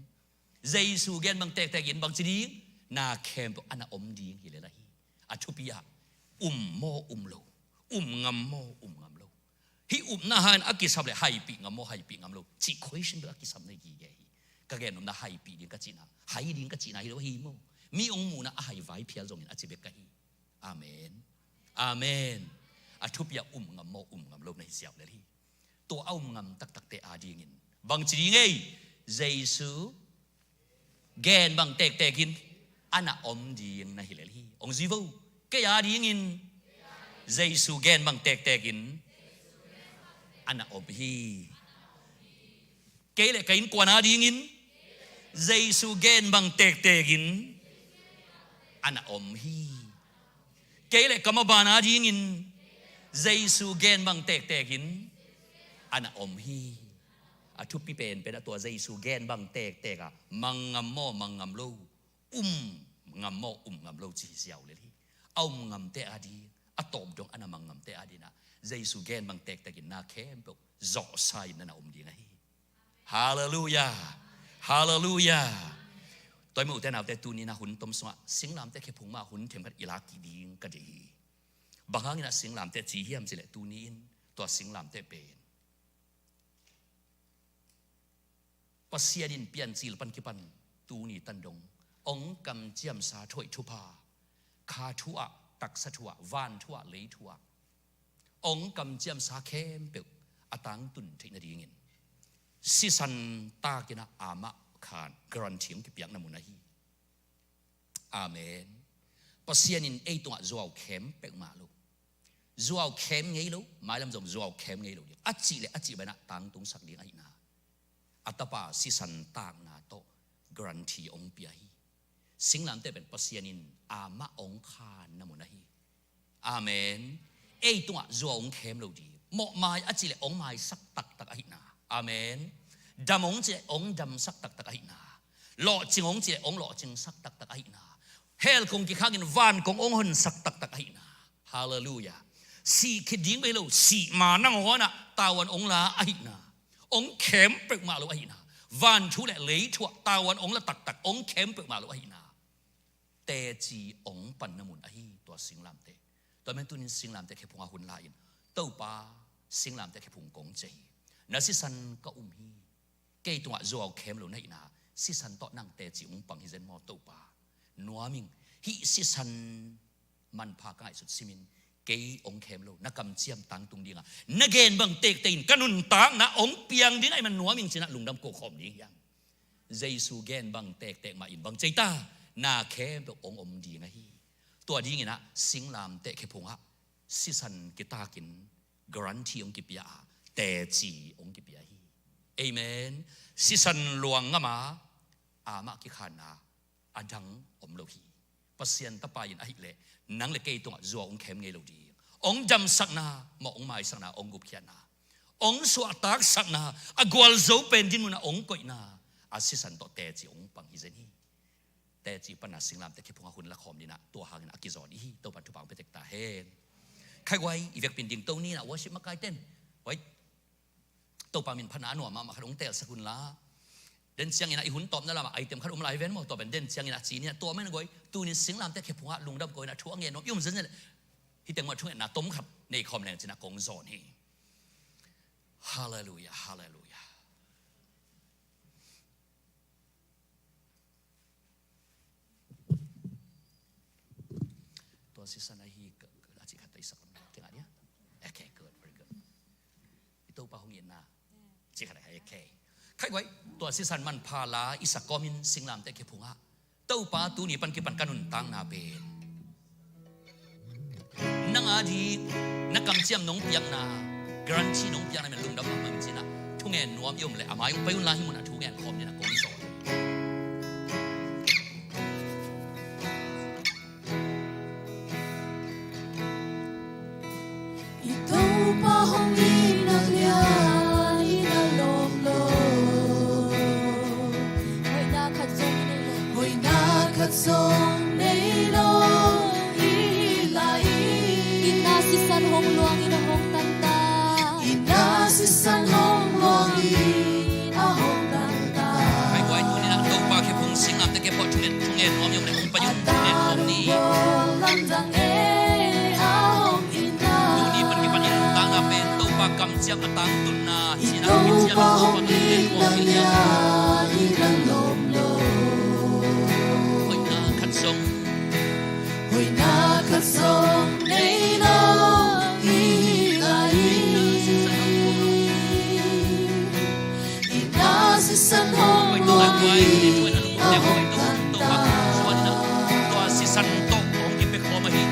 Jesu gen bang tektek in bang ci ding? Na khempeuh a na om ding hi lel ahi. A thupi ah um maw um lo, um ngam maw um ngam lo, hih upna hangin a kisap le haipih ngam maw haipih ngam lo cih question bel a kisap na hi gige hi. Ka gen nopna haipih ding ka cihna, hai ding ka cihna hi lo ahi maw. Mi hong muhna a haivai phial zongin a ci bek ka hi. Amen. Amen. A thupi ah um ngam maw um ngam lo na hi ziau lel hi. Tua a um ngam taktakte a dingin bang ci ding ei? Jesu gen bang tektek in a na om ding na hi lel hi. Hong zui vo. Kei a dingin Jesu gen bang tektek in a na om hi. Kei le ka innkuan a dingin Jesu gen bang tektek in a na om hi. Kei le ka maban a dingin Jesu gen bang tektek in a na om hi. A thupi penpen a tua Jesu gen bang tektek a mang ngam maw mang ngam lo, um ngam maw um ngam lo ci hi ziau lel hi. A um ngamte a ding, a tawp dong a na mang ngamte a dingah Jesu gen bang tektek in na khempeuh zawhsa in na na om ding ahi. Halleluiah. Halleluiah. Tua ahih manin ute naute, tuni in a hun tom sungah singlamteh khephung mah hun themkhat i lak kik ding ka deih hi. Bang hangin a singlamteh ci hiam cih leh tuni in tua singlamteh pen Pasian in Piancil pan kipan tuni tan dong hong kamciamsa thoih thupha, kha thu ah, taksa thu ah, van thu ah, lei thu ah hong kamciamsa khempeuh a tangtun theih nadingin sisan takin a amah khan guarantee hong kipiakna mun ahi. Amen. Pasian in ei tungah zuau khem peuhmah lo, zuau khem ngei lo, mailam zong zuau khem ngei lo ding a cih le a cih banah tangtungsak ding ahihna a tapa sisan takna tawh guarantee hong pia hi. Singlamteh pen Pasian in amah hong khanna mun ahi. Amen. Ei tungah zuau hong khem lo ding, mawhmai a cih le hong maisak taktak ahihna. Amen. Dam hong cih leh hong damsak taktak ahihna, lawhcing hong cih leh hong lawhcingsak taktak ahihna, hell kong kikhangin van kong hong honsak taktak ahihna. Halleluiah. Sih khit ding bei lo, sih ma nangawnah tavuan hong la ahihna, hong khem peuhmah lo ahihna, vanthu le leithuah tavuan hong la taktak hong khem peuhmah lo ahihna, teci hong panna mun ahi tua singlamteh. Tua men tunin singlamteh khephungah hun la-in, Topa, singlamteh khephung kong ci hi. Na sisan ka um hi. Kei tungah zuau khem lo na hihna, sisan tawh nang teci hong pang hi zen maw Topa? Nuam ing. Hih sisan manpha ka ngaihsut simin kei hong khem lo, na kamciam tangtung dinga na gen bang tektek in ka nuntakna hong piang ding ahih man nuam ing cinah lungdam ko khawm ding hi hang. Jesu gen bang tektek mah in bang ci ta, na khempeuh hong om ding ahi. Tua dinginah singlamteh khephungah sisan kitakin guarantee hong kipia a, teci hong kipia hi. Amen. Sisan luang ngam a, amah kikhanna a dang om lo hi. Pasian Tapa in ahileh nang le kei tungah zuau hong khem ngei lo ding, hong damsakna, mawh hong maisakna, hong gupkhiatna, hong suahtaksakna, a gualzo pen dinmunah hong koihna, a sisan tawh teci hong pang hi zen hi. Teci panna singlamteh khephungah hun la khawm dinah tua hangin a kizawn i hi. Topa thupha hong pia tek ta hen. Khai guai, i vekpin dingto ninah worship makaiten, guai, Topa min phatna a nuam mahmah khat hong telsak unla. Den ciangin ah i hun tawpna lamah item khat um lai ven maw, tua pen den ciangin ah ci ni ah, tua men guai, tunin singlamteh khephungah lungdam ko in ah thu a ngen nuam i um zenzen leh, hi teng mah thungetna tom khat nei khawm leng cinah kong zawn hi. Halleluiah, halleluiah. Tua sisan ahi ka, ka, a cih khat tawh i sak tengah dia. Okay, good, very good. I Topa hong itna cih khat ahi, okay. Khai guai, tua sisan manpha la i sak kawmin singlamteh khephungah, Topa, tuni pan kipan ka nuntakna pen nang a di na kamciam nong piakna, guarantee nong piakna men lungdam mahmah ing cinah thungen nuam i om leh a mai hong pai unla, hih munah thungen khawm dinah kong zawn. I Topa hong itna lian in a lawm lo. Hoihna khat zong i nei lo. Hoihna khat zong nei lo i lai. Itna sisan hong luangin a hong tanta. Itna sisan hong luangin a hong tanta. Khai guai, tuninah Topa khephung singlamteh khephungah thungen, thungen nuam i om leh hong pai un, thungen nuam ni. Tuni pan kipan i nuntakna pen Topa kamciam a tangtunna, sinah kamciam a tangtunna pen Topa kamciam. Hoihna khat zong, hoihna khat zong nei lo i lai. Itna sisan hong luangin a hong tanta. Tua sisan tawh hong kipia khawm ahi.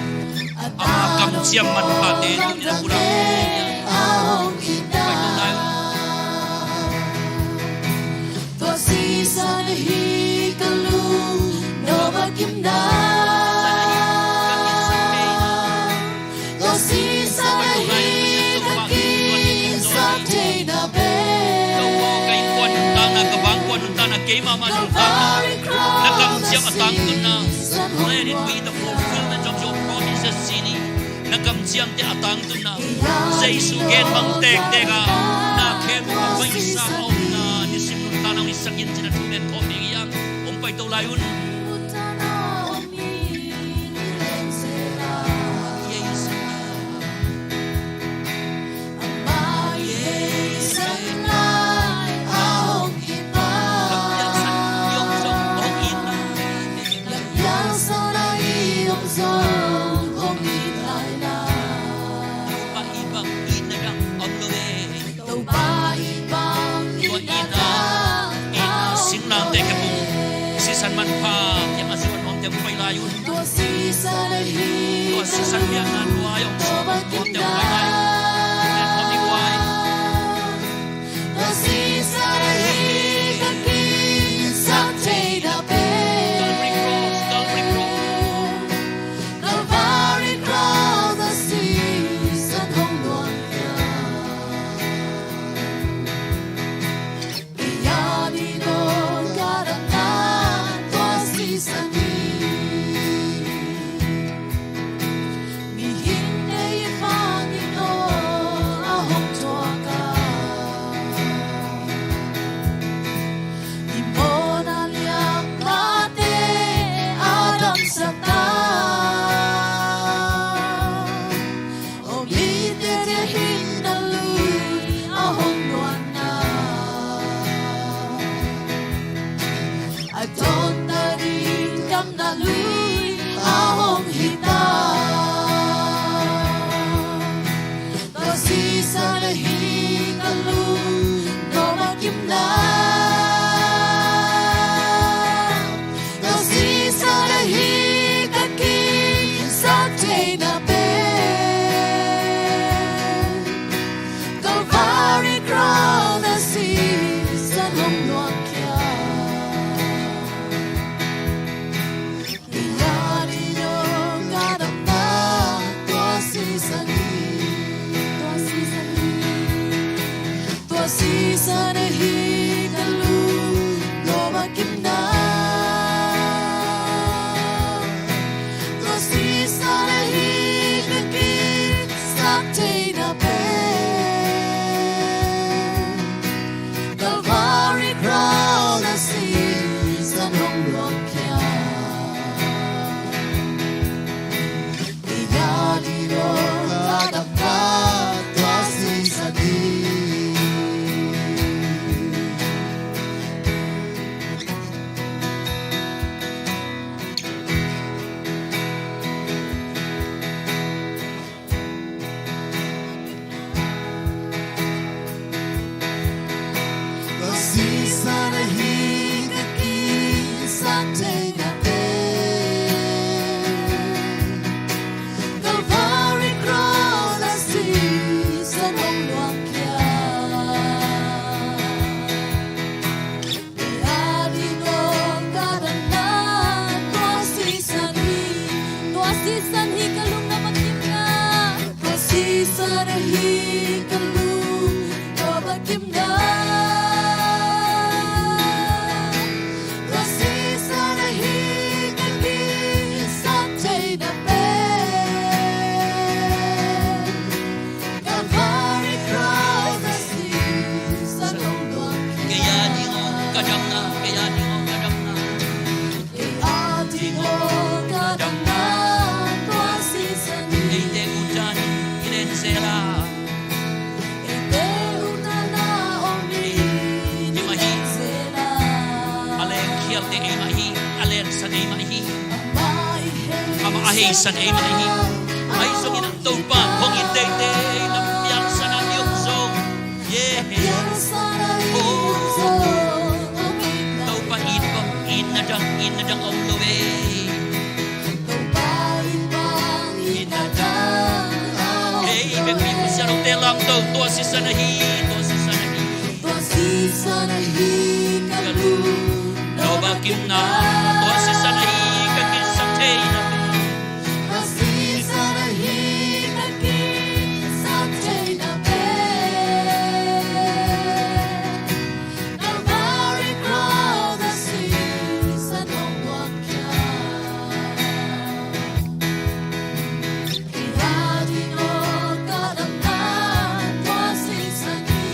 Ama kamciam manphate tuni na pulak. Tua sisan ahi ka lung nop a kimna. Tua sisan ahi ka kinsak theihna pen. Ka innkuan nuntakna, ka vangkuan nuntakna, keimah mah nuntakna, na kamciam a tangtunna. Let it be the fulfillment of your promises, ci ni. Na kamciamte a tangtunna, Jesu gen bang tektek a, na khempeuh a paisa a omna nisim nuntakna hong hisak in, ci-in a thungen khawm ding hi hang. Hong paito lai un. Topa i bang itna dang om lo e. Topa i bang itna dang, itna singlamteh khephung, sisan manpha kiang a zuan nuamte hong pai lai un. Tua sisan ahi, tua sisan biakna nuai hong zuan nuamte hong pai lai un. Tua sisan ahi ka kinsak theihna pen. Calvary Cross, Calvary Cross. Calvary Cross a sisan hong luang hiam? Kei Sisan ahi ka kisap theihna pen, Calvary Cross a sisan hong luangkhia. Kei a ding aw ka damna tua sisan hi, tua sisan hi ka lungdam a kimna. Tua sisan ahi ka lungdam a kimna. Tua sisan ahi ka kisap theihna pen, Calvary Cross a sisan hong luangkhia. Kei a ding aw ka damna, kei a ding aw ka damna. Kei a ding aw ka damna tua sisan hi. Eite utdan i len zel a, eite utdan a om i len zel a. A lengkhialte eimah hi, a lensan eimah hi. Amah a heisan eimah hi. Ahi zongin a Topa hong it teitei, na piangsan a i om zong. Yeah. Oh. Topa it bang, itna dang, itna dang om lo e. Hei, vekpi Pasian hong te lang to, tua sisan ahi, tua sisan ahi. Tua sisan ahi ka lungdam a kimna, tua sisan ahi ka kisap theihna pen. Tua sisan ahi ka kisap theihna pen, Calvary Cross a sisan hong luangkhia. Kei a ding aw ka damna tua sisan hi.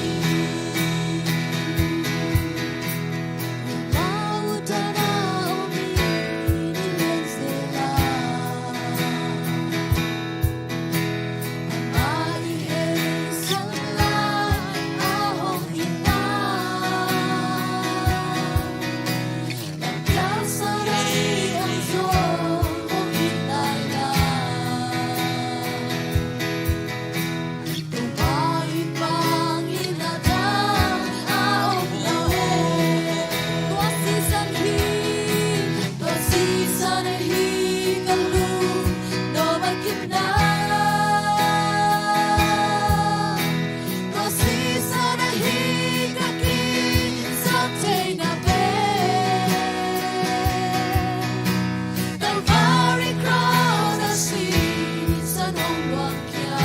Calvary Cross a sisan hong luangkhia.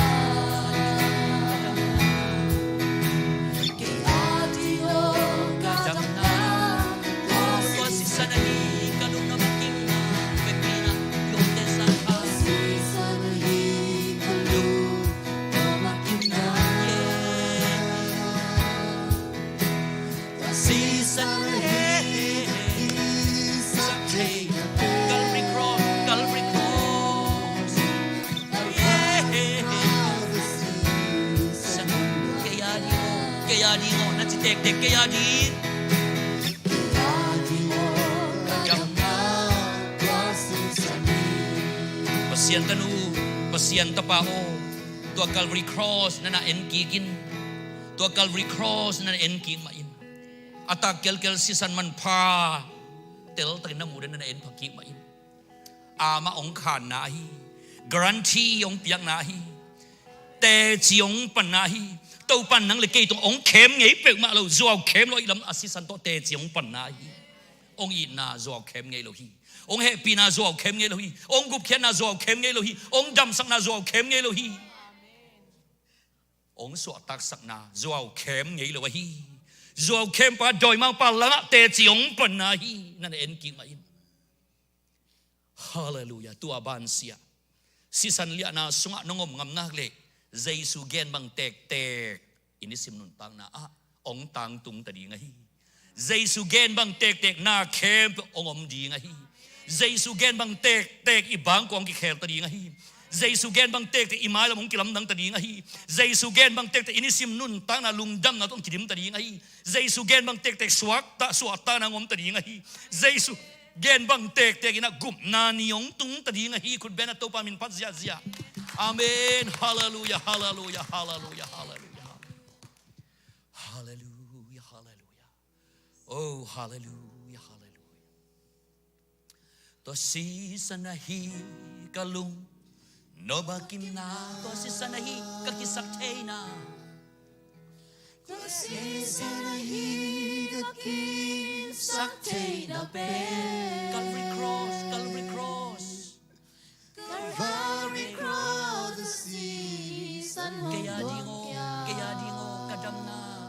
Kei a ding aw ka damna, tua sisan ahi ka lungdam a kimna, vekpi na i omte sang a. Tua sisan ahi ka lungdam a kimna. Yeah. Tua sisan ahi ka kisap theihna pen. Calvary Cross, Calvary Cross. Kei a ding aw, kei a ding aw, na ci tektek, kei a ding. Pasian tanu, Pasian tapa aw, tua Calvary Cross na na en kik in. Tua Calvary Cross na na en kik mah in. A tak kelkel sisan manpha teltakin na muh den na na en pha kik mah in. Amah hong khanna ahi. Guarantee hong piakna ahi. Teci hong panna ahi. Topan nang le kei tungah hong khem ngei peuhmah lo, zuau khem lo, i lam a sisan tawh teci hong panna ahi. Hong itna zuau khem ngei lo hi. Hong hehpihna zuau khem ngei lo hi. Hong gupkhiatna zuau khem ngei lo hi. Hong damsakna zuau khem ngei lo hi. Hong suahtaksakna zuau khem ngei lo ahi. Zuau khempa dawimangpa langah teci hong panna ahi. Na na en kik mah in. Halleluiah. Tua bansiah sisan liahna sungah nong om ngam nak leh, Jesu gen bang tektek i nisim nuntakna ah hong tangtung ta ding ahi. Jesu gen bang tektek na khempeuh hong om ding ahi. Jesu gen bang tektek i bangkua hong kikhel ta ding ahi. Jesu gen bang tektek i mailam hong kilamdang ta ding ahi. Jesu gen bang tektek i nisim nuntakna lungdamna tawh hong kidim ta ding ahi. Jesu gen bang tektek suakta, suahtakna hong om ta ding ahi. Jesu gen bang tektek in a gupna ni hong tung ta ding ahi. Khut beng a Topa min phat ziahziah. Amen. Halleluiah, halleluiah, halleluiah, halleluiah. Halleluiah, halleluiah. Oh, halleluia, halleluia. Tua sisan ahi ka lung nop a kimna, tua sisan ahi ka kisaktheihna. Tua sisan ahi ka kisaktheihna pen Calvary Cross, Calvary Cross. Calvary Cross, the season. Kei a ding aw, kei a ding aw ka damna,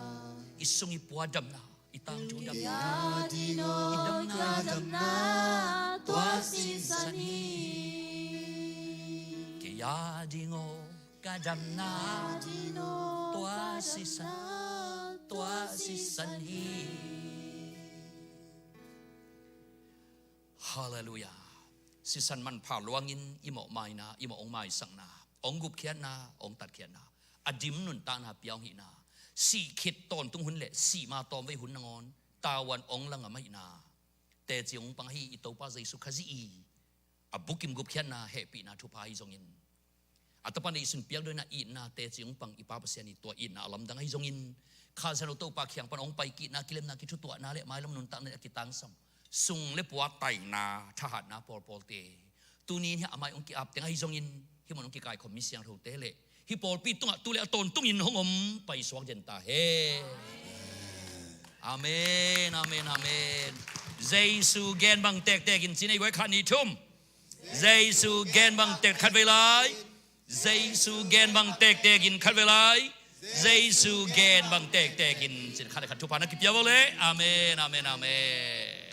i sung i pua damna, i tangthu damna, kei a ding aw, i damna, ka damna, tua sisan hi. Kei a ding aw ka damna, tua sisan, tua sisan hi. Halleluia. Sisan manpha luangin i mawh maina, i mawh hong maisakna, hong gupkhiatna, hong tatkhiatna, a dim nuntakna pia hong hihna, sih khit tawntung hun le sih ma tawmvei hun nangawn tavuan hong langam ahihna, teci hong pang ahi i Topa Jesu Khazih i a bukim gupkhiatna, hehpihna thupha ahi zongin, a Tapa neihsun piakdawina itna teci hong pang i Pa Pasian i tua itna a lamdang ahi zongin, Kha Siangtho Topa kiang pan hong pai kihna, kilemna, kithutuahna le mailam nuntakna a kitangsam sung le pua, taina, thahatna pawlpawlte tuni in hih a mai hong ki-ap teng ahi zongin, hih mun hong kikaikhawm mi siangthote le hih pawlpi tungah tu le a tawntungin hong om paisuak den ta hen. Amen, amen, amen. Jesu gen bang tektek in ci ni, guai, khat, nih, thum. Jesu gen bang tek, khatvei lai. Jesu gen bang tektek in, khatvei lai. Jesu gen bang tektek in, ci ni, khat le khat thupha na kipia vua le. Amen, amen, amen.